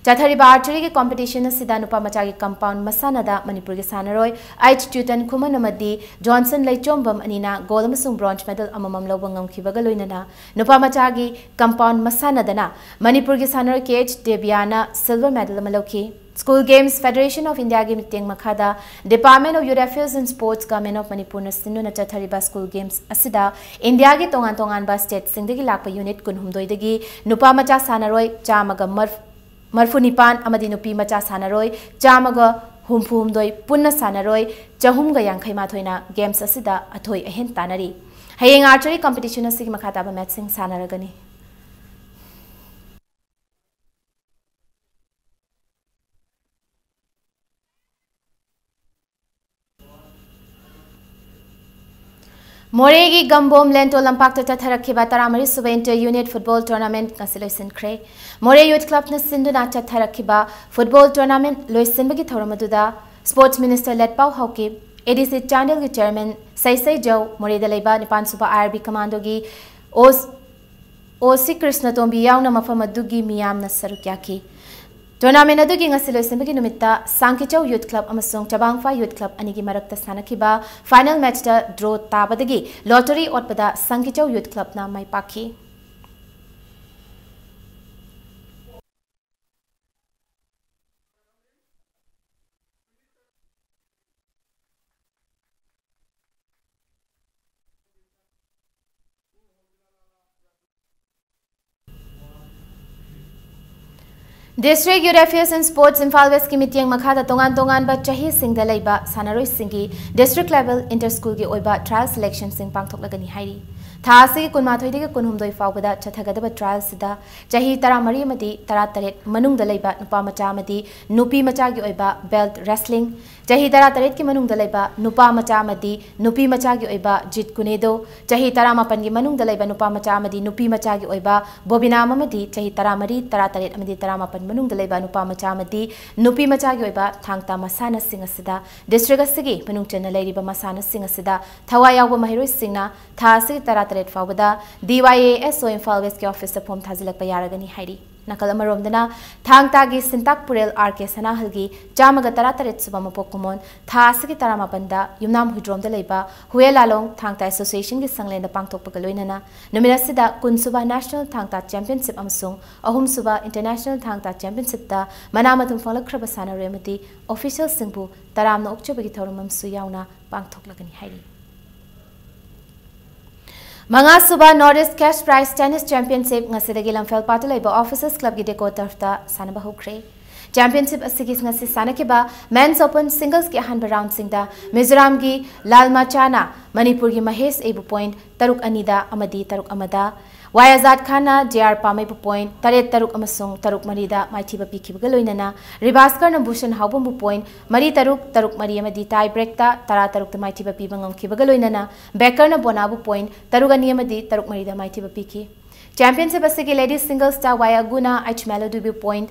ꯆꯠꯊꯔꯤꯕ archeryꯒꯤ competition ꯑꯁꯤꯗ ꯅꯨꯄꯥ ꯃꯆꯥꯒꯤ compound ꯃꯁꯥꯟꯅꯗ ꯃꯅꯤꯄꯨꯔꯒꯤ ꯁꯥꯟꯅꯔꯣꯏ ꯑꯩꯆ ꯇ꯭ꯌꯨꯇꯟ ꯈꯨꯃꯟ ꯑꯃꯗꯤ ꯖꯣꯟꯁꯟ ꯂꯩꯆꯣꯝꯕꯝ ꯑꯅꯤꯅ gold ꯑꯃꯁꯨꯡ bronze medal ꯑꯃꯃꯝ ꯂꯧꯕ ꯉꯝꯈꯤꯕꯒ ꯂꯣꯏꯅꯅ ꯅꯨꯄꯥ ꯃꯆꯥꯒꯤ compound ꯃꯁꯥꯟꯅꯗꯅ ꯃꯅꯤꯄꯨꯔꯒꯤ ꯁꯥꯟꯅꯔꯣꯏ ꯀꯦ ꯑꯩꯆ ꯗꯦꯕꯤꯌꯥꯅ silver medal ꯑꯃ ꯂꯧꯈꯤ꯫ School Games Federation of Indiaꯒꯤ ꯃꯤꯠꯌꯦꯡ ꯃꯈꯥꯗ Department of Youth Affairs and Sports, Government of Manipurꯅ ꯁꯤꯟꯗꯨꯅ ꯆꯠꯊꯔꯤꯕ School Games ꯑꯁꯤꯗ ꯏꯟꯗꯤꯌꯥꯒꯤ ꯇꯣꯉꯥꯟ ꯇꯣꯉꯥꯟꯕ stateꯁꯤꯡꯗꯒꯤ ꯂꯥꯛꯄ unit ꯀꯨꯟꯍꯨꯝꯗꯣꯏꯗꯒꯤ ꯅꯨꯄꯥ ꯃꯆꯥ ꯁꯥꯟꯅꯔꯣꯏ ꯆꯥꯝꯃꯒ ꯃꯔꯐꯨ ꯅꯤꯄꯥꯟ ꯑꯃꯗꯤ ꯅꯨꯄꯤ ꯃꯆꯥ ꯁꯥꯟꯅꯔꯣꯏ ꯆꯥꯝꯃꯒ ꯍꯨꯝꯐꯨ ꯍꯨꯝꯗꯣꯏ ꯄꯨꯟꯅ ꯁꯥꯟꯅꯔꯣꯏ ꯆꯍꯨꯝꯒ ꯌꯥꯡꯈꯩ ꯃꯥꯊꯣꯏꯅ games ꯑꯁꯤꯗ ꯑꯊꯣꯏ ꯑꯍꯦꯟ ꯇꯥꯟꯅꯔꯤ꯫ ꯍꯌꯦꯡ archery competition ꯑꯁꯤꯒꯤ ꯃꯈꯥ ꯇꯥꯕ matchꯁꯤꯡ ꯁꯥꯟꯅꯔꯒꯅꯤ꯫ ꯃꯣꯔꯦꯒꯤ ꯒꯝꯕꯣꯝ ꯂꯦꯟꯇꯣ ꯂꯝꯄꯥꯛꯇ ꯆꯠꯊꯔꯛꯈꯤꯕ ꯇꯔꯥꯃꯔꯤ ꯁꯨꯕ inter unit football tournament ꯉꯁꯤ ꯂꯣꯏꯁꯤꯟꯈ꯭ꯔꯦ꯫ ꯃꯣꯔꯦ Youth Clubꯅ ꯁꯤꯟꯗꯨꯅ ꯆꯠꯊꯔꯛꯈꯤꯕ football tournament ꯂꯣꯏꯁꯤꯟꯕꯒꯤ ꯊꯧꯔꯝ ꯑꯗꯨꯗ Sports Minister ꯂꯦꯠꯄꯥꯎ ꯍꯥꯎꯀꯤꯞ, ADC ꯆꯥꯟꯗꯦꯜꯒꯤ Chairman ꯁꯩꯁꯩꯖꯧ, ꯃꯣꯔꯦꯗ ꯂꯩꯕ ꯅꯤꯄꯥꯟ ꯁꯨꯕ IRB Commandoꯒꯤ ꯑꯣ ꯑꯣ ꯁꯤ ꯀ꯭ꯔꯤꯁꯅꯇꯣꯝꯕꯤ ꯌꯥꯎꯅ ꯃꯐꯝ ꯑꯗꯨꯒꯤ ꯃꯤꯌꯥꯝꯅ ꯁꯔꯨꯛ ꯌꯥꯈꯤ꯫ Tournament ꯑꯗꯨꯒꯤ ꯉꯁꯤ ꯂꯣꯏꯁꯤꯟꯕꯒꯤ ꯅꯨꯃꯤꯠꯇ ꯁꯥꯡꯀꯤꯆꯧ Youth Club ꯑꯃꯁꯨꯡ ꯆꯕꯥꯡꯐꯥ Youth Club ꯑꯅꯤꯒꯤ ꯃꯔꯛꯇ ꯁꯥꯟꯅꯈꯤꯕ final matchꯇ draw ꯇꯥꯕꯗꯒꯤ lottery ꯑꯣꯠꯄꯗ ꯁꯥꯡꯀꯤꯆꯧ Youth Clubꯅ ꯃꯥꯏ ꯄꯥꯛꯈꯤ꯫ District Youth Affairs and Sports Imphal Westꯀꯤ ꯃꯤꯠꯌꯦꯡ ꯃꯈꯥꯗ ꯇꯣꯉꯥꯟ ꯇꯣꯉꯥꯟꯕ ꯆꯍꯤꯁꯤꯡꯗ ꯂꯩꯕ ꯁꯥꯟꯅꯔꯣꯏꯁꯤꯡꯒꯤ district level inter schoolꯒꯤ ꯑꯣꯏꯕ trial selectionꯁꯤꯡ ꯄꯥꯡꯊꯣꯛꯂꯒꯅꯤ ꯍꯥꯏꯔꯤ꯫ ꯊꯥ ꯑꯁꯤꯒꯤ ꯀꯨꯟꯃꯥꯊꯣꯏꯗꯒꯤ ꯀꯨꯟꯍꯨꯝꯗꯣꯏ ꯐꯥꯎꯕꯗ ꯆꯠꯊꯒꯗꯕ trialꯁꯤꯗ ꯆꯍꯤ ꯇꯔꯥꯃꯔꯤ ꯑꯃꯗꯤ ꯇꯔꯥꯇꯔꯦꯠ ꯃꯅꯨꯡꯗ ꯂꯩꯕ ꯅꯨꯄꯥ ꯃꯆꯥ ꯑꯃꯗꯤ ꯅꯨꯄꯤ ꯃꯆꯥꯒꯤ ꯑꯣꯏꯕ belt wrestling, ꯆꯍꯤ ꯇꯔꯥꯇꯔꯦꯠꯀꯤ ꯃꯅꯨꯡꯗ ꯂꯩꯕ ꯅꯨꯄꯥ ꯃꯆꯥ ꯑꯃꯗꯤ ꯅꯨꯄꯤ ꯃꯆꯥꯒꯤ ꯑꯣꯏꯕ ꯖꯤꯠ ꯀꯨꯅꯦꯗꯣ, ꯆꯍꯤ ꯇꯔꯥꯃꯥꯄꯟꯒꯤ ꯃꯅꯨꯡꯗ ꯂꯩꯕ ꯅꯨꯄꯥ ꯃꯆꯥ ꯑꯃꯗꯤ ꯅꯨꯄꯤ ꯃꯆꯥꯒꯤ ꯑꯣꯏꯕ ꯕꯣꯕꯤꯅꯥꯝ ꯑꯃꯗꯤ ꯆꯍꯤ ꯇꯔꯥꯃꯔꯤ, ꯇꯔꯥꯇꯔꯦꯠ ꯑꯃꯗꯤ ꯇꯔꯥꯃꯥꯄꯟ ꯃꯅꯨꯡꯗ ꯂꯩꯕ ꯅꯨꯄꯥ ꯃꯆꯥ ꯑꯃꯗꯤ ꯅꯨꯄꯤ ꯃꯆꯥꯒꯤ ꯑꯣꯏꯕ ꯊꯥꯡ ꯇꯥ ꯃꯁꯥꯟꯅꯁꯤꯡ ꯑꯁꯤꯗ district ꯑꯁꯤꯒꯤ ꯃꯅꯨꯡ ꯆꯟꯅ ꯂꯩꯔꯤꯕ ꯃꯁꯥꯟꯅꯁꯤꯡ ꯑꯁꯤꯗ ꯊꯋꯥꯏ ꯌꯥꯎꯕ ꯃꯍꯩꯔꯣꯏꯁꯤꯡꯅ ꯊꯥ ꯑꯁꯤꯒꯤ ꯇꯔꯥꯇꯔꯦꯠ ꯐꯥꯎꯕꯗ DYASO Imphal Westꯀꯤ officeꯇ form ꯊꯥꯖꯤꯜꯂꯛꯄ ꯌꯥꯔꯒꯅꯤ ꯍꯥꯏꯔꯤ꯫ ꯅꯥꯀꯜ ꯑꯃꯔꯣꯝꯗꯅ ꯊꯥꯡ ꯇꯥꯒꯤ ꯁꯤꯟꯇꯥꯛ ꯄꯨꯔꯦꯜ ꯑꯥꯔ ꯀꯦ ꯁꯅꯥꯍꯜꯒꯤ ꯆꯥꯝꯃꯒ ꯇꯔꯥꯇꯔꯦꯠ ꯁꯨꯕ ꯃꯄꯣꯛ ꯀꯨꯝꯑꯣꯟ ꯊꯥ ꯑꯁꯤꯒꯤ ꯇꯔꯥꯃꯥꯄꯟꯗ ꯌꯨꯝꯅꯥꯝ ꯍꯨꯏꯗ꯭ꯔꯣꯝꯗ ꯂꯩꯕ ꯍꯨꯋꯦ ꯂꯥꯂꯣꯡ ꯊꯥꯡ ꯇꯥ ꯑꯦꯁꯣꯁꯤꯌꯦꯁꯟꯒꯤ ꯁꯪꯂꯦꯟꯗ ꯄꯥꯡꯊꯣꯛꯄꯒ ꯂꯣꯏꯅꯅ ꯅꯨꯃꯤꯠ ꯑꯁꯤꯗ ꯀꯨꯟꯁꯨꯕ ꯅꯦꯁꯅꯦꯜ ꯊꯥꯡ ꯇꯥ ꯆꯦꯝꯄꯤꯌꯟꯁꯤꯞ ꯑꯃꯁꯨꯡ ꯑꯍꯨꯝꯁꯨꯕ ꯏꯟꯇꯔꯅꯦꯁꯅꯦꯜ ꯊꯥꯡ ꯇꯥ ꯆꯦꯝꯄꯤꯌꯟꯁꯤꯞꯇ ꯃꯅꯥ ꯃꯊꯨꯝ ꯐꯪꯂꯛꯈ꯭ꯔꯕ ꯁꯥꯟꯅꯔꯣꯏ ꯑꯃꯗꯤ ꯑꯣꯐꯤꯁꯤꯌꯦꯜꯁꯤꯡꯕꯨ ꯇꯔꯥꯝꯅ ꯑꯣꯛꯆꯕꯒꯤ ꯊꯧꯔꯝ ꯑꯃꯁꯨ ꯌꯥꯎꯅ ꯄꯥꯡꯊꯣꯛꯂꯒꯅꯤ ꯍꯥꯏꯔꯤ꯫ ꯃꯉꯥꯁꯨꯕ North East Cash Prize Tennis Championship ꯉꯁꯤꯗꯒꯤ ꯂꯝꯐꯦꯜꯄꯥꯠꯇ ꯂꯩꯕ Officers Clubꯀꯤ Deco Turfꯇ ꯁꯥꯟꯅꯕ ꯍꯧꯈ꯭ꯔꯦ꯫ ꯆꯦꯝꯄꯤꯌꯟꯁꯤꯞ ꯑꯁꯤꯒꯤ ꯉꯁꯤ ꯁꯥꯟꯅꯈꯤꯕ Men's Open Singlesꯀꯤ ꯑꯍꯥꯟꯕ ꯔꯥꯎꯟꯁꯤꯡꯗ ꯃꯤꯖꯣꯔꯥꯝꯒꯤ ꯂꯥꯜꯃꯥꯆꯥꯅ ꯃꯅꯤꯄꯨꯔꯒꯤ ꯃꯍꯦꯁ ꯑꯦꯕꯨ ꯄꯣꯏꯟꯠ ꯇꯔꯨꯛ ꯑꯅꯤꯗ ꯑꯃꯗꯤ ꯇꯔꯨꯛ ꯑꯃꯗ, ꯋꯥꯏ ꯑꯖꯥꯗ ꯈꯥꯟꯅ ꯖꯦ ꯑꯥꯔ ꯄꯥꯃꯩꯕꯨ ꯄꯣꯏꯟꯠ ꯇꯔꯦꯠ ꯇꯔꯨꯛ ꯑꯃꯁꯨꯡ ꯇꯔꯨꯛ ꯃꯔꯤꯗ ꯃꯥꯏꯊꯤꯕ ꯄꯤꯈꯤꯕꯒ ꯂꯣꯏꯅꯅ ꯔꯤꯕꯥꯁꯀꯔꯅ ꯚꯨꯁꯟ ꯍꯥꯎꯕꯝꯕꯨ ꯄꯣꯏꯟꯠ ꯃꯔꯤ ꯇꯔꯨꯛ, ꯇꯔꯨꯛ ꯃꯔꯤ ꯑꯃꯗꯤ ꯇꯥꯏ ꯕ꯭ꯔꯦꯛꯇ ꯇꯔꯥ ꯇꯔꯨꯛꯇ ꯃꯥꯏꯊꯤꯕ ꯄꯤꯕ ꯉꯝꯈꯤꯕꯒ ꯂꯣꯏꯅꯅ ꯕꯦꯀꯔꯅ ꯕꯣꯅꯥꯕꯨ ꯄꯣꯏꯟꯠ ꯇꯔꯨꯛ ꯑꯅꯤ ꯑꯃꯗꯤ ꯇꯔꯨꯛ ꯃꯔꯤꯗ ꯃꯥꯏꯊꯤꯕ ꯄꯤꯈꯤ꯫ ꯆꯦꯝꯄꯤꯌꯟꯁꯤꯞ ꯑꯁꯤꯒꯤ ꯂꯦꯗꯤꯁ ꯁꯤꯡꯒꯜꯁꯇ ꯋꯥꯏ ꯑꯒꯨꯅ ꯑꯩꯆ ꯃꯦꯂꯣꯗꯤꯕꯨ ꯄꯣꯏꯟꯠ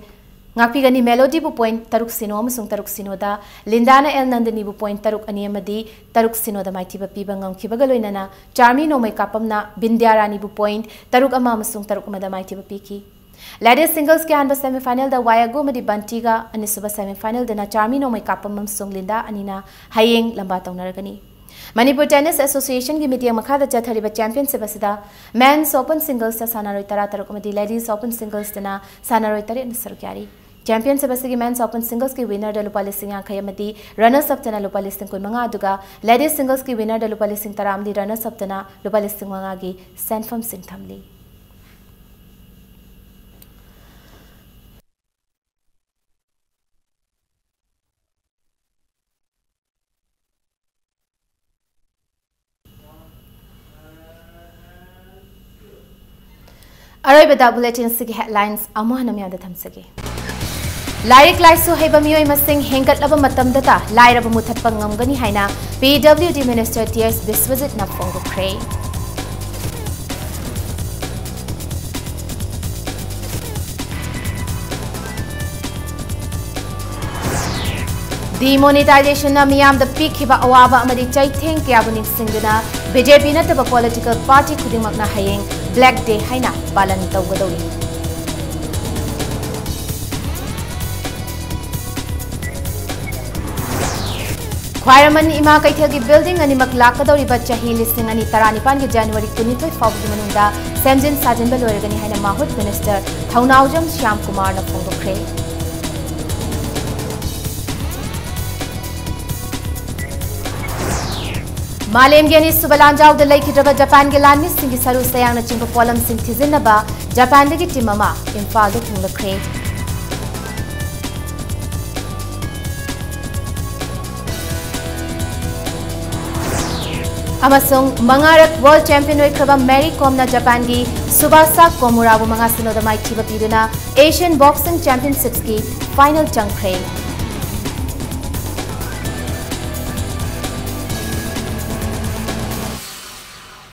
ꯉꯥꯛꯄꯤꯒꯅꯤ ꯃꯦꯂꯣꯗꯤꯕꯨ ꯄꯣꯏꯟꯠ ꯇꯔꯨꯛ ꯁꯤꯅꯣ ꯑꯃꯁꯨꯡ ꯇꯔꯨꯛ ꯁꯤꯅꯣꯗ, ꯂꯤꯟꯗꯥꯅ ꯑꯦꯜ ꯅꯟꯗꯅꯤꯕꯨ ꯄꯣꯏꯟꯠ ꯇꯔꯨꯛ ꯑꯅꯤ ꯑꯃꯗꯤ ꯇꯔꯨꯛ ꯁꯤꯅꯣꯗ ꯃꯥꯏꯊꯤꯕ ꯄꯤꯕ ꯉꯝꯈꯤꯕꯒ ꯂꯣꯏꯅꯅ ꯆꯥꯔꯃꯤ ꯅꯣꯡꯃꯩ ꯀꯥꯞꯄꯝꯅ ꯕꯤꯟꯗ꯭ꯌꯥ ꯔꯥꯅꯤꯕꯨ ꯄꯣꯏꯟꯠ ꯇꯔꯨꯛ ꯑꯃ ꯑꯃꯁꯨꯡ ꯇꯔꯨꯛ ꯑꯃꯗ ꯃꯥꯏꯊꯤꯕ ꯄꯤꯈꯤ꯫ ꯂꯦꯗꯤꯁ ꯁꯤꯡꯒꯜꯁꯀꯤ ꯑꯍꯥꯟꯕ ꯁꯦꯃꯤꯐꯥꯏꯅꯦꯜꯗ ꯋꯥꯏ ꯑꯒꯨ ꯑꯃꯗꯤ ꯕꯟꯇꯤꯒ, ꯑꯅꯤꯁꯨꯕ ꯁꯦꯃꯤꯐꯥꯏꯅꯦꯜꯗꯅ ꯆꯥꯔꯃꯤ ꯅꯣꯡꯃꯩ ꯀꯥꯞꯄꯝ ꯑꯃꯁꯨꯡ ꯂꯤꯟꯗꯥ ꯑꯅꯤꯅ ꯍꯌꯦꯡ ꯂꯝꯕꯥ ꯇꯧꯅꯔꯒꯅꯤ꯫ ꯃꯅꯤꯄꯨꯔ ꯇꯦꯅꯤꯁ ꯑꯦꯁꯣꯁꯤꯌꯦꯁꯟꯒꯤ ꯃꯤꯠꯌꯦꯡ ꯃꯈꯥꯗ ꯆꯠꯊꯔꯤꯕ ꯆꯦꯝꯄꯤꯌꯟꯁꯤꯞ ꯑꯁꯤꯗ Men's Open Singlesꯇ ꯁꯥꯟꯅꯔꯣꯏ ꯇꯔꯥ ꯇꯔꯨꯛ ꯑꯃꯗꯤ Ladies Open Singlesꯇꯅ ꯁꯥꯟꯅꯔꯣꯏ ꯇꯔꯦꯠꯅ ꯁꯔꯨꯛ ꯌꯥꯔꯤ꯫ ꯆꯦꯝꯄꯤꯌꯟꯁꯤꯞ ꯑꯁꯤꯒꯤ Men's Open Singlesꯀꯤ ꯋꯤꯟꯅꯔꯗ ꯂꯨꯄꯥ ꯂꯤꯁꯤꯡ ꯌꯥꯡꯈꯩ ꯑꯃꯗꯤ ꯔꯅꯔꯁ ꯑꯞꯇꯅ ꯂꯨꯄꯥ ꯂꯤꯁꯤꯡ ꯀꯨꯟꯃꯉꯥ, ꯑꯗꯨꯒ Ladies Singlesꯀꯤ ꯋꯤꯟꯅꯔꯗ ꯂꯨꯄꯥ ꯂꯤꯁꯤꯡ ꯇꯔꯥ ꯑꯃꯗꯤ ꯔꯅꯔꯁ ꯑꯞꯇꯅ ꯂꯨꯄꯥ ꯂꯤꯁꯤꯡ ꯃꯉꯥꯒꯤ ꯁꯦꯟꯐꯝꯁꯤꯡ ꯊꯝꯂꯤ꯫ ꯑꯔꯣꯏꯕꯗ ꯕꯨꯂꯦꯇꯤꯟꯁꯤꯒꯤ ꯍꯦꯗꯂꯥꯏꯟꯁ ꯑꯃꯨꯛ ꯍꯟꯅ ꯃꯤꯌꯥꯝꯗ ꯊꯝꯖꯒꯦ꯫ ꯂꯥꯏꯔꯤꯛ ꯂꯥꯏꯁꯨ ꯍꯩꯕ ꯃꯤꯑꯣꯏ ꯃꯁꯤꯡ ꯍꯦꯟꯒꯠꯂꯕ ꯃꯇꯝꯗꯇ ꯂꯥꯏꯔꯕ ꯃꯨꯊꯠꯄ ꯉꯝꯒꯅꯤ ꯍꯥꯏꯅ ꯄꯤ ꯗꯕ꯭ꯂꯤꯎ ꯗꯤ ꯃꯤꯅꯤꯁꯇꯔ ꯇꯤ ꯑꯦꯁ ꯕꯤꯁ꯭ꯋꯖꯤꯠꯅ ꯐꯣꯡꯗꯣꯛꯈ꯭ꯔꯦ꯫ ꯗꯤꯃꯣꯅꯤꯇꯥꯏꯖꯦꯁꯟꯅ ꯃꯤꯌꯥꯝꯗ ꯄꯤꯈꯤꯕ ꯑꯋꯥꯕ ꯑꯃꯗꯤ ꯆꯩꯊꯦꯡ ꯀꯌꯥꯕꯨ ꯅꯤꯡꯁꯤꯡꯗꯨꯅ ꯕꯤ ꯖꯦ ꯄꯤ ꯅꯠꯇꯕ ꯄꯣꯂꯤꯇꯤꯀꯦꯜ ꯄꯥꯔꯇꯤ ꯈꯨꯗꯤꯡꯃꯛꯅ ꯍꯌꯦꯡ ꯕ꯭ꯂꯦꯛ ꯗꯦ ꯍꯥꯏꯅ ꯄꯥꯂꯟ ꯇꯧꯒꯗꯧꯔꯤ꯫ ꯈ꯭ꯋꯥꯏꯔꯝꯕꯟ ꯏꯃꯥ ꯀꯩꯊꯦꯜꯒꯤ building ꯑꯅꯤꯃꯛ ꯂꯥꯛꯀꯗꯧꯔꯤꯕ ꯆꯍꯤ ꯂꯤꯁꯤꯡ ꯑꯅꯤ ꯇꯔꯥꯅꯤꯄꯥꯟꯒꯤ January ꯀꯨꯟꯅꯤꯊꯣꯏ ꯐꯥꯎꯕꯒꯤ ꯃꯅꯨꯡꯗ ꯁꯦꯝꯖꯤꯟ ꯁꯥꯖꯤꯟꯕ ꯂꯣꯏꯔꯒꯅꯤ ꯍꯥꯏꯅ ꯃꯥꯍꯨꯠ Minister ꯊꯧꯅꯥꯎꯖꯝ ꯁ꯭ꯌꯥꯝ ꯀꯨꯃꯥꯔꯅ ꯐꯣꯡꯗꯣꯛꯈ꯭ꯔꯦ꯫ ꯃꯥꯂꯦꯝꯒꯤ ꯑꯅꯤꯁꯨꯕ ꯂꯥꯟꯖꯥꯎꯗ ꯂꯩꯈꯤꯗ꯭ꯔꯕ ꯖꯄꯥꯟꯒꯤ ꯂꯥꯟꯃꯤꯁꯤꯡꯒꯤ ꯁꯔꯨ ꯁꯌꯥꯡꯅꯆꯤꯡꯕ ꯄꯣꯠꯂꯝꯁꯤꯡ ꯊꯤꯖꯤꯟꯅꯕ ꯖꯄꯥꯟꯗꯒꯤ team ꯑꯃ ꯏꯝꯐꯥꯜꯗ ꯊꯨꯡꯂꯈ꯭ꯔꯦ꯫ ꯑꯃꯁꯨꯡ ꯃꯉꯥꯔꯛ world champion ꯑꯣꯏꯈ꯭ꯔꯕ ꯃꯦꯔꯤ ꯀꯣꯝꯅ ꯖꯄꯥꯟꯒꯤ ꯁꯨꯕꯥꯁꯥ ꯀꯣꯃꯨꯔꯥꯕꯨ ꯃꯉꯥ ꯁꯤꯅꯣꯗ ꯃꯥꯏꯊꯤꯕ ꯄꯤꯗꯨꯅ Asian Boxing Championshipsꯀꯤ final ꯆꯪꯈ꯭ꯔꯦ꯫